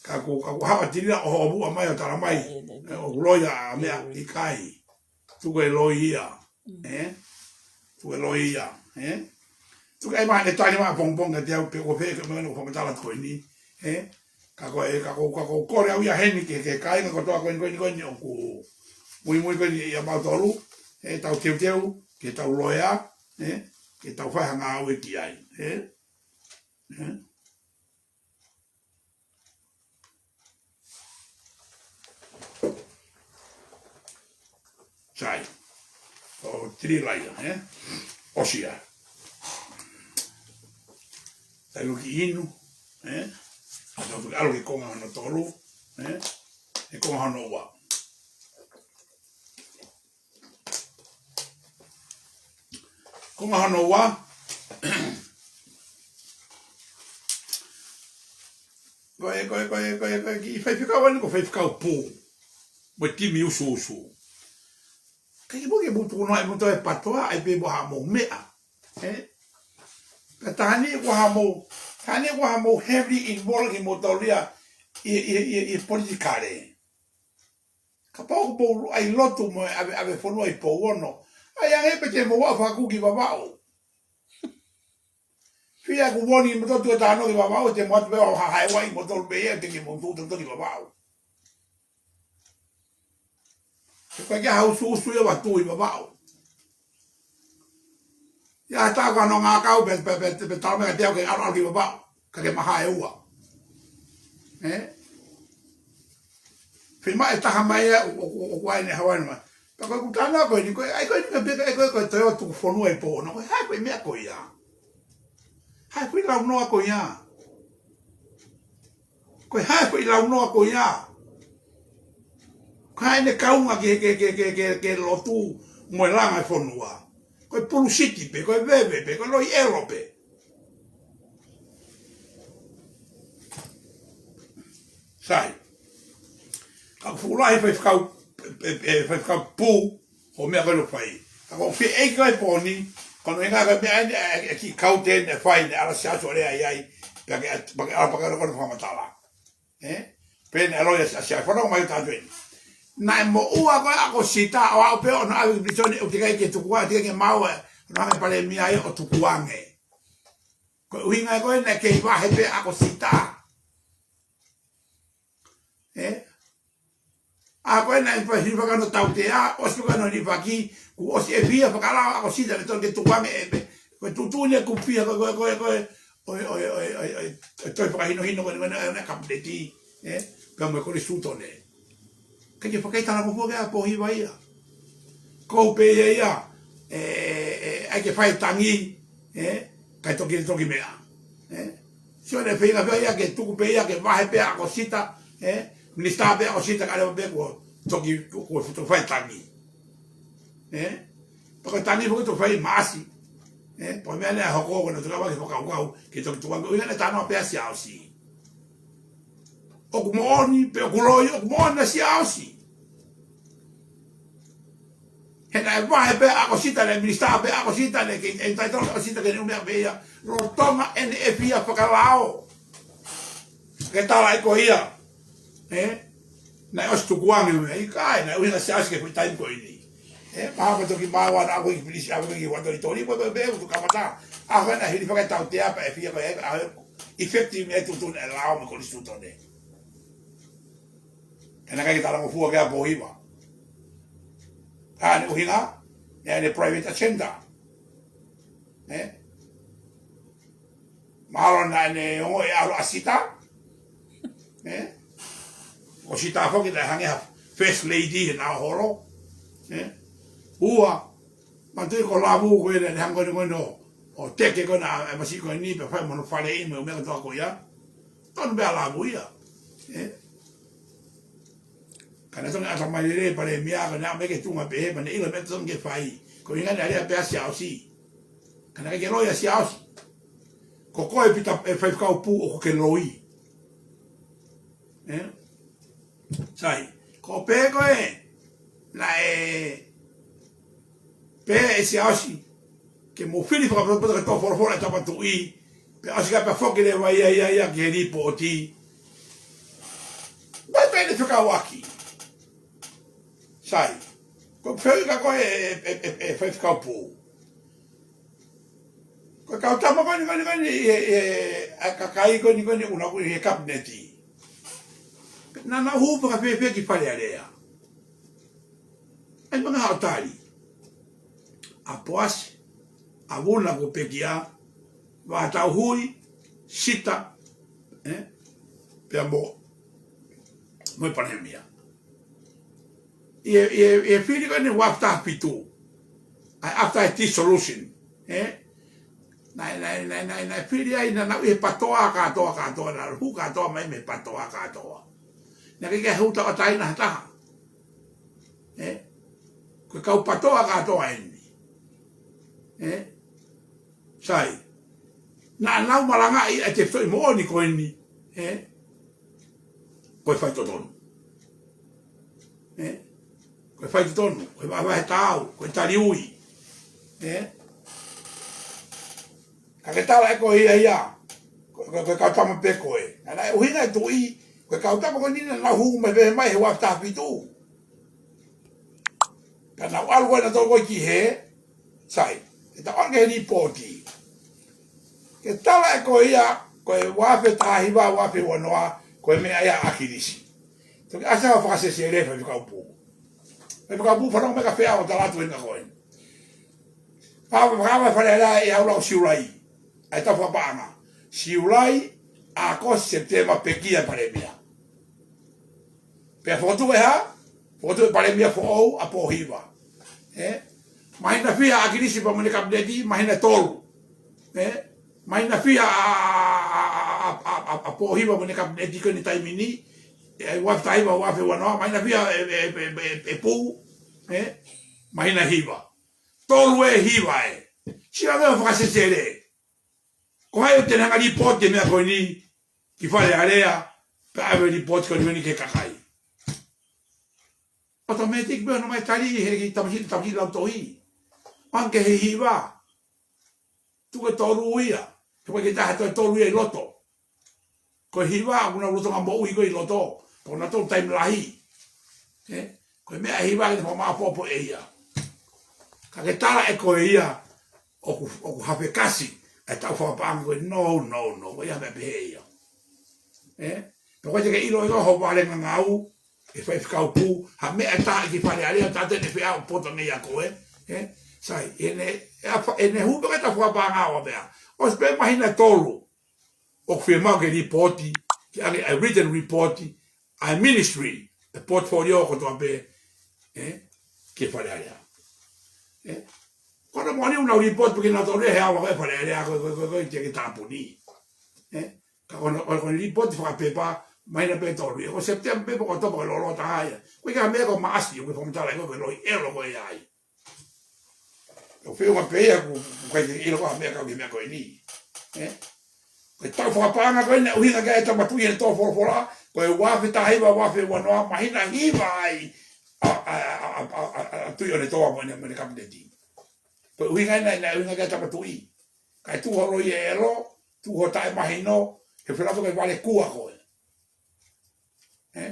Ka ko, ka ko hava tiri ʻo hoʻo muʻa mai ʻo tala mai, ē, ē, ē, ʻoku loi ʻa meʻa, ē, ʻikai. Tuku e loi ia, ē? Tuku e loi ia, ē? Tuku ai mai ʻene tali mai pongipongi kiate au pe ko fē ke meʻa ʻoku fakamatala ko eni, ē? Ka ko e, ka ko, ka ko kole au ia heni ke, ke kāinga kotoa ko eni, ko eni, ko eni ʻoku muimui ko eni ia mautolu, ē, tau teuteu, ke tau loea, ē? Ke tau fai ha ngāue ki ai, ē? Ē? Sai. ʻO tiri laia, ē? ʻOsi ia. Sai ko ki inu, ē? ʻA tau tuki ʻalu ki konga hono tolu, ē? E konga hono ua. Konga hono ua. Ko e, ko e, ko e, ko e, ko e kiʻi faifekau eni ko e faifekau pū. Mo e timi usuusu. Ka ke mo ke mo tuku noa e mo toe patoa, ʻai pē mo ha mo meʻa. Ē? Ka taha ni ko ha mo, taha ni ko ha mo heavily involved ki mo taulia ʻi, ʻi, ʻi, ʻi politikale. Kapau ʻoku mou ʻai lotu mo e ʻave, ʻave fonua ʻi Pouono. ʻAi ange pē te mou ʻalu fakakū ki Vavaʻu. Fia ku voni mo totu e tano ki Vavaʻu, te mou ʻatu pē ʻo hahae wai mo tolu pē ia, te ke mou tū toto ki Vavaʻu. He ko e ke hau susu ia vatu ʻi Vavaʻu. Ia tā ko ano ngākau pe, pe, pe, pe tau mea te au ke ʻalu, ʻalu ki Vavaʻu. Ka ke maha e ua. Ē? Fima e taha mai ia, ʻo, ʻo, ʻo, ʻo kuai ne hawa ne ma. Pea ko e kutana ko eni, ko e, ʻai ko eni ka peka, ʻai ko e, ko e toe o tuku fonua ʻi Pouono, ko e hā ko e meʻa ko ia. Hā ko e launoa ko ia. Ko e hā ko e launoa ko ia. Ko e hā ʻene kaunga ke, ke, ke, ke, ke, ke lotu mo e langa e fonua. Ko e pulusiti pē, ko e veve pē, ko e loi ʻelo pē. Sai. Ka fuʻu lahi faifekau, e, e, faifekau pū, ʻo meʻa ko ē ʻoku fai. Ka ko fie ʻeiki ko e pōni, ko hono ʻuhinga ko e meʻa eni, e, e, e kiʻi kaute eni ʻe fai ʻene ʻalu ʻo siasi ʻo lea ai ai, pea ke, pea ke ʻalu pea ke ʻalu ko hono fakamatala. Ē? Pea ne ʻalu ia ʻo siasi, siasi, fanongo mai ʻo tātue eni. Naʻe moʻua ko ē ʻa ʻAkosita ʻo aʻu pē ʻo na ʻave ki pilīsone ʻoku teʻeki ai ke tukuange, teʻeki ai ke maʻu ē, ʻo na ʻave palemia ia ʻo tukuange. Ko e ʻuhinga ko ē naʻe kei vahe pē ʻa ʻAkosita. Ē? ʻA ko ē naʻe fai hili fakano tautea, ʻosi fakano ni faki, kuo ʻosi e fia fakalao ʻa ʻAkosita ne tonu ke tukuange ē pē. Ko e tuʻutuʻuni ʻoku fia ko e, ko e, ko e, ko e, ʻo e, ʻo e, ʻo e, ʻo e, ʻo e, ʻo e, ʻo e toe fakahinohino ko eni, ko eni, ʻo e, ʻo e, kapiteti, ē? Pea mo e konisitūtone. Ka ke fakaʻi talangofua ki ai ʻa Pōhiva ia. Ko pē ia ia, ē, ē, ʻai ke fai tangi, ē, kae toki, toki meʻa. Ē? Sio ne feinga pē ia ke tuku pē ia ke vahe pē ʻa ʻAkosita, ē? Minisitā pē ʻa ʻAkosita ka leva pē kuo toki, kuo, kuo futu fai tangi. Ē? Pea ko e tangi foki ʻoku fai ʻi Maʻasi. Ē? Pea ko e meʻa naʻe hoko ko ē naʻa tau kau ke fakakaukau, ke toki tukuange, ʻuhinga naʻe talanoa pē ʻa Siaosi. ʻOku moʻoni, pe ʻoku loi, ʻoku moʻoni ʻa Siaosi. He naʻe vahe pē ʻa ʻAkosita, naʻe minisitā pē ʻa ʻAkosita, naʻe kei entitled ʻa ʻAkosita ke ne ʻume pē ia. Lolotonga ʻene fia fakalao. Ke tala ʻe koe ia. Ē? Naʻe ʻosi tukuange mo ia, ʻikai, naʻe ʻuhinga Siaosi ki he foʻi taimi ko eni. Ē, mahalo pē toki maʻu ʻana ʻalu ki pilisi, ʻalu ki Huatoli Toli, pea, pea, pea, ʻoku kamata. ʻA ko ē naʻe hili fakatautea pē ʻe fia ko ē, ʻa, effective mei he tuʻutuʻuni ʻa e lao mo e konisitūtone. He naʻe ʻikai ke talangofua ki ai ʻa Pōhiva. Ka ko e ʻuhinga, ʻene private agenda. Ē? Mahalo naʻa ne ongoʻi ʻalu ʻa Sita. Ē? Ko Sita foki naʻe hangē ha first lady he naʻa holo. Ē? Ua, manatuʻi ko Lavu ko ē naʻe hanga ko eni ko eni ʻo, ʻo teke ko ena e masiʻi ko eni pea fai mo hono faleʻi mo e meʻa kotoa ko ia. Tonu pē ʻa Lavu ia. Ē? Ka naʻe tonu ʻatamai lelei e palēmia ko ena ʻo aʻu mai ki he tuʻunga pehē pea ne ʻilo e meʻa totonu ke fai. Ko e ʻuhinga naʻe lea pē ʻa Siaosi. Ka naʻe ʻikai ke loi ʻa Siaosi. Ko koe Pita, e faifekau pū ʻoku ke loi. Ē? Sai, ko e pehē ko ē, naʻe pehē ʻe Siaosi, ke mou fili fakapotopoto ke tō folofola e tapatuʻi, pea ʻosi ka pea foki leva ia, ia, ia ki he lipooti. Mai pē ne fekauʻaki. Sai, ko e fehuʻi ka ko e, e, e, e, e faifekau pū. Ko e kau tama ko eni, ko eni, ko eni, e, e, ʻa e kakai ko eni, ko eni, ʻoku nau ʻi he kapineti. Naʻa nau hū fakafēfē ki Fale Alea? ʻAi manga haʻo tali. ʻA Poasi, ʻa Vuna ko Pekia, Vātauhui, Sita, ē? Pea mo, mo e palēmia. ʻI he, ʻi he, ʻi he fili ko eni ua afe taha fitu. ʻA e after dissolution. Ē? Naʻe, naʻe, naʻe, naʻe, naʻe fili ai naʻa nau ʻi he PATOA kātoa, kātoa, naʻa nau hū kātoa mai mei he PATOA kātoa. Naʻe ʻikai ke hū tauʻatāina ha taha. Ē? Ko e kau PATOA kātoa eni. Ē? Sai. Naʻa nau malangaʻi ʻa e tefitoʻi moʻoni ko eni. Ē? Ko e faitotonu. Ē? Ko e faitotonu, ko e vahevahe taau, ko e taliui. Ē? Ka ke tala ʻe koe ia ia. Ko, ko, ko e kau tama pē ko ē. Naʻe ʻuhinga e tuʻi, ko e kau tama ko eni naʻa nau hū mai pē mai he ua afe taha fitu. Ka nau ʻalu ko ē nautolu ko ē ki hē, sai, ʻe tau ʻalu ki he lipooti. Ke tala ʻe koe ia, ko e ua afe taha hiva, ua afe ua noa, ko e meʻa ia ʻa ʻAkilisi. Toki ʻasi ha fakasesele faifekau pū. Faifekau pū fanongo mai ka fea ʻo tala atu eni ka ko eni. Fa, fa, fa, Fale Alea ʻe ʻalu ʻo Siulai. ʻA e tau fakapaʻanga. Siulai, ʻAokosi, Sepitema, pekia e palēmia. Pea fokotuʻu e hā? Fokotuʻu e palēmia foʻou ʻa Pōhiva. Ē? Māhina fiha ʻa ʻAkilisi pea mo ʻene kapineti, māhina tolu. Ē? Māhina fiha ʻa, ʻa, ʻa Pōhiva mo ʻene kapineti ko eni taimi ni, ē, ua afe taha hiva, ua afe ua noa, māhina fiha e, e, e, e, e Pū, ē? Māhina hiva. Tolu ē, hiva ē. Sio ange ʻo fakasesele. Ko hai ʻoku te ne hanga lipooti e meʻa ko eni ki Fale Alea, pea ʻave lipooti ko eni ki he kakai. Automatic pē hono mai tali he kiʻi tamasiʻi, tamasiʻi lautohi. ʻO hangē ko e hiva. Tuku e tolu ia. He ʻoku ʻikai ke ʻi ai ha toe tolu ia ʻi loto. Ko e hiva, ʻoku nau lolotonga moʻui ko ē ʻi loto. Pea ʻoku nau tolu taimi lahi. Ē? Ko e meʻa ʻa e hiva ke te fakamāʻopoʻopo ʻe ia. Ka ke tala ʻe koe ia, ʻoku, ʻoku hafekasi ʻa e tau fakapaʻanga ko ē, no, no, no, ko ia meʻa pehē ia. Ē? Pea ko e te ke ʻilo ʻe koe ho vale ngangau, ʻe faifekau pū, ha meʻa ʻe taha ki Fale Alea, ta te ne fea ʻo poto nei ʻa koe, ē? Sai, ʻene, ʻe afa, ʻene hū pē ka tau fakapaʻanga ʻo meʻa. ʻOsi pē māhina tolu, ʻoku fiemaʻu ke lipooti, ke ʻange ʻa e written report, ʻa e ministry, e portfolio kotoa pē, ē, ki Fale Alea. Ē, ko hono moʻoni ʻoku nau lipooti pē kinautolu he ʻaho ko ē Fale Alea ko, ko, ko, ko, ke tāpuni. Ē, ka ko hono, ko hono lipooti fakapepa, māhina pē tolu ia. Ko Sepitema pē ko Okatopa ko e lolotonga ia. Ko e ka meʻa ko Maʻasi, ʻoku fakamatala ko e loi ʻelo ko ē ai. Ko e feʻunga pē ia ʻoku, ʻoku ʻikai ke ʻilo ko ha meʻa kau ki he meʻa ko eni. Ē? Ko e tau fakapaʻanga ko eni ʻuhinga ki ai e tapatuʻi ʻene tō folofola, ko e ua afe taha hiva, ua afe ua noa, māhina hiva ai ʻa, ʻa, ʻa Tuʻiʻonetoa mo ʻene, mo ʻene kapineti. Ko e ʻuhinga ena, ena ʻuhinga ki ai e tapatuʻi. Kae tuʻu holo ia ʻelo, tuʻu ho taʻemahino, he felāveʻi ko e vale kua ko ē. Ē?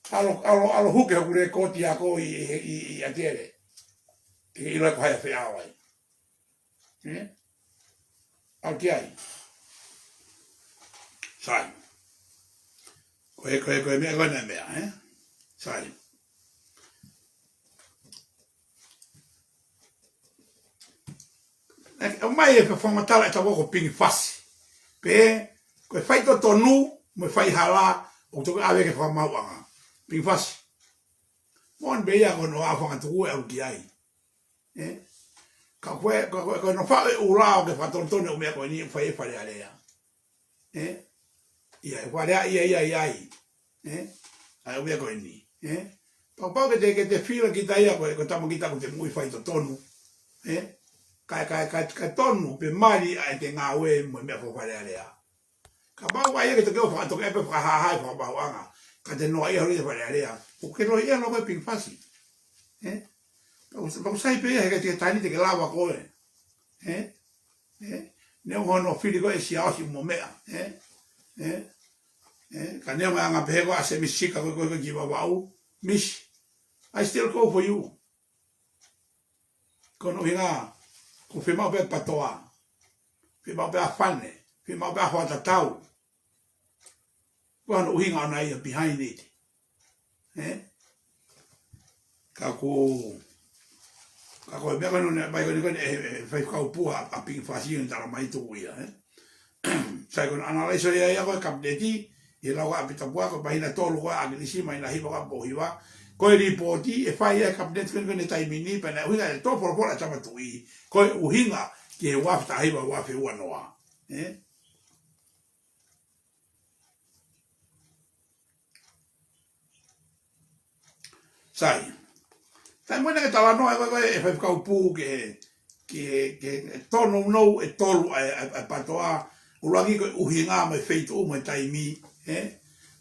ʻAlu, ʻalu, ʻalu huke hoku lekooti ako ʻi, ʻi, ʻi, ʻi ʻAtele. ʻIkai ʻilo ko hai ʻa feʻao ai. Ē? ʻAlu ki ai. Sai. Ko e, ko e, ko e meʻa, ko e meʻa, ē? Sai. ʻE, ʻomai e fakamatala ʻe tau ko Pingi Fasi. Pea, ko e faitotonu, mo e faihala, ʻoku toki ʻave ki he fakamaauʻanga. Pingi Fasi. Pō ni pē ia ko hono ʻalu fakatuku ʻe ʻalu ki ai. Ē? Ka ko e, ka ko e, ko hono faʻu e ʻū lao ke fakatonutonu e ʻū meʻa ko eni ʻoku fai ʻe Fale Alea. Ē? ʻIa, ʻe Fale Alea, ʻia, ʻia, ʻia. Ē? ʻA e ʻū meʻa ko eni. Ē? Pau, pau ke te, ke te fila kita ia ko e, ko e tama kita ʻoku te muʻi faitotonu. Ē? Kae, kae, kae, kae tonu pē mali ʻa e te ngāue mo e meʻa ko Fale Alea. Kapau ʻe ʻai ke toki ʻo fakatoka e pē fakahāhā e fakamaauʻanga. Ka te noaʻia holo ʻe Fale Alea. ʻOku ke noaʻia holo koe Pinifasi. Ē? Pau, pau sai pē ia he ke te tani te ke lava koe. Ē? Ē? Neongo hono fili ko e Siaosi mo e meʻa. Ē? Ē? Ē? Ka neongo e anga pehē ko ē ʻa Sēmisi Sika ko e, ko e, ko e ki Vavaʻu. Miss, I still go for you. Ko hono ʻuhinga, ʻoku fiemaʻu pē ʻa Patoa. Fiemaʻu pē ʻa Fane. Fiemaʻu pē ʻa Hoatatau. Ko hono ʻuhinga ʻona ia behind it. Ē? Ka ko, ka ko e meʻa ko eni ʻoku ne ʻomai ko eni ko eni ʻe, ʻe, ʻe faifekau Pū ʻa, ʻa Pinifasi ʻo ne talamai tuku ia, ē? Sai ko hono ʻanalaiso ia ia ko e kapineti, ʻi he lau ʻa ʻApitapua ko e māhina tolu ko ē ʻa ʻAkilisi, māhina hiva ko ē ʻa Pōhiva. Ko e lipooti, ʻe fai ia ʻe he kapineti ko eni ko eni he taimi ni, pea naʻe ʻuhinga ʻe he tō folofola ʻa e Tama Tuʻi. Ko e ʻuhinga ki he ua afe taha hiva, ua afe ua noa. Ē? Sai. Taimi ko ē naʻa ke talanoa ko ē, ko ē ʻe faifekau Pū ke, ke, ke tōnounou ʻe tolu ʻa e, ʻa e, ʻa e Patoa, ʻuluaki ko e ʻuhinga mo e feituʻu mo e taimi, ē?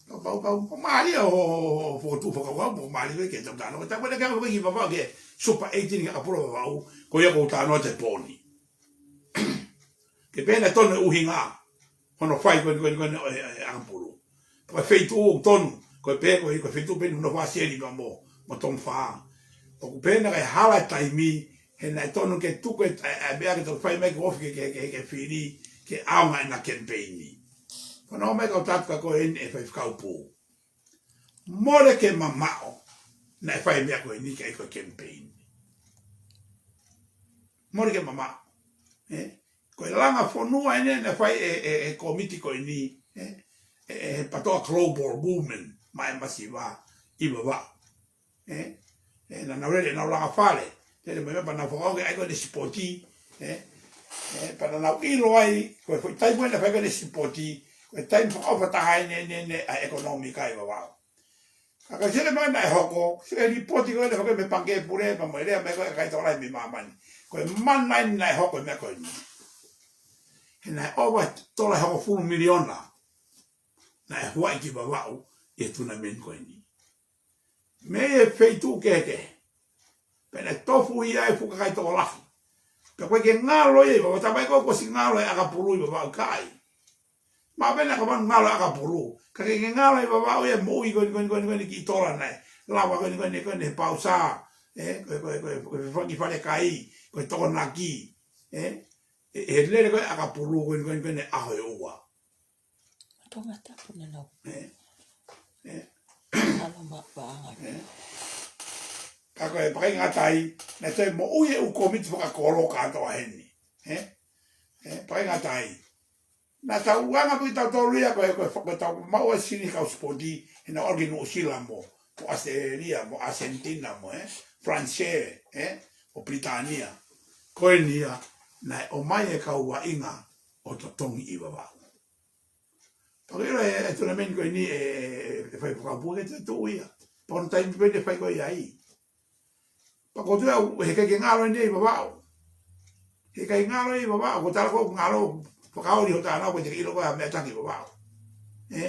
Pau, pau, pau, pau mālie ʻo, ʻo, ʻo, ʻo fokotuʻu fakakaukau, pau mālie ko ē ke tau talanoa. Taimi ko ē naʻa ke ʻalu ko ē ki Vavaʻu ki he Super eighteen ki ʻAkapulu Vavaʻu, ko ia ʻoku ou talanoa atu he pō ni. Ke pehē naʻe tonu e ʻuhinga hono fai ko eni, ko eni, ko eni ʻo e, ʻo e ʻAkapulu. Ko e feituʻu ʻoku tonu, ko e pehē ko e, ko e feituʻu pē eni hono fai ʻa Seli pea mo, mo Tomifā. ʻOku pehē naʻe hala e taimi, he naʻe tonu ke tuku e, e, e meʻa ke toki fai mai ke ofi ke, ke, ke, ke fili, ke ʻaonga ʻena kemipeini. Ko hono ʻomai kau tātuka ko eni ʻe faifekau Pū. Mole ke mamaʻo, naʻe fai e meʻa ko eni ke ʻai ko e kemipeini. Mole ke mamaʻo. Ē? Ko e langa fonua eni naʻe fai ʻe, ʻe, ʻe he kōmiti ko eni, ē? ʻE, ʻe he Patoa Global Movement, maʻa e masiva ʻi Vavaʻu. Ē? Ē, naʻa nau lele, nau langa fale. Lele mai pea nau fakaʻau ke ʻai ko eni sipoti. Ē? Ē, pea naʻa nau ʻilo ai, ko e foʻi taimi ko ē naʻe fai ko eni sipoti, ko e taimi fakaʻofa taha eni, eni, eni, ʻa e ʻekonōmika ʻi Vavaʻu. Ka ka sele mai naʻe hoko, sele lipooti ko ē naʻe hoko mei he Pangikē Pule, pea mo e lea mai ko ē ʻa e kakai tokolahi mei māmani. Ko e mana eni naʻe hoko e meʻa ko eni. He naʻe ʻova e tola ʻe hongofulu miliona naʻe huaʻi ki Vavaʻu ʻi he tournament ko eni. Mei he feituʻu kehekehe. Pea naʻe tofu ia ʻe he fuʻu kakai tokolahi. Pea ʻoku ʻikai ke ngalo ia ʻi Vavaʻu, talamai ko ē kuo ʻosi ngalo e ʻakapulu ʻi Vavaʻu, ʻikai. Mahalo pē naʻe ʻikai ke ngalo e ʻakapulu. Ka ʻikai ke ngalo ʻi Vavaʻu ia e moʻui ko eni, ko eni, ko eni, ko eni kiʻi tola naʻe lava ko eni, ko eni, ko eni he pausa. Ē, ko e, ko e, ko e, ko e fanga kiʻi falekai, ko e tokonaki. Ē, ē, ʻe lele ko ē ʻakapulu ko eni, ko eni, ko eni ʻaho ʻe ua. Tongatapu naʻa nau. Ē. Ē. Alo ma paʻanga. Ē. Ka ko e pakaingātai, naʻe toe moʻui e ʻū kōmiti fakakolo kātoa heni. Ē. Ē, pakaingātai. Naʻa tau anga pē kitautolu ia ko e, ko e, ko e tau maʻu e silini kau sipoti, he naʻa nau ʻalu ki Nuʻusila mo, mo ʻAositelēlia, mo ʻAsentina mo, ē, Falanisē, ē, mo Pilitānia. Ko eni ia, naʻe ʻomai e kau vaʻinga ʻo totongi ʻi Vavaʻu. Pea ko e ʻilo e, e tournament ko eni ʻe, ʻe, ʻe fai fakapū ke te tuʻu ia. Pea ko hono taimi pē eni ʻe fai ko ē ai. Pea ko e tuʻu ia he ʻikai ke ngalo eni ʻi Vavaʻu. He ʻikai ngalo ʻi Vavaʻu, ko e tala ko ē ngalo fakaoli hota ana ko e te ke ʻilo ko e meʻa taki ʻi Vavaʻu. Ē?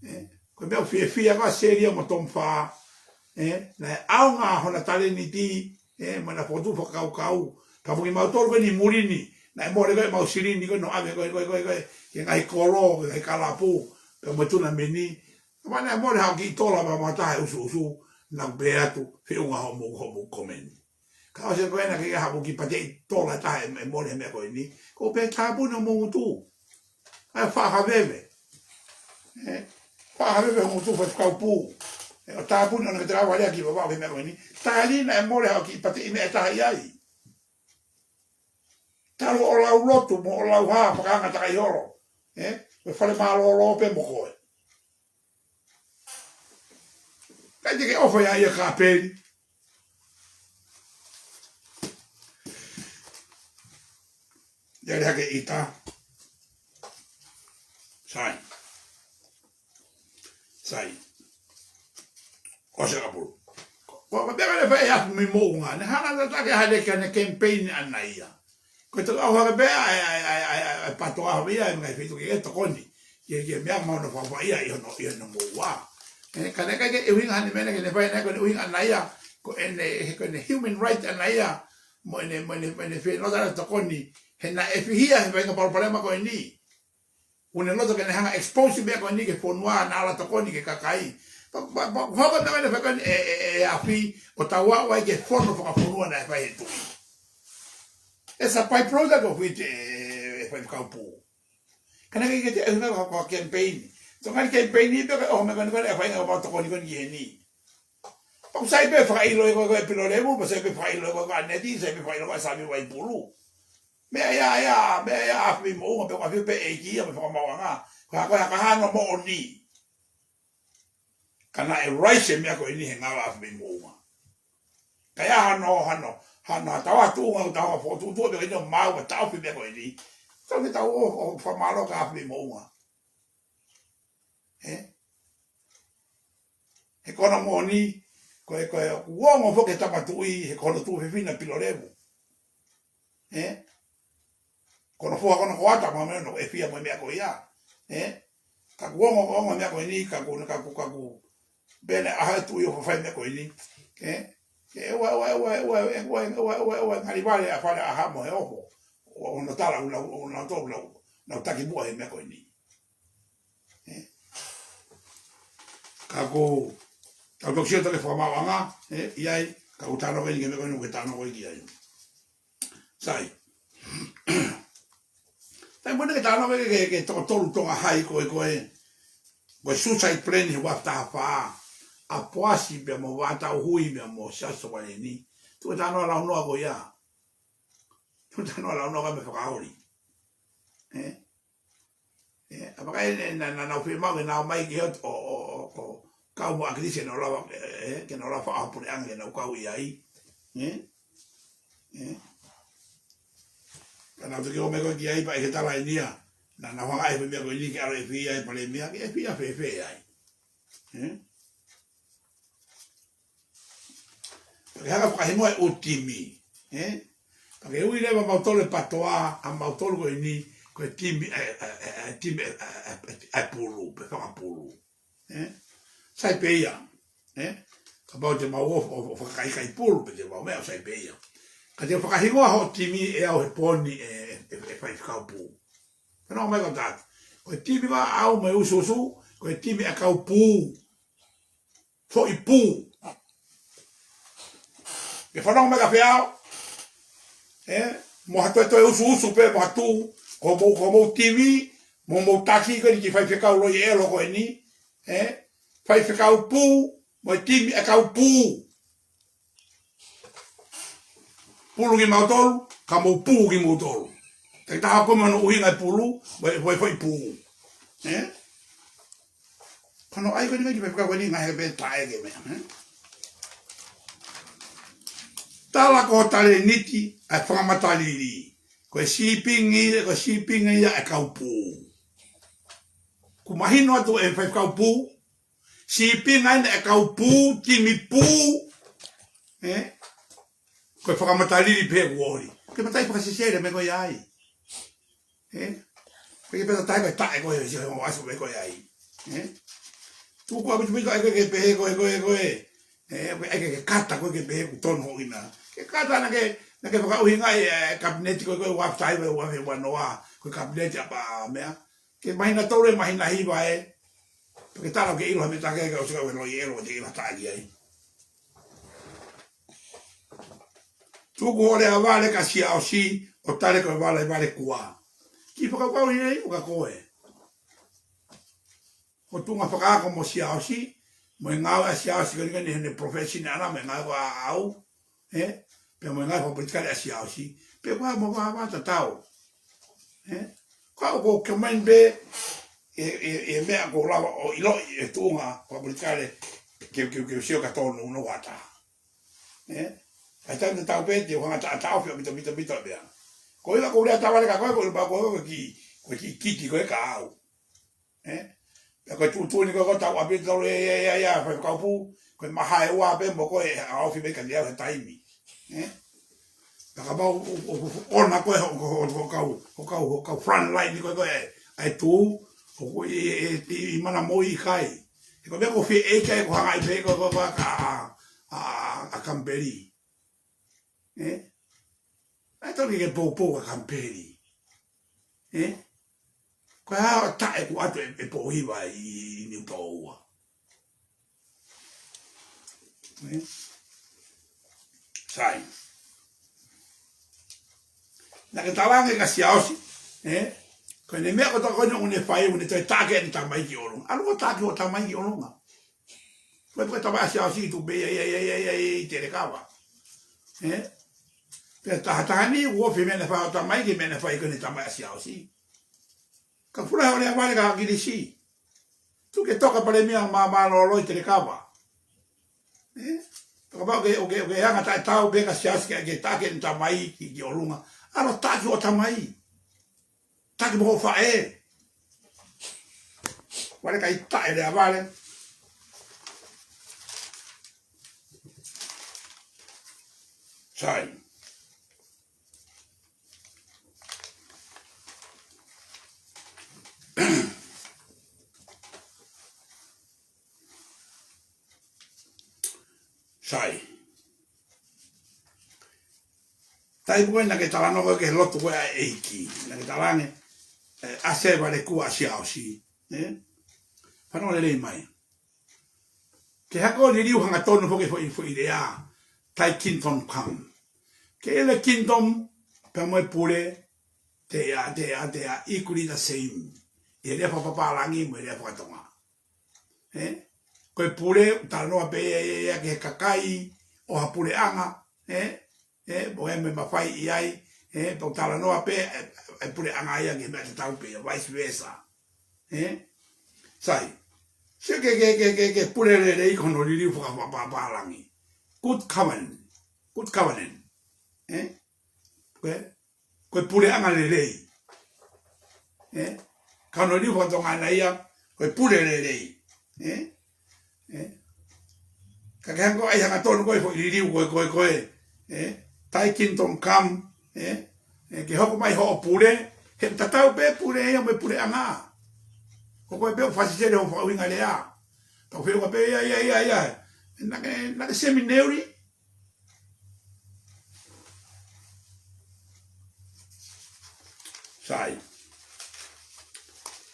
Ē? Ko e meʻa ʻoku fiefia ko ē ʻa Selia mo Tomifā. Ē? Naʻe ʻaonga hona talēniti, ē, mo ʻena fokotuʻu fakakaukau. Pea mo kimautolu ko eni muli ni, naʻe mole ko ē ʻemau silini ko ē ʻo ʻave ko ē, ko ē, ko ē, ko ē, ki he ngaahi kolo, ki he ngaahi kalapu, pea mo e tournament ni. Ka naʻe mole haʻo kiʻi tola pea mo ha taha ʻe ʻusuʻusu, naʻa ku pehē atu, feʻunga hoʻomou, hoʻomou komeni. Ka ʻosi ko ena ke haʻu ki pateʻi tola ʻe taha ʻe, ʻe mole he meʻa ko eni, ko e pehē tāpuni homou ngutu. ʻAi faʻa haveve. Ē? Faʻa haveve ho ngutu faifekau Pū. Ē, ʻo tāpuni ʻona ke te lava lea ki Vavaʻu he meʻa ko eni. Tali naʻe mole haʻo kiʻi pateʻi meʻa ʻe taha ʻi ai. Talu ʻo lau lotu mo ʻo lau hā fakaanga takai holo. Ē? Ko e fale mālōlō pē mo koe. Kae te ke ʻofa ia ia kapeli. Ia le hake ita. Sai. Sai. ʻOsi kapulu. Ko, ko, ko te kale fai ʻa e Afi Mei Moʻunga. Ne hanga tatake hale ke ne campaign ʻana ia. Ko e toka au hake pē ʻa e, ʻa e, ʻa e, ʻa e, ʻa e, ʻa e patoa hau ia, ʻe ngai fitu ke tokoni. Ke, ke meʻa mau na fafai ia ʻi hono, ʻi hono moʻua. ʻE, ka ne kai ke ʻuhinga hane mena ke ne fai ne ko ne ʻuhinga ʻana ia. Ko ʻene, he ko ʻene human right ʻana ia. Mo ʻene, mo ʻene, mo ʻene fenota tokoni. He naʻe fihia he faʻahinga palopalema ko eni. ʻOku ne loto ke ne hanga expose meʻa ko eni ke fonua naʻa ala tokoni ke kakai. Pa, pa, pa, hoko na mena fai ko eni ʻe, ʻe, ʻe Afi ʻo tau aʻu ai ke fono fakafonua naʻe fai he tuʻi. ʻE sa pai pro da ko fiti ʻe, ʻe fai kaupu. Ka naʻe ʻikai ke te ʻuhinga ko, ko campaign. Tokani campaign ni pē ko e ʻoho meʻa ko eni ko eni ʻe fai ʻa e tokoni ko eni ki heni. Pea ʻoku sai pē fakaʻilo ʻe koe ko e Pilolevu, pea sai pē fakaʻilo ʻe koe ko ʻAneti, sai pē fakaʻilo ko e Sami Vaipulu. Meʻa ia, ia, meʻa ia Afi Mei Moʻunga pē ko Afi pē ʻEiki ia mo e Fakamaauʻanga. Ko ha, ko ha ka hano moʻoni. Ka naʻe raise e meʻa ko eni he ngāue ʻa Afi Mei Moʻunga. Ka ia hano, hano, hano, ha tau atu unga, tau ha fotu, tu, pē ko eni ʻo mau, ka tau fi meʻa ko eni. Tau ke tau ʻo, ʻo fakamālō kia Afi Mei Moʻunga. Ē? He ko hono moʻoni, ko e, ko e, ʻoku ongo foki he tama tuʻi, he ko hono tuofefine Pilolevu. Ē? Ko hono foha ko hono koata, ma meno, ʻe fia mo e meʻa ko ia. Ē? Ka ʻoku ongo, ongo meʻa ko eni, ka ʻoku, ka ʻoku, ka ʻoku, pene aha e tuʻi ʻo fafai meʻa ko eni. Ē? Ke ua, ua, ngali vale ʻa Fale ʻAha mo e ʻoho. ʻO, ʻo na tala, ʻo na, ʻo na tō, ʻo na, ʻo na taki muʻa he meʻa ko eni. Ē? Ka ko, tau toki sio toki Fakamaauʻanga, ē, ʻi ai, ka ʻoku tano ko eni ke meʻa ko eni ke tano ko eni ki ai. Sai. Sai mo ne ke tano ke, ke, ke toko tolu Tonga Hai ko e, ko e, ko e suicide plan he ua taha fā. ʻA Poasi pea mo Vātauhui pea mo Siaosi Sovaleni. Tuku tano lau noa ko ia. Tuku tano lau noa ka me fakaoli. Ē? Ē, ʻa pakae ne, na, na, nau fiemaʻu ke nau mai ki hot, ʻo, ʻo, ʻo, ʻo, kau mo ʻAkilisi ke nau lava, ē, ē, ke nau lava faʻa puleʻanga ke nau kau ʻi ai. Ē? Ē? Ka nau toki ō mai ko ē ki ai pea ʻi he tala eni ia. Na, nau hanga ai he meʻa ko eni ke ʻalu ʻe fia ʻe Palēmia, ke ʻe fia fēfē ai. Ē? Pea ke hanga fakahingoa e ʻū timi, ē? Pea ke ui leva mautolu e patoa, ʻa mautolu ko eni, ko e timi, ē, ē, ē, ē, timi, ē, ē, ē, ē, ē, pulu, pe fakapulu. Ē? Sai pē ia, ē? Kapau te mau ʻo, ʻo, ʻo fakakaikai pulu, pe te mau meʻa ʻo sai pē ia. Ka te fakahingoa hoʻo timi ʻe au he pō ni ē, ē, ē, ē faifekau pū. Fanongo mai ko tatu. Ko e timi ʻa au mo e usuusu, ko e timi ʻakau pū. Foʻi pū. Ke fanongo mai ka feau. Ē, mo ha toe toe usuusu pē mo ha tū. Ko mou, ko mou timi, mo mou taki ko eni ki faifekau loi ʻelo ko eni. Ē, faifekau pū, mo e timi ʻakau pū. Pulu kimautolu, ka mou pū kimoutolu. Takitaha ko manu ʻuhinga e pulu, mo e, mo e foʻi pū. Ē? Kano ai ko eni ki pepeka ko eni ngaahi pē taʻe ke meʻa, ē? Tala ko talēniti, ʻa e fakamatalili. Ko e sīpinga ia, ko e sīpinga ia ʻakau pū. Kuo mahino atu e faifekau pū, sīpinga ʻena ʻakau pū, timi pū. Ē? Ko e fakamatalili pē kuo ʻoli. Ke matai fakasesele meʻa ko ia ai. Ē? Ke peta tai ko e taʻe ko e si ho asu meʻa ko ia ai. Ē? Tuku ʻa pito pito ai ko e ke pehē ko e, ko e, ko e. Ē, ko e ai ke, ke kata ko e ke pehē ʻoku tonu hoʻo ʻuhinga. Ke kata naʻa ke, naʻa ke fakaʻuhinga e, e, kapineti ko e, ko e ua fitu ai, ua, ua, ua noa. Ko e kapineti ʻa pa meʻa. Ke mahina tolu e mahina hiva ē. Pea ke tala ke ʻilo ha meʻa taha ke ʻosi ka ue loi ʻelo, te ʻilo taʻaki ai. Tuku hoʻo lea vale kia Siaosi, ʻo tali ko e vale, vale kuo. Kiʻi fakakaukau ʻi ai, ʻo ka ko e. Hoʻo tuʻunga fakaako mo Siaosi, mo e ngāue ʻa Siaosi ko eni ko eni heʻene profession ʻana, mo e ngāue ko ē ʻaʻau, ē? Pea mo e ngāue fakapolitikale ʻa Siaosi, pea ko e mo vāvā tatau. Ē? Ko au ʻoku ou commend pē, e, e, e meʻa ʻoku ou lava ʻo ʻiloʻi e tuʻunga fakapolitikale, ke, ke, ke sio ka tō nounou ʻa taha. Ē? ʻAi tau te tau pē te u hanga taʻataʻofi ʻo pito, pito, pito pea. Ko ia ko e lea tavale ka ko e, ko e lea ko e, ko e kiʻi, ko e kiʻi kiti ko e ka au. Ē? Pea ko e tuʻutuʻuni ko e ko tau ʻapi tau e, ia, ia, ia, Faifekau Pū, ko e maha ʻe ua pē mo ko e ʻaofi mai ka te au he taimi. Ē? Pea kapau ʻo, ʻo, ʻo, ʻona ko e ho, ho, ho, ho kau, ho kau, ho kau front line ko e ko e, ʻai tū, ʻo ko e, e, e, e, i mana mo i kai. He ko e meʻa ko fie ʻeiki ai ko hanga ʻi pē ko, ko, ko, a, a, a, a Kamipeli. Ē? ʻAi tau ke poupou ʻa Kamipeli. Ē? Ko e hā ʻo taʻe ku atu e, e pōhiva ʻi, ʻi Niutōua. Ē? Sai. Naʻa ke talaange kia Siaosi, ē? Ko ʻene meʻa ko e toko ʻene ʻoku ne fai, ʻoku ne toe taʻaki ʻene tamai ki ʻolunga. ʻAlu ʻo taʻaki hoʻo tamai ki ʻolunga. Ko e, ko e tamai ʻa Siaosi tu pē ia, ia, ia, ia, ia, ia, ʻi Telekava. Ē? Pea tahataha ni, ʻoku ofi meʻa naʻe fai hoʻo tamai ki he meʻa naʻe fai ko ʻene tamai ʻa Siaosi. Ka fula he ʻo lea vale ka Kilisi. Tuku ke toka palēmia mā, mālōlō ʻi Telekava. Ē? Toka pau ke, ʻoku ke, ʻoku ke anga taʻetau pē kia Siaosi ke, ke taʻaki ʻene tamai ki, ki ʻolunga. ʻAlu ʻo taʻaki hoʻo tamai. Taʻaki mo hoʻo faʻē. Vale kai taʻe lea vale. Sai. Sai. Taimi ko ē naʻa ke talanoa ki he lotu ko ē ʻa e ʻEiki. Naʻa ke talaange, ē, ʻa se vale kua ʻa Siaosi. Ē? Fanongo lelei mai. Ke hako liliu hangatonu foki foʻi, foʻi lea, Thy kingdom come. Ke ʻi ai e kingdom, pea mo e pule, they are, they are, they are equally the same. ʻI he lea fakapapālangi mo e lea fakatonga. Ē? Ko e pule, talanoa pē ia, ia, ia ki he kakai ʻo ha puleʻanga, ē? Ē, mo e meʻa mafai ʻi ai, ē, pea u talanoa pē, ē, ē, puleʻanga ia ki he meʻa tatau pē, vice versa. Ē? Sai. Sio ke, ke, ke, ke, ke pule lelei ko hono liliu faka, faka, fakapapālangi. Good governance. Good governance. Ē? Ko e, ko e puleʻanga lelei. Ē? Ka hono liliu fakatonga ʻana ia, ko e pule lelei. Ē? Ē? Ka ke hanga ʻo ʻai hangatonu ko e foʻi liliu ko e, ko e, ko e. Ē? Thy kingdom come. Ē? Ē, ke hoko mai hoʻo pule, he tatau pē pule ia mo e puleʻanga. Ko koe pē ʻoku fasi sele hoʻo fakaʻuhinga lea. Tau feʻunga pē ia, ia, ia, ia. Naʻa ke, naʻa ke seminary. Sai.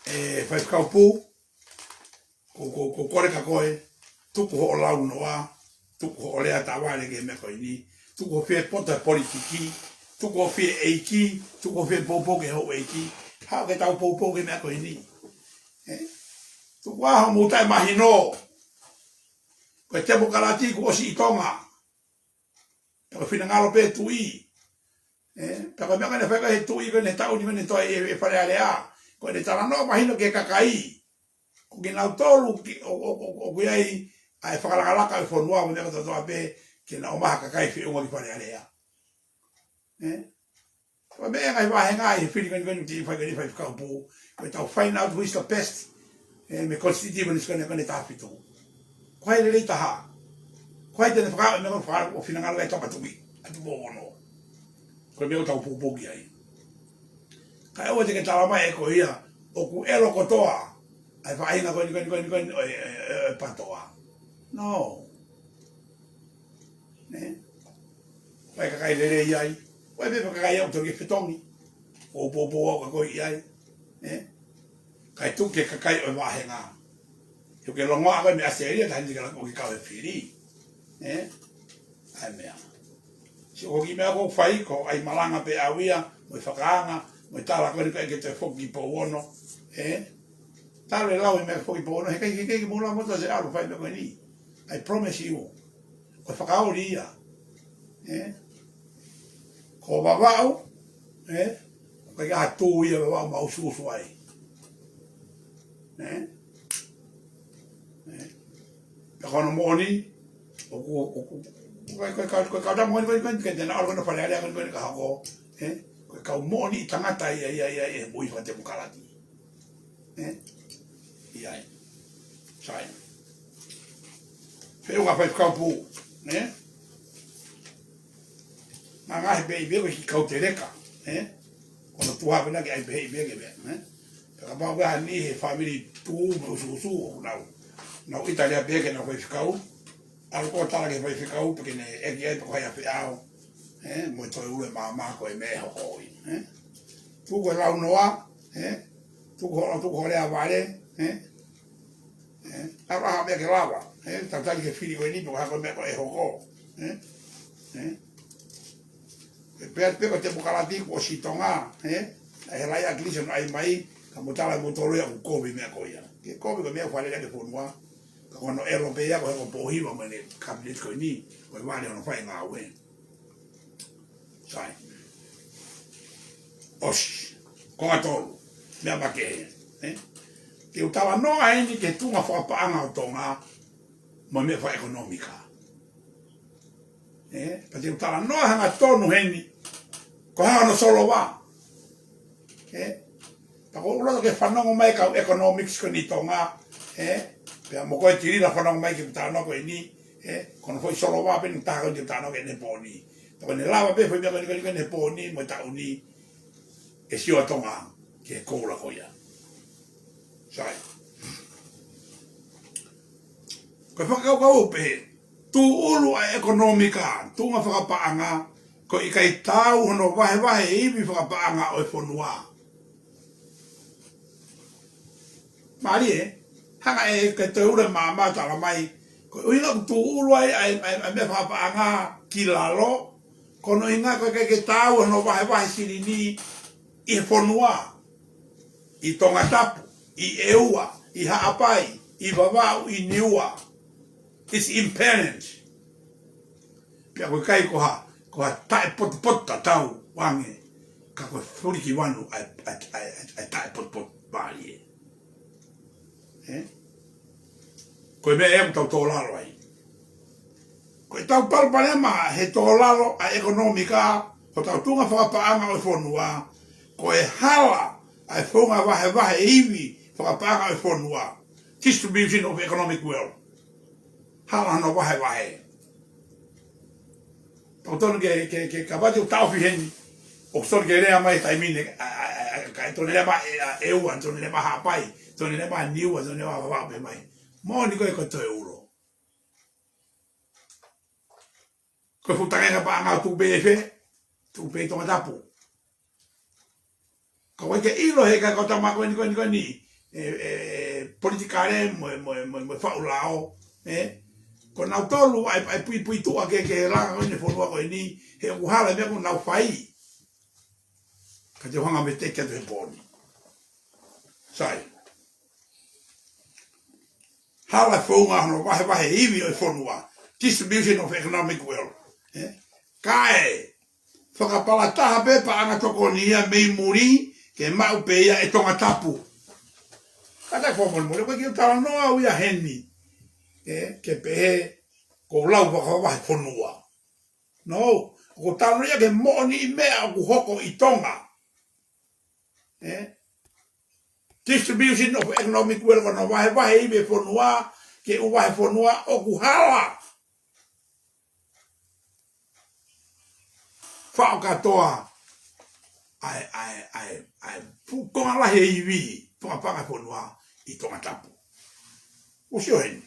Ē, Faifekau Pū, ko, ko, ko kole ka koe, tuku hoʻo launoa, tuku hoʻo lea tavale ki he meʻa ko eni, tuku hoʻo fie poto he politiki, tuku hoʻo fie ʻeiki, tuku hoʻo fie poupou ki he houʻeiki, haʻu ke tau poupou ki he meʻa ko eni. Ē? Tuku ā hoʻomou taʻemahino, ko e temokalati kuo ʻosi ʻi Tonga. Pea ko e finangalo pē tuʻi. Ē, pea ko e meʻa ko ē naʻe fai ko ē he tuʻi ko ē he taʻu ni ko ē naʻe toe ʻi, ʻi Fale Alea. Ko ʻene talanoa mahino ki he kakai. Ko kinautolu ki, ʻo, ʻo, ʻo, ʻoku ʻi ai ʻa e fakalakalaka ʻo e fonua mo e meʻa kotoa pē ke nau ʻomai ha kakai feʻunga ki Fale Alea. Ē? Ko e meʻa ngaahi vāhenga ʻi he fili ko eni ko eni te u fai ko eni Faifekau Pū, ko e tau find out who is the best, ē, mei he constituency ko eni ko eni taha fitu. Ko hai lelei taha. Ko hai te ne fakaaʻu e meʻa ko ē faka, ʻo finangalo ai Tupou Ono. ʻA Tupou Ono. Ko e meʻa ʻoku tau poupou ki ai. Kae ʻoua te ke tala mai ʻe koe ia, ʻoku ʻelo kotoa ʻa e faʻahinga ko eni, ko eni, ko eni, ko eni, ʻo e, ʻo e, ʻo e, ʻo e PATOA. No. Ē? Ko e kakai lelei ai. Ko e meʻa kakai au toki fetongi. Ko u poupou au ka ko ʻi ai. Ē? Kae tuku ki he kakai ʻo e vāhenga. He ʻoku ke longoaʻa koe mei ʻAositelēlia, taha ni ke la ʻoku ke kau he fili. Ē? ʻA e meʻa. Sio ko e kiʻi meʻa ʻoku ou fai, ko e ʻai malanga pē au ia, mo e fakaanga, mo e tala ko eni ko e ke toe foki ki Pou Ono. Ē? Talu e lau e meʻa foki ki Pou Ono, heʻikai, heʻikai ke mou lava motu ʻo ʻalu ʻo fai e meʻa ko eni. I promise you. Ko e fakaoli ia. Ē? Ko Vavaʻu, ē? Ko e ʻikai ha tū ia Vavaʻu mau usuusu ai. Ē? Ē? Ko hono moʻoni, ʻoku, ʻoku, ʻoku, ko e, ko e, ko e, ko e kau tama ko eni, ko eni, ko eni, ke te na ʻalu ko ena Fale Alea ko eni, ko eni ka hoko, ē? Ko e kau moʻoni tangata ia, ia, ia, ia, moʻui fakatemokalati. Ē? ʻIo ai. Sai. Feʻunga faifekau pū, ē? Ngaahi pē ʻi pē ko e kiʻi kau teleka, ē? Ko hono tuha pē na ke ʻai pē ʻi pē ke pē, ē? Pea kapau ko e hā ni he fāmili tuʻu mo usuusu ʻoku nau, nau ʻita lea pē ke nau faifekau, ʻalu ko ē ʻo tala ki he faifekau, pea ke ne ʻeke ai pe ko hai ʻa e feʻao, ē? Mo e toe ʻulu e maama ko e meʻa ʻe hoko ʻi, ē? Tuku e launoa, ē? Tuku ho, tuku ho lea vale, ē? Ē, ʻalu ʻa e meʻa ke lava, ē, tau tali ke fili ko eni, pe ko e hā ko e meʻa ko ē ʻe hoko, ē, ē. Pea, pea ko e temokalati kuo ʻosi ʻi Tonga, ē, ʻa e laʻi ʻa Kilisi ʻoku ʻai mai, ka mou tala ʻe moutolu ia ʻoku kovi meʻa ko ia. Ke kovi ko e meʻa ʻoku fale ki he fonua, ka ko hono ʻelo pē ia ko e hoko pohiva mo ʻene cabinet ko eni, ko e vale hono fai ngāue. Sai. ʻOsi. Ko e tolu. Meʻa makehe. Ē? Te u talanoa eni ki he tuʻunga fakapaʻanga ʻo Tonga mo e meʻa fakaʻekonōmika. Ē? Pea te u talanoa hangatonu heni. Ko e hā hono solova. Ē? Pea ʻoku ou loto ke fanongo mai kau economics ko eni ʻi Tonga, ē? Pea mo koe Tilila fanongo mai ki he talanoa ko eni, ē? Ko hono foʻi solova pē eni ʻoku taha ko eni ʻoku talanoa ki ai he pō ni. Pea ko ʻene lava pē foʻi meʻa ko eni, ko eni, ko eni he pō ni mo e taʻu ni, ʻe sio ʻa Tonga ki he koula ko ia. Sai. Ko e fakakaukau pē, tūʻulu ʻa e ekonōmika, tuʻunga fakapaʻanga, ko e ʻikai taau hono vahevahe e ivi fakapaʻanga ʻo e fonua. Mālie, hanga ʻe he toe ʻulu e maama ʻo tala mai, ko e ʻuhinga ʻoku tūʻulu ai ʻa e, ʻa e, ʻa e meʻa fakapaʻanga ki lalo, ko hono ʻuhinga ko e ʻikai ke taau hono vahevahe silini ʻi he fonua, ʻi Tongatapu, ʻi ʻEua, ʻi Haʻapai, ʻi Vavaʻu, ʻi Niua. It's imbalance. Pea ko e ʻikai ko ha, ko ha taʻepotupotu tatau ange, ka ko e fulikivanu ʻa e, ʻa e, ʻa e, ʻa e taʻepotupotu mālie. Ē? Ko e meʻa ia ʻoku tau tō lalo ai. Ko ʻetau palopalema he tō lalo ʻa e ekonōmika, ko hotau tuʻunga fakapaʻanga ʻo e fonua, ko e hala ʻa e founga vahevahe e ivi fakapaʻanga ʻo e fonua. Distribution of economic wealth. Hala hono vahevahe. Pea ʻoku totonu ke, ke, ke kapau te u taʻofi heni, ʻoku totonu ke lea mai he taimi ni, ʻa, ʻa, ʻa, ʻa, ka ʻe totonu lea mai ʻe, ʻa, ʻEua, totonu lea mai Haʻapai, totonu lea mai Niua, totonu lea mai Vavaʻu pē mai. Moʻoni ko e ko e toe ʻulu. Ko e fuʻu tangi ʻa e paʻanga ʻoku tuʻu pē ʻi fē, tuʻu pē ʻi Tongatapu. Ka ʻoku ʻikai ke ʻilo he ʻikai ko e tama ko eni, ko eni, ko eni, ē, ē, politikale mo e, mo e, mo e, mo e faʻu lao, ē? Ko nautolu ʻa e, ʻa e puipuituʻa ke, ke langa ko eni e fonua ko eni, he ʻoku hala e meʻa ʻoku nau fai. Ka te u hanga ʻo veteki atu he pō ni. Sai. Hala e founga hono vahevahe e ivi ʻo e fonua. Distribution of economic wealth. Ē? Kae fakapalataha pē paʻanga tokoni ia mei muli ke maʻu pē ia ʻe Tongatapu. Kātaki fakamolemole, ʻoku ʻikai ke u talanoa au ia heni, ē, ke pehē ʻoku ou lau fakavahefonua. No, ʻoku ou talanoa ia ki he moʻoniʻi meʻa ʻoku hoko ʻi Tonga. Ē? Distribution of economic wealth, ko hono vahevahe e ivi ʻo e fonua ki he ʻū vahefonua ʻoku hala. Faʻo kātoa ʻa e, ʻa e, ʻa e, ʻa e fuʻu konga lahi e ivi fakapaʻanga e fonua ʻi Tongatapu. ʻOsi ʻo heni.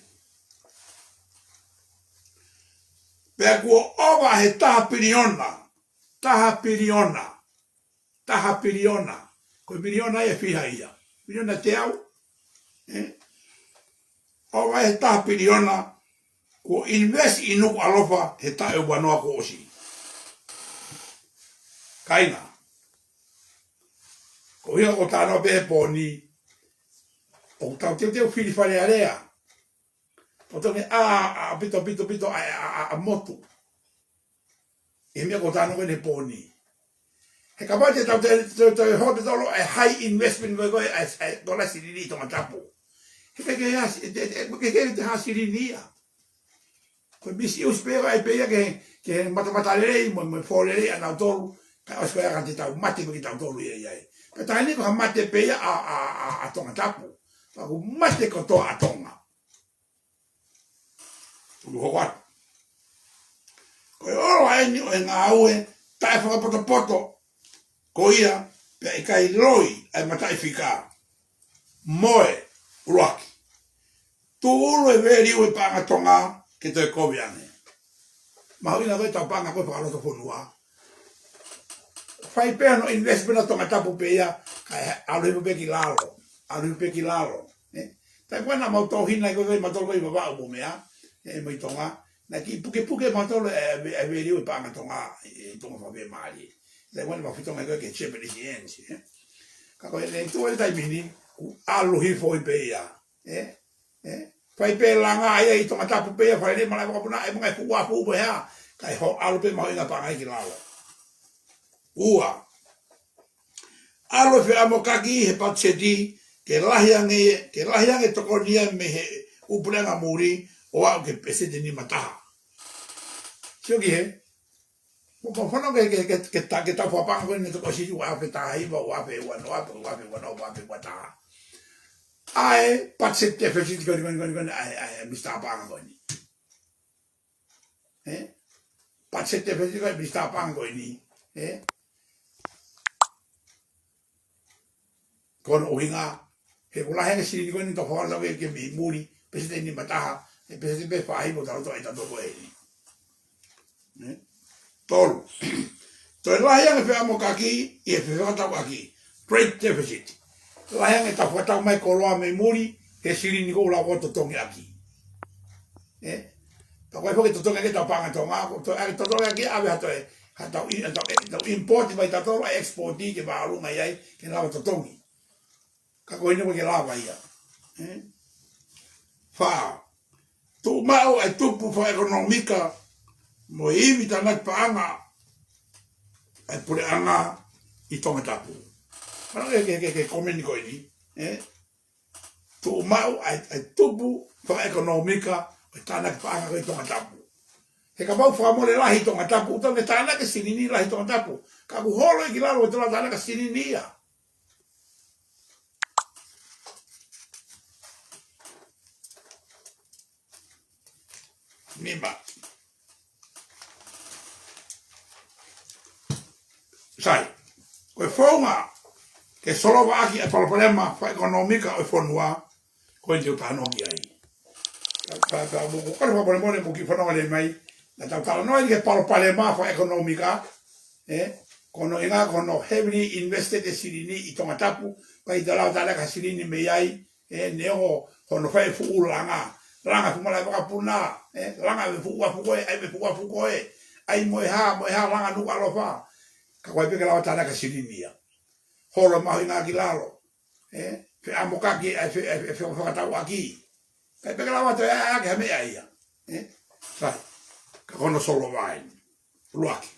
Pea kuo ʻova he taha piliona, taha piliona, taha piliona. Ko e piliona ia ʻe fiha ia? Piliona teau? Ē? ʻOva he taha piliona kuo invest ʻi Nukuʻalofa he taʻu ʻe ua noa kuo ʻosi. Kāinga. Ko ia ʻoku ou talanoa pē he pō ni, ʻoku tau teuteu fili Fale Alea. ʻOku totonu ke ʻā, ʻā, ʻaupito, ʻaupito, ʻaupito ʻa, ʻa, ʻa, ʻa motu. ʻI he meʻa ʻoku ou talanoa ko eni he pō ni. He kapau te tau toe, toe, toe hoʻo te tolo ʻa e high investment ko ē, ko ē, ʻa e, ʻa e tola silini ʻi Tongatapu. He ʻikai ke ʻasi, ʻe, ʻe, ʻe, ʻe, ʻe, ʻe, ʻe, ʻe, ʻe, ʻe, ʻe, ʻe, Ko e misuse pē ia ʻa e pē ia ke, ke matamatalelei mo, mo e fōlelei ʻanautolu, kae ʻosi ko ia ka te tau mate ko kitautolu ia ia. Ka taimi ni ko ha mate pē ia ʻa, ʻa, ʻa, ʻa Tongatapu. Pea ʻoku mate kotoa ʻa Tonga. ʻOku hoko atu. Ko e ʻola eni ʻo e ngāue taʻepotopoto ko ia, pea ʻikai loi ʻa e mataʻifika. Mo e ʻuluaki. Tuʻulu e value e paʻanga Tonga ke toe kovi ange. Mahuʻinga ko e tau paʻanga ko e fakalotofonua. Fai pē hono invest pē ʻa Tongatapu pē ia, kae ʻalu hifo pē ki lalo. ʻAlu hifo pē ki lalo. Ē? Taimi ko ē naʻa mau tō hina ko e mautolu ko e Vavaʻu mo meʻa, ē, mo e Tonga. Naʻe kiʻi pukepuke mautolu e, e, e value e paʻanga Tonga, e, Tonga fakafiemālie. Taimi ko ē naʻa mau fetongi ko e ki he Japanese yen, ē. Ka ko e, ē, tuʻu e taimi ni, kuo ʻalu hifo pē ia. Ē? Ē? Fai pē langa ia ʻi Tongatapu pē ia, fai lē malaʻe vakapuna, ʻe manga e fuʻu afu pē hā, kae ʻalu pē mahuʻinga paʻanga ia ki lalo. Ua. ʻAlu e feʻamokaki he patiseti, ke lahi ange, ke lahi ange tokoni ia mei he ʻū puleʻanga muli, ʻo aʻu ki he peseti nima taha. Sio ki he, mo, mo fano ke, ke, ke, ke ta-, ke tau fakapaʻanga ko eni toko siʻi ua afe taha hiva, ua afe ua noa, ua afe ua noa, ua afe ua taha. ʻA e patiseti deficit ko eni, ko eni, ko eni, ko eni, ʻa e, ʻa e, Mister Paʻanga ko eni. Ē? Patiseti deficit ko e Minisitā Paʻanga ko eni. Ē? Ko hono ʻuhinga, he ʻoku lahi ange silini ko eni tau fakalau ke, ke mei muli, peseti nima taha, ʻe peseti pē fā hiva ʻo tautolu ʻa e tautolu ko eni. Ē? Tolu. Toe lahi ange feʻamokaki, ʻi he fefakatauʻaki. Trade deficit. Lahi ange ʻetau fakatau mai koloa mei muli, he silini ko ē ʻoku lava ʻo totongi ʻaki. Ē? Pea ko e foki totongi ʻaki ʻetau paʻanga Tonga, ko e toe ʻai totongi ʻaki ʻave ha toe, ha tau i-, ha tau, ʻetau import mai tautolu, ʻa e export ke māʻolunga ai, ke lava totongi. Ka ko eni ʻoku ʻikai ke lava ia. Ē? Fā. Tuʻu maʻu ʻa e tupu fakaʻekonōmika mo e ivi tānaki paʻanga ʻa e puleʻanga ʻi Tongatapu. Fana ke, ke, ke, ke komeni ko eni. Ē? Tuʻu maʻu ʻa e, ʻa e tupu fakaʻekonōmika ʻo e tānaki paʻanga ko ē ʻi Tongatapu. He kapau fakamole lahi ʻi Tongatapu, ʻoku tau ne tānaki silini lahi ʻi Tongatapu. Ka ʻoku holo ia ki lalo ʻoku tau tānaki silini ia. Nima. Sai, ko e founga ke solova ʻaki ʻa e palopalema fakaʻekonōmika ʻo e fonua, ko eni te u talanoa ki ai. Pea, pea, pea, mo, ko e fakamolemole mo kiʻi fanongo lelei mai, naʻa tau talanoa eni ki he palopalema fakaʻekonōmika, ē, ko hono ʻuhinga ko hono heavily invested e silini ʻi Tongatapu, pea ʻikai te lava tānaki ha silini mei ai, ē, neongo hono fai e fuʻu langa, langa e fuʻu malaʻe vakapuna, ē, langa e fuʻu afu ko ē, ʻai e fuʻu afu ko ē, ʻai mo e hā, mo e hā, langa Nukuʻalofa, ka ʻoku ʻikai pē ke lava tānaki ha silini ia. Holo mahuʻinga ki lalo. Ē? Feʻamokaki ʻa e fe-, ʻa e fe-, fefakatauʻaki. ʻIkai pē ke lava toe ʻai ʻaki ha meʻa ia. Ē? Sai. Ka ko hono solova eni. ʻUluaki.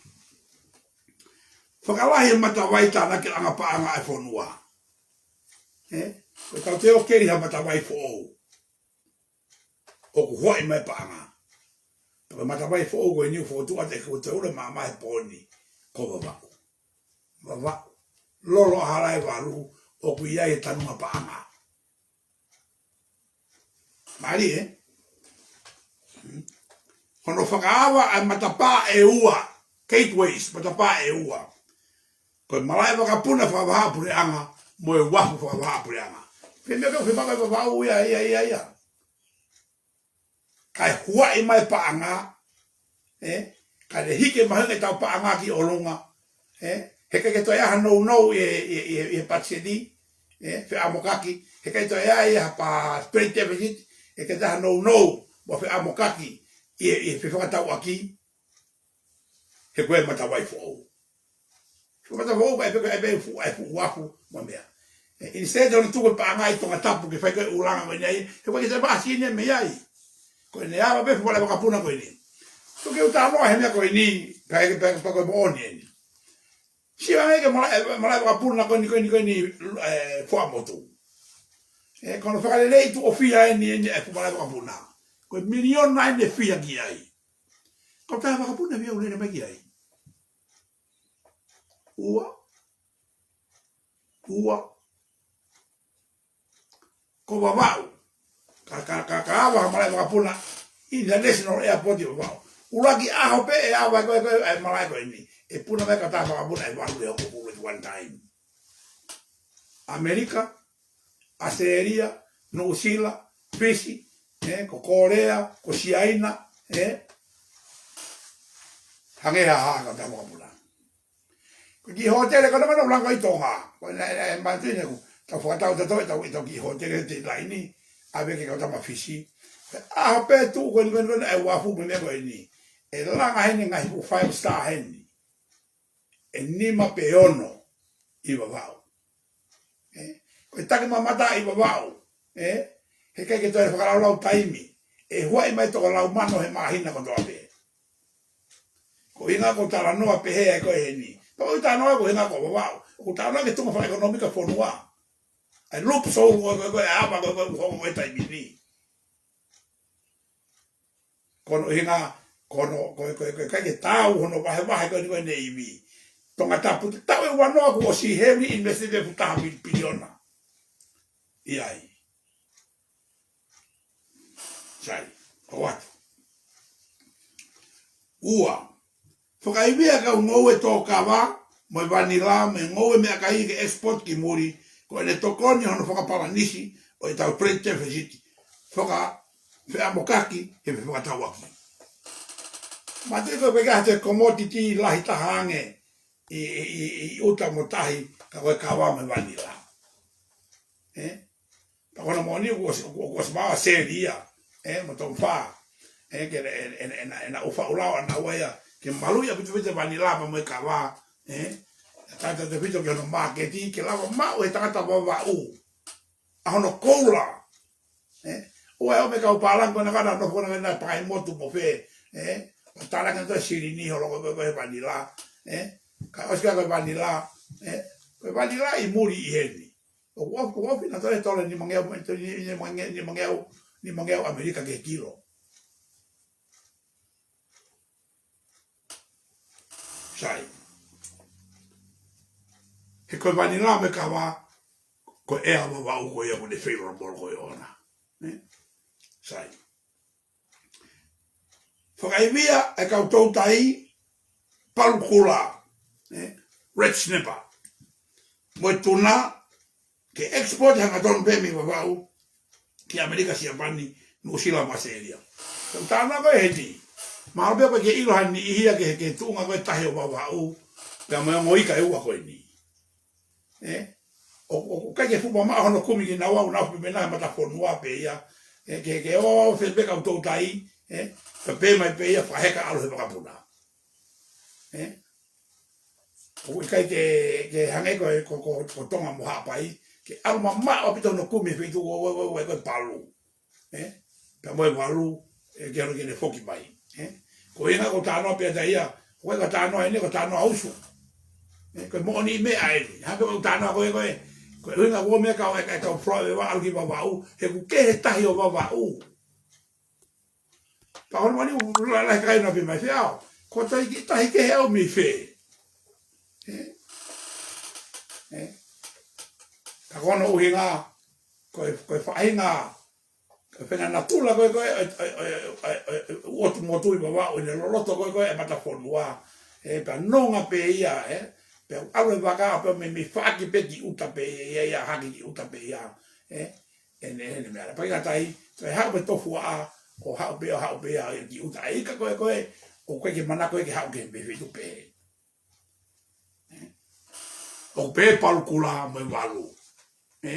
Fakalahi e matavai tānakiʻanga paʻanga ʻa e fonua. Ē? Ko e tau te ō keli ha matavai foʻou. ʻOku huaʻi mai paʻanga. Pea ko e matavai foʻou ko eni ʻoku fokotuʻu atu ʻe he Kōti ʻUluaki Māmani he pō ni. Ko Vavaʻu. Vavaʻu. Lolo ʻa Halaevalu ʻoku ʻi ai e tanuma paʻanga. Mālie, ē? Hono fakaava ʻa e matapā ʻe ua. Gateways, matapā ʻe ua. Ko e malaʻe vakapuna fakavahaʻapuleʻanga, mo e uafu fakavahaʻapuleʻanga. Pea meʻa ko e fepaka e Vavaʻu ia, ia, ia, ia. Kae huaʻi mai paʻanga, ē? Kae hiki e mahuʻinga ʻetau paʻanga ki ʻolunga, ē? He ʻikai ke toe ʻi ai ha nounou ʻi he, ʻi he, ʻi he, ʻi he patiseti, ē? Feʻamokaki, he ʻikai toe ʻi ai ha pa trade deficit, he ʻikai toe ʻi ai ha nounou, mo feʻamokaki ʻi he, ʻi he fefakatauʻaki, he ko e matavai foʻou. Ko e matavai foʻou, ʻai pē, ʻai pē fuʻu, ʻai fuʻu uafu, mo e meʻa. Ē, instead hono tuku e paʻanga ʻi Tongatapu ke fai ko ē ʻulungaanga ko eni ai, he ko e ke te maʻa silini mei ai. Ko eni ava pē fuʻu malaʻe vakapuna ko eni. Ko e ke uta noa he meʻa ko eni, ka ʻe ke pē, pē ko e moʻoni eni. Sio ange ki he malaʻe, malaʻe vakapuna ko eni, ko eni, ko eni, ē, Fuaʻamotu. Ē, ko hono fakalelei tuʻo fiha eni, eni, ē, fuʻu malaʻe vakapuna. Ko e miliona eni ʻe fiha ki ai. Kautaha vakapuna ʻe fiha ʻoku lele mai ki ai? Ua, ua, ko Vavaʻu. Ka, ka, ka, ka ava ha malaʻe vakapuna International Airport ʻi Vavaʻu. ʻUluaki ʻaho pē ʻe ava ko ē, ko ē, ʻa e malaʻe ko eni, ʻe puna mai kautaha vakapuna ʻe valu ʻe hongofulu at one time. ʻAmelika, ʻAositelēlia, Nuʻusila, Fisi, ē, ko Kōlea, ko Siaina, ē. Hangē ha hā kautaha vakapuna. Ko e kiʻi hōtele ko ena ʻoku langa ʻi Tonga. Ko ena, ē, ē, manatuʻi ʻeku, tau fakatau tautolu ʻetau, ʻetau kiʻi hōtele he laini. ʻAve ki he kautaha mei Fisi. ʻAho pē tuʻu ko eni, ko eni, ko eni, ʻa e uafu mo e meʻa ko eni, ʻe langa heni ngaahi fuʻu five star heni. ʻE nima pe ono ʻi Vavaʻu. Ē? Ko e taki mamata ʻi Vavaʻu. Ē? Heʻikai ke toe fakalaulau taimi. ʻE huaʻi mai toko lau mano he māhina kotoa pē. Ko e ʻuhinga ʻoku ou talanoa pehē ai ko ē heni. Pea ʻoku ou talanoa ko e ʻuhinga ko Vavaʻu. ʻOku ou talanoa ki he tuʻunga fakaʻekonōmika fonua. ʻA e loophole ko ē, ko ē, ko ē, ʻa e ava ko ē, ko ē, ʻoku hoko ko ē he taimi ni. Ko hono ʻuhinga, ko hono, ko, ko, ko, ʻikai ke tau hono vahevahe ko eni ko e Navy. Tongatapu, taʻu ʻe uanoa kuo ʻosi heavily invested ʻe fuʻu taha pili-, piliona. ʻI ai. Sai, ko atu. Ua, fakaivia e kau ngoue tō kava, mo e vanila, mo e ngoue meʻakai ke export ki muli, ko ʻene tokoni hono fakapalanisi ʻo ʻetau trade deficit. Fakafeʻamokaki he fefakatauʻaki. Manatuʻi ko e ʻikai ha toe commodity lahi taha ange ʻi, ʻi, ʻi, ʻi ʻuta mo tahi ka ko e kava mo e vanila. Ē? Pea ko hono moʻoni kuo ʻosi, kuo, kuo ʻosi maʻu ʻa Seli ia, ē, mo Tonga. Ē, ke ʻe, ʻe, ʻe, ʻe, ʻe, ʻe na ʻufa ʻulao ʻa naua ia, ke maluʻi ʻaupito ʻaupito e vanila pea mo e kava, ē. Tata te fito ki hono māketi, ke lava maʻu ʻe he tangata Vavaʻu ʻa hono koula. Ē, ʻoua ʻe ō mei he kau pālangi ko ena ka na nofo ko ena ka na pakai motu mo fē, ē. ʻO tālanga ʻa e silini holo ko, ko, ko e vanila, ē. Ka ʻosi ka ko e vanila, ē. Ko e vanila ʻi muli ʻi heni. ʻOku, ʻoku, ʻoku ʻi ai ʻa e tole nimangeau, nimangeau, nimangeau, nimangeau ʻAmelika ki he kilo. Sai. He ko e vanila mo e kava, ko e ʻea ʻo Vavaʻu ko ia ʻoku ne favorable ko ē ʻoʻona. Ē? Sai. Fakaivia e kau toutai palukula, ē, red snapper, mo e tuna, ke export hangatonu pē mei Vavaʻu ki ʻAmelika, Siapani, Nuʻusila mo ʻAositelēlia. Ko e talanoa ko ē heni, mahalo pē ʻoku ʻikai ke ʻilo ha niʻihi ia ki he, ki he tuʻunga ko ē tahi ʻo Vavaʻu, pea mo e ongo ika ʻe ua ko eni. Ē? ʻO, ʻo, ʻoku ʻikai ke fuʻu mamaʻo hono kumi kinaua, ʻoku nau fuʻu pē mei he matafonua pē ia. Ē, ke, ke ō fē pē kau toutai, ē, pea pehē mai pē ia fakaheka ʻalu he vakapuna. Ē? ʻOku ʻikai ke, ke hangē ko e, ko, ko, ko Tonga mo Haʻapai, ke ʻalu mamaʻo ʻaupito hono kumi he feituʻu ko, ko, ko, ko, ko e Palu. Ē? Pea mo e Valu, ē, ke ʻalu ke ne foki mai. Ē? Ko e ʻuhinga ʻoku ou talanoa pē ʻa ia, ko e ʻuhinga talanoa eni, ko e talanoa usu. Ē, ko e moʻoni meʻa eni. Hangē ko e talanoa ko ē, ko e, ko e ʻuhinga ko e meʻa kau e, e kau fly ʻe ʻalu ki Vavaʻu, he ʻoku kehe tahi ʻo Vavaʻu. Pea ko hono moʻoni ʻoku lahi, lahi kakai ʻoku nau pehē mai fē au. Ko e tahi ki, tahi kehe au mei fē. Ē? Ē? Ka ko hono ʻuhinga, ko e, ko e faʻahinga, ko e faʻahinga natula ko ē, ko e, ʻo e, ʻo e, ʻo e, ʻo e, ʻo e, ʻo e ʻotu motu ʻi Vavaʻu ʻi heʻene loloto ko ē, ko e matafonua. Ē, pea nonga pē ia, ē? Pea ʻalu e vaka, pea mei, mei faʻaki pē ki ʻuta pē ia, ia, hake ki ʻuta pē ia. Ē? ʻEne, ʻene meʻa la. Pea ʻikai ke toe haʻu pē tofuaʻa, ʻo haʻu pē, ʻo haʻu pē ia ki ʻuta. ʻA e ika ko ē, ko ē, ʻoku ʻikai ke manako ia ke haʻu ki he feituʻu pehē. Ē? ʻOku pehē palukula mo e Valu. Ē?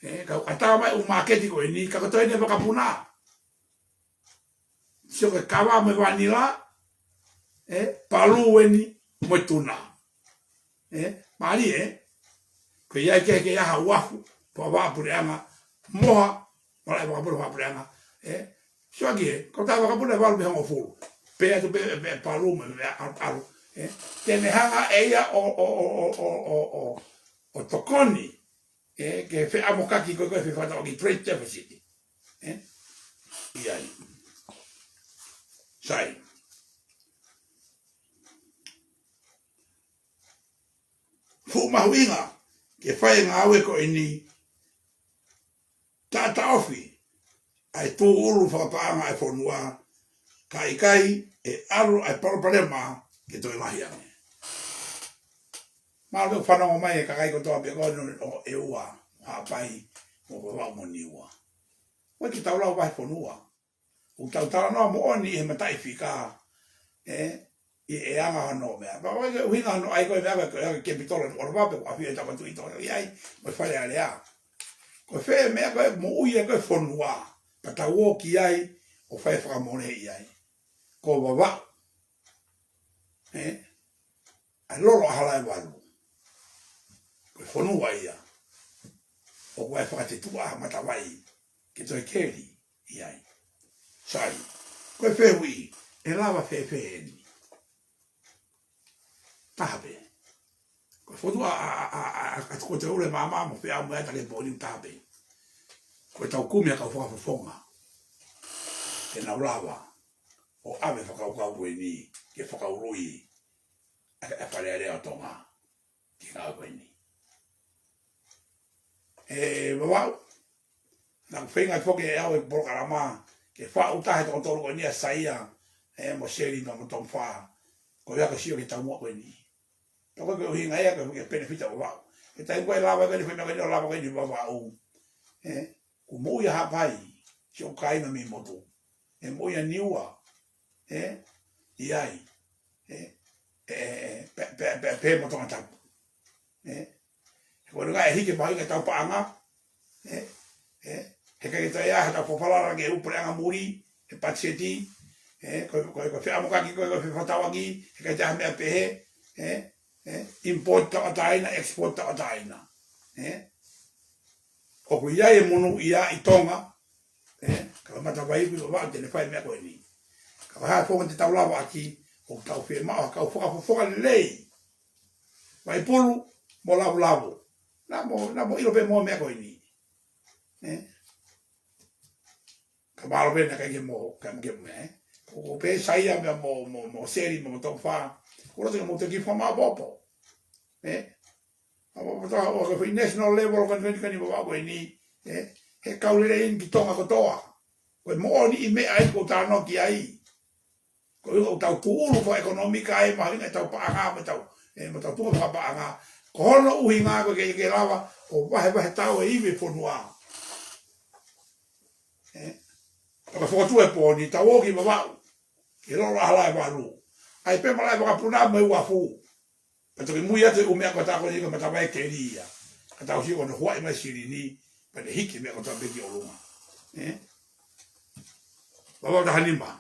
Ē, ka ʻoku ʻatā mai ʻū māketi ko eni, ka ko e toe ʻene vakapuna. Sio ko e kava mo e vanila, ē, Palu eni mo e tuna. Ē, mālie, ē? Ko ia ke, ke ʻi ai ha uafu, fakavaʻa puleʻanga, mo ha malaʻe vakapuna fakapuleʻanga, ē? Sio ki he, ko e taha vakapuna ʻe valu mei he hongofulu. Pehē atu pē, pē Palu mo e, mo e ʻalu, ʻalu, ē? Ke ne hanga ʻe ia ʻo, ʻo, ʻo tokoni, ē, ki he feʻamokaki ko ē, ko e fefakatauʻaki trade deficit. Ē? ʻI ai. Sai. fuʻu mahuʻinga ke fai e ngāue ko eni, taʻataʻofi ʻa e tūʻulu fakapaʻanga ʻa e fonua, kae ʻikai ʻe ʻalu ʻa e palopalema ke toe lahi ange. Mālō e fanongo mai e kakai kotoa pē ko eni ʻo ʻEua, mo Haʻapai, mo Vavaʻu mo Niua. ʻOku ʻikai ke tau lau vahefonua. ʻOku tau talanoa moʻoni ʻi he mataʻifika, ē, ʻi he anga hono meʻa. Pea ʻoku ʻikai ke ʻuhinga hono ʻai ko e meʻa ko e, ko e kepitolo ʻo Vavaʻu pe ko ʻAfio ʻe Tapatuʻi tō ʻi ai, mo e Fale Alea. Ko e fē meʻa ko e moʻui ʻa e ko e fonua, pea tau ō ki ai, ʻo fai fakamolemoleʻi ai. Ko Vavaʻu, ē, ʻa e lolo ʻa Halaevalu. Ko e fonua ia. ʻOku ʻi ai e fakatetuʻa Matavai ke toe keli ʻi ai. Sai, ko e fehuʻi, ʻe lava fēfē eni? Taha pē. Ko e fotu ʻa, ʻa, ʻa, ʻa, ʻa, ʻa Tukuateule Māmā mo Feʻao mo e ʻAta ki he pō ni ʻoku taha pē. Ko e tau kumi ʻa e kau fakafofonga ke nau lava ʻo ʻave e fakakaukau ko eni ke fakaului ʻa e, ʻa e Fale Alea ʻo Tonga ki he ngāue ko eni. ʻE Vavaʻu, naʻa ku feinga foki ʻe au e polokalama ke faʻu taha e toko tolu ko eni ʻa Saia, ē, mo Seli mo, mo Tonga Fā. Ko ia ko e sio ki he taumuʻa ko eni. Pea ko e ʻuhinga ia ko e, ke penefiti ʻa Vavaʻu. He taimi ko ē lava ko eni, fai meʻa ko eni, ʻo lava ko eni Vavaʻu, ē, kuo moʻui ʻa Haʻapai, siʻoku kāinga mei motu. ʻE moʻui ʻa Niua, ē, ʻi ai, ē, ē, ē, pē, pē, pē, pē mo Tongatapu. Ē, he ko e ʻuhinga ʻe hiki e mahuʻinga ʻetau paʻanga, ē, ē, he ʻikai ke toe ʻi ai haʻatau fakafalala ki he ʻū puleʻanga muli, he patiseti, ē, ko, ko, ko e feʻamokaki, ko, ko e fefatauʻaki, he ʻikai toe ʻi ai ha meʻa pehē, ē, ē, import tauʻatāina, export tauʻatāina, ē. ʻOku ʻi ai e monūʻia ʻi Tonga, ē, ka ko Matavai ʻoku ʻi Vavaʻu te ne fai e meʻa ko eni. Ka ko e hā e founga te tau lavaʻaki, ʻoku tau fiemaʻu ha kau fakafofonga lelei. Vaipulu mo Lavulavu. Naʻa mo, naʻa mo ʻilo pē mo e meʻa ko eni. Ē? Ka mālō pē naʻe ʻikai ke mo, ka mo ke mo, ē? Ko, ko pē Saia mo, mo, mo, mo Seli mo, mo Tonga Fā. Ko e loto ke mo te ki fama popo. Ē? ʻA Vavaʻu kotoa, ʻo ka foʻi national level ko eni, ko eni, ko eni Vavaʻu ko eni, ē? He kau lelei eni ki Tonga kotoa. Ko e moʻoni e meʻa ia ʻoku ou talanoa ki ai. Ko e ʻuhinga ʻoku tau tūʻulu fakaʻekonōmika ai, mahuʻinga ʻetau paʻanga, mo ʻetau, ē, mo ʻetau tuʻunga fakapaʻanga. Ko hono ʻuhinga ko e ke, ke lava ʻo vahevahe tau e ivi e fonua. Ē? Pea ka fokotuʻu e pō ni, tau ō ki Vavaʻu, ki he lolo ʻa Halaevalu. ʻAi pē malaʻe vakapuna mo e uafu. Pea toki mui atu e ʻū meʻa ko ē ʻa e ko eni ko e Matavai keli ia. Ka tau sio ko hono huaʻi mai e silini, pea ne hiki e meʻa kotoa pē ki ʻolunga. Ē? Vavaʻu taha nima.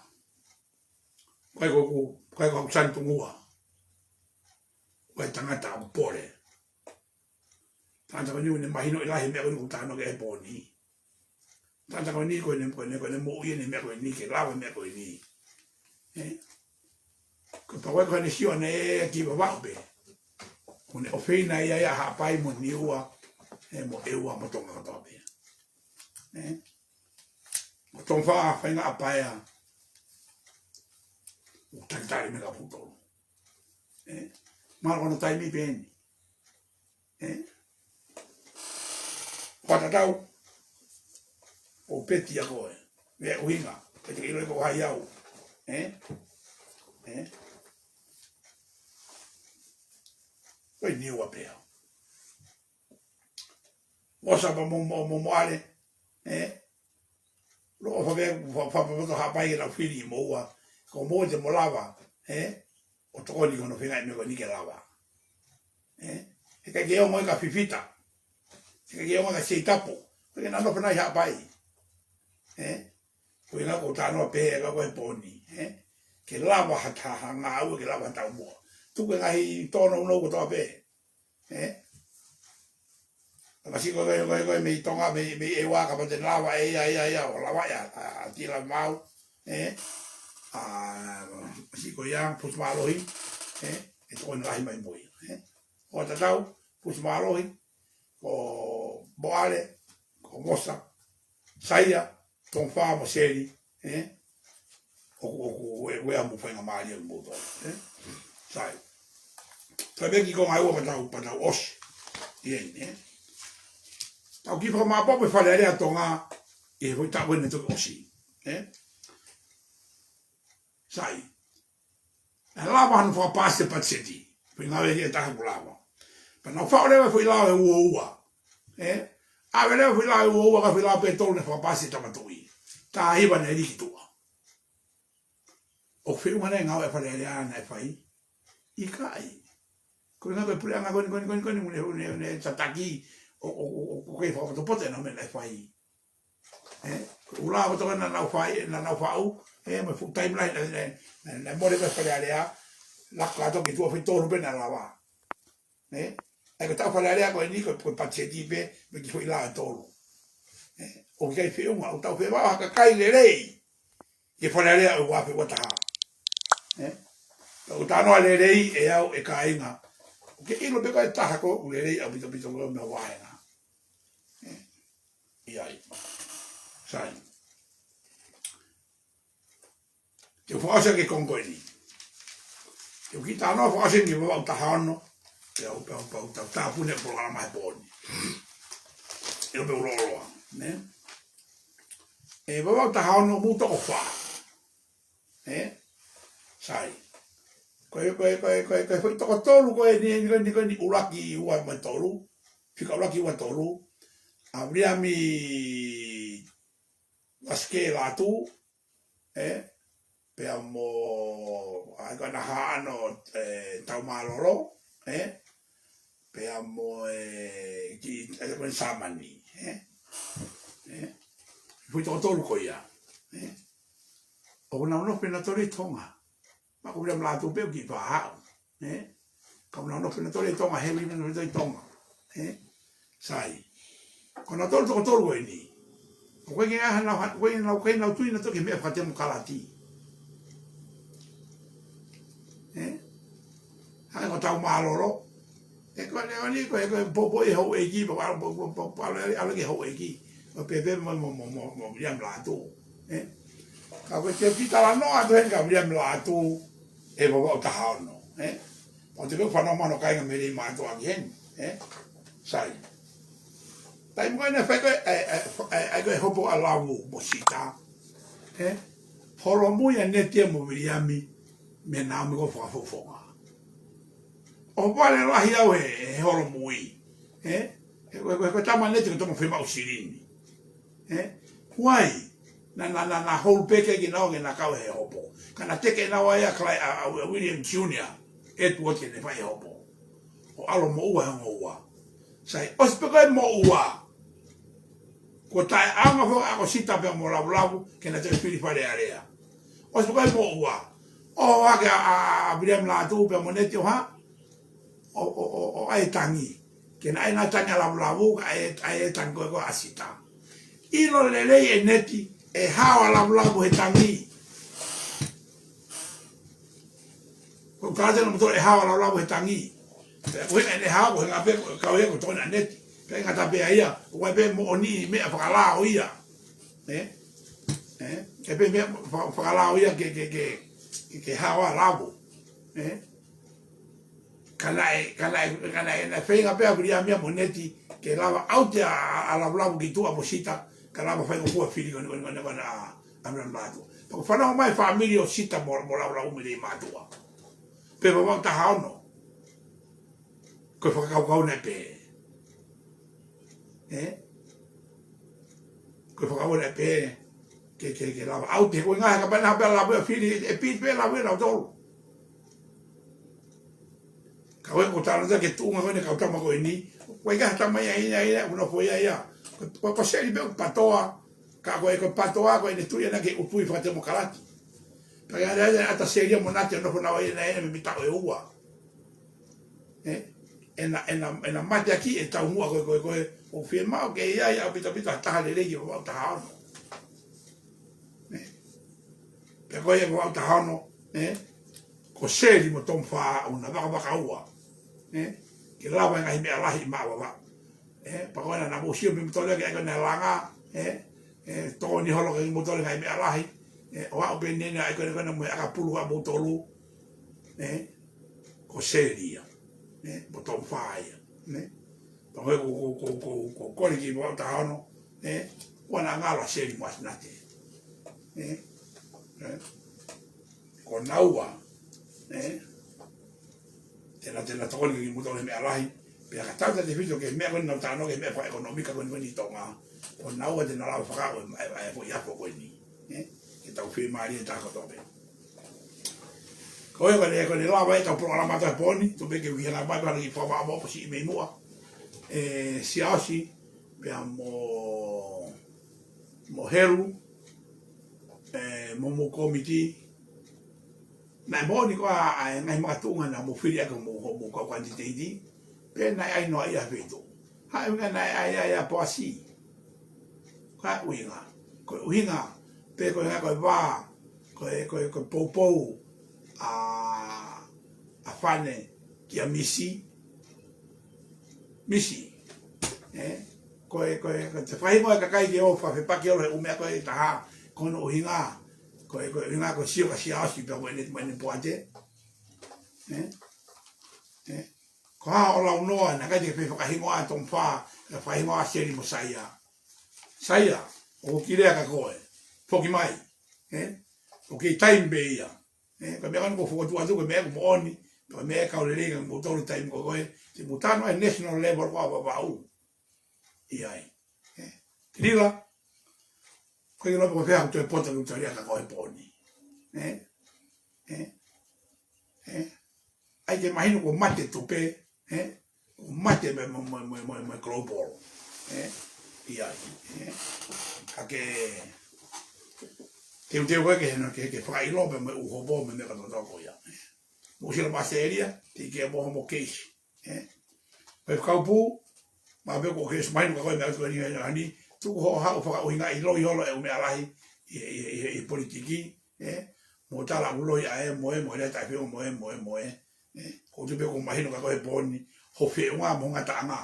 Ko e ko, ko e ko Sani Tungua. Ko e tangata ʻoku pole. Tangata ko eni ʻoku ne mahinoʻi lahi e meʻa ko eni ʻoku ou talanoa ki ai he pō ni. Tangata ko eni ko ʻene, ko ʻene, ko ʻene moʻui ʻene meʻa ko eni ke lava e meʻa ko eni. Ē? Ko e pau ko ē ko ʻene sio ʻanenai ki Vavaʻu pē. ʻOku ne ʻofeina ia ʻa Haʻapai mo Niua, ē, mo ʻEua mo Tonga kotoa pē. Ē? Ko Tonga Fā, Faingaʻa, Paea, ʻoku takitaha mei he kau Putu. Ē? Mahalo ko hono taimi pē eni. Ē? Hoʻatā tau, ʻo peti ʻa koe. Meʻa ʻuhinga, peti ke ʻilo ʻe koe ko hai au. Ē? Ē? Ko e Niua pē au. Mosa pea mo, mo, mo, Moale, ē? Lo o fa ve, fa, fa, fa, fa, Haʻapai ke lau fili mo ua. Ko mo te mo lava, ē? ʻO tokoni ko hono feinga e meʻa ko eni ke lava. Ē? He ʻikai ke ongo ia ka fifita. He ʻikai ke ongo ia ka seitapu. Ko e ke nano fanai Haʻapai. Ē? Ko e ʻuhinga ʻoku ou talanoa pē ʻa e ka ko e pō ni. Ē? Ke lava ha ta, ha ngāue, ke lava ha taumuʻa. Tuku e ngaahi tōnounou kotoa pē. Ē? Ka masi ko e, ko e, ko e mei Tonga, mei, mei ʻEua ka pate lava ʻe ia, ia, ia, ʻo lava ia, ʻa, ʻa Tila Mau, ē? ʻA, masi ko ia, Pusi Mālohi, ē? ʻE tokoni lahi mai mo ia, ē? Hoʻatā tau, Pusi Mālohi, ko Moale, ko Mosa, Saia, Tonga Fā mo Seli, ē? ʻOku, ʻoku, ʻe, ʻe ʻamu faingamālie mo tō, ē? Sai. Toe pē ki he konga ua pea tau, pea tau ʻosi. ʻIo, ē. Tau kiʻi fakamaʻopoʻopo e Fale Alea ʻa Tonga ʻi he foʻi taʻu ko eni toki ʻosi. Ē? Sai. ʻE lava hano fakapaasi e patiseti. Foʻi ngāue ia ʻe taha kuo lava. Pea nau faʻu leva e foʻi lao ʻe ua ua. Ē? ʻAve leva e foʻi lao ʻe ua ua ka e foʻi lao pē ʻe tolu naʻe fakapaasi ʻe Tama Tuʻi. Taha hiva naʻe lī ki tuʻa. ʻOku feʻunga nai e ngāue ʻa e Fale Alea naʻe fai? ʻIkai. Ko e ngāue ʻa e puleʻanga ko eni, ko eni, ko eni, ko eni, mune, mune, mune tataki ʻo, ʻo, ʻo, ʻo, ʻo kei fakapotopoto ʻenau meʻa naʻe fai. Ē, ʻū lao ko ē naʻa nau fai, naʻa nau faʻu, ē, mo e fuʻu taimi lahi, naʻe, naʻe, naʻe, naʻe mole pē Fale Alea, laka atu ki tuʻa, foʻi tolu pē naʻe lava. Ē, ʻa ia ko e taʻu Fale Alea ko eni ko e, ko e patiseti pē, mo e kiʻi foʻi lao ʻe tolu. Ē, ʻoku ʻikai feʻunga, ʻoku tau fie maʻu ha kakai lelei ki he Fale Alea ʻo e ua afe ua taha. Ē, ʻoku talanoa lelei ʻe au ʻe kāinga. ʻOku ke ʻilo pē ko e taha ko ē ʻoku lelei ʻaupito ʻaupito ko e meʻa vāhenga. Ē, ʻi ai. Sai. Te u fakaʻosi ʻaki e konga ko eni. Te u kiʻi talanoa fakaʻosi ʻaki e Vavaʻu taha ono. Pea u, pea u, pea u, pea u tāpuni e polokalama he pō ni. ʻIo, pea u lōloa, nē? ʻE Vavaʻu taha ono, mou toko fā. Ē? Sai. Ko e, ko e, ko e, ko e, ko e foʻi toko tolu ko eni, eni, eni, eni ʻuluaki ua mo e tolu. Fika ʻuluaki ua tolu. ʻA Viliami Vasikē Lātū, ē, pea mo, ʻa ia ko ʻAna Haʻano, ē, Taumālolo, ē, pea mo e kiʻi, ē, ko eni Sāmani, ē, ē, foʻi toko tolu ko ia, ē, ʻoku nau nofo pē nautolu ʻi Tonga. Pea ko Viliami Lātū pē ʻoku kiʻi faʻa haʻu. Ē? Ka ʻoku nau nofo nautolu ʻi Tonga, he ui nautolu ʻi Tonga. Ē? Sai. Ko nautolu toko tolu ko eni. ʻOku ʻikai ke ʻi ai hanau, ʻoku ʻikai ke nau, ʻikai ke nau tui nautolu ki he meʻa fakatemokalati. Ē? Hangē ko Taumālolo. Ē, ko eni, ko eni, ko e, ko e poupou ʻa e houʻeiki, pea ʻalu, pea, pea, pea, pea ʻalu, ʻalu ki he houʻeiki. ʻO pehē pē mo, mo, mo, mo, mo Viliami Lātū. Ē? Ka ko e te u kiʻi talanoa atu heni kia Viliami Lātū ʻe Vavaʻu taha ono, ē? Pea ʻoku te kau fanongo mai hono kāinga Meleimātuʻa ki heni, ē? Sai. Taimi ko ē naʻe fai ko ē, ē, ē, ē, ē, ko e hopo ʻa Lavu mo Sita, ē? Holomui ʻa Neti mo Viliami mei he Naomi ko e fakafofonga. ʻOhovale lahi au he, he holomui, ē? He, he, he, he ko e tama Neti ko e tama fiemaʻu silini. Ē? Why? Naʻa, naʻa, naʻa, naʻa hou pē ke kinaua ke na kau he hopo. Ka naʻe teke naua ia Clay, ʻa, ʻa, ʻa William Junior, Edward ke ne fai hopo. ʻO ʻalu moʻua he ongo ua. Sai, ʻosi pē ko e moʻua. Kuo taʻeʻaonga foki ʻa ko Sita pea mo Lavulavu, ke na toe fili Fale Alea. ʻOsi pē ko e moʻua. ʻO hake ʻa, ʻa, ʻa Viliami Lātū pea mo Neti ʻo hā? ʻO, ʻo, ʻo, ʻo ʻai e tangi. Ke na ʻai ʻenau tangi ʻa Lavulavu, ʻai, ʻai e tangi ko ē ko ē ʻa Sita. ʻIlo lelei ʻe Neti, ʻe hao ʻa Lavulavu he tangi. Ko e kātena mo tole ʻe hao ʻa Lavulavu he tangi. Pea ko e hā ʻene hao, ko e hā pē, ko e kau ia ko e tokoni ʻa Neti. Pea ʻikai ngata pē ai ia, ʻoku ʻi ai pē moʻoni meʻa fakalao ia. Ē? Ē? ʻI ai pē meʻa fa-, fakalao ia ke, ke, ke, ke, ke hao ʻa Lavu. Ē? Ka naʻe, ka naʻe, ka naʻe, naʻe feinga pē ʻa Viliami mo Neti ke lava ʻauti ʻa, ʻa, ʻa Lavulavu ki tuʻa mo Sita, ka lava faingofua fili ko eni, ko eni, ko eni, ko eni ʻa, ʻa Viliami Lātū. Pea ko e fanongo mai fāmili ʻo Sita mo, mo Lavulavu Meleimātuʻa. Pea Vavaʻu taha ono. Ko e fakakaukau naʻe pehē. Ē? Ko e fakakaukau naʻe pehē. Ke, ke, ke lava ʻauti, ko e ngaahi ka pena pea Lavu ia fili, ʻe pili pē Lavu ia nautolu. Ka ko e ko talanoa ki he tuʻunga ko eni kau tama ko eni. Ko e ʻikai ha tama ia, ia, ia, ʻoku nofo ia, ia. Ko, ko, ko Seli pē ʻoku PATOA. Ka ko e, ko e PATOA, ko ʻene tui ʻana ki he ʻutu fakatemokalati. Pea ʻi ai, ai, ai, ʻata Seli ia mo Nati ʻo nofo naua ia, naʻe, naʻe mei taʻu ʻe ua. Ē? ʻEna, ʻena, ʻena mateaki e taumuʻa ko ē, ko ē, ko ē, ʻoku fiemaʻu ke ʻi ai ʻaupito ʻaupito ha taha lelei ki Vavaʻu taha ono. Ē? Pea ko ia Vavaʻu taha ono, ē? Ko Seli mo Tomufā ʻoku na vakavakaua. Ē? Ke lava e ngaahi meʻa lahi maʻa Vavaʻu. Ē? Pea ko ena naʻa mou sio pē moutolu ki ai ko ena langa, ē? Ē, tokoni holo ke moutolu ngaahi meʻa lahi. Ē, ʻo aʻu pē ʻeni ʻa e ko ena, ko ena mo e ʻakapulu ʻa moutolu. Ē? Ko Seli ia. Ne, mo Tonga ia. Ne. Pea ko e ko, ko, ko, ko, ko Koli ki mo Tahono, ne, ʻoku na ngalo ʻa Seli mo ʻAsinate. Ne. Ne. Ko naua, ne. Te na, te na tokoni ki muʻa he meʻa lahi, pea ka tau ta te fito ke meʻa ko eni nau tano ke meʻa fakaʻekonōmika ko eni ko eni ʻi Tonga. Ko naua te na lava fakaʻo e, e, e, foʻi ako ko eni. Ne. Ke tau fiemālie ʻe taha kotoa pē. Ko ia ko eni, ko eni lava ʻetau polokalama ʻa e pō ni, tuku pē ke u ʻi hena mai pea ki fakamaʻopoʻopo siʻi mei muʻa. ʻE, Siaosi, pea mo, mo Helu, ʻe, mo mo komiti. Naʻe moʻoni ko ā, ʻa e ngaahi makatuʻunga naʻa mo fili ʻaki mo, mo kau kanditeiti. Pea naʻe ʻai noa ia feituʻu. Haʻu ʻuhinga naʻe ʻai, ʻai, ʻai ʻa Poasi. Ko e ʻuhinga, ko e ʻuhinga, pe ko e ʻuhinga ko e vā, ko e, ko e, ko e poupou, ʻa, ʻa Fane kia Misi, Misi, ē? Ko e, ko e, ko e te fai mo e kakai ke ō fefepaki ʻo lele ʻū meʻa ko e taha, ko hono ʻuhinga, ko e, ko e ʻuhinga ko e sio kia Siaosi pea mo ʻene, mo ʻene poate, ē? Ē? Ko e hā hoʻo launoa, naʻe ʻikai te ke fai fakahingoa ʻa Tonga, fakahingoa ʻa Seli mo Saia. Saia, ʻoku ou kiʻi lea kia koe. Foki mai. Ē? ʻOku kei taimi pē ia. Ē? Ko e meʻa ko eni ʻoku ou fokotuʻu atu, ko e meʻa ʻoku moʻoni. Ko e meʻa ʻe kau lelei kia moutolu taimi ko ē. Te mou tanu ai national level ko ā Vavaʻu. ʻI ai. Ē? Lila. Ko e ʻilo pe ko fē ʻoku toe poto ki ʻAositelēlia kia koe he pō ni. Ē? Ē? Ē? ʻAi ke mahino kuo mate tupe, ē? Kuo mate mo e, mo e, mo e, mo e, mo e, mo e global, ē? ʻI ai, ē? Ka ke teuteu koe ke hena ke, ke fakaʻilo pē mo e ʻū hopo mo e meʻa kotoa ko ia. Mou sila mo ʻAositelēlia, te ke mo homo case, ē? Ko e fakaupu, mahalo pē ko e case mahino kia koe meʻa ko eni, eni, tuku hoʻo haʻu fakaʻuhingaʻi loi holo e ʻū meʻa lahi ʻi, ʻi, ʻi, ʻi, ʻi politiki, ē? Mo tala ʻū loi ʻa e mo e, mo e lea taʻefeʻunga mo e, mo e, mo e. Ē? Ko e tupe ʻoku mahino kia koe he pō ni, ho feʻunga mo ho ngataʻanga.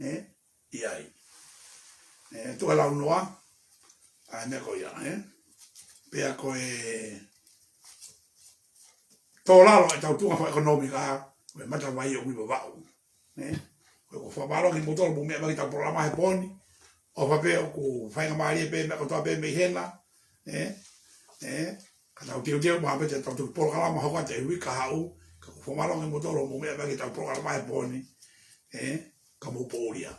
Ē? ʻI ai. Ē, tuku ā launoa, ʻa e meʻa ko ia, ē? Pea ko e tō lalo ʻetau tuʻunga fakaʻekonōmika, ko e matavai ʻoku ʻi Vavaʻu. Ē? Ko e ʻoku ou fakamālō ki moutolu mou meʻa mai ki heʻetau polokalama he pō ni, ʻofa pē ʻoku faingamālie pē meʻa kotoa pē mei hena, ē? Ē? Ka tau teuteu mai pē te tau toki polokalama hoko atu he uike kahaʻu, ka ʻoku ou fakamālō ki moutolu mou meʻa mai ki heʻetau polokalama he pō ni, ē? Ka mou pōʻuli ā.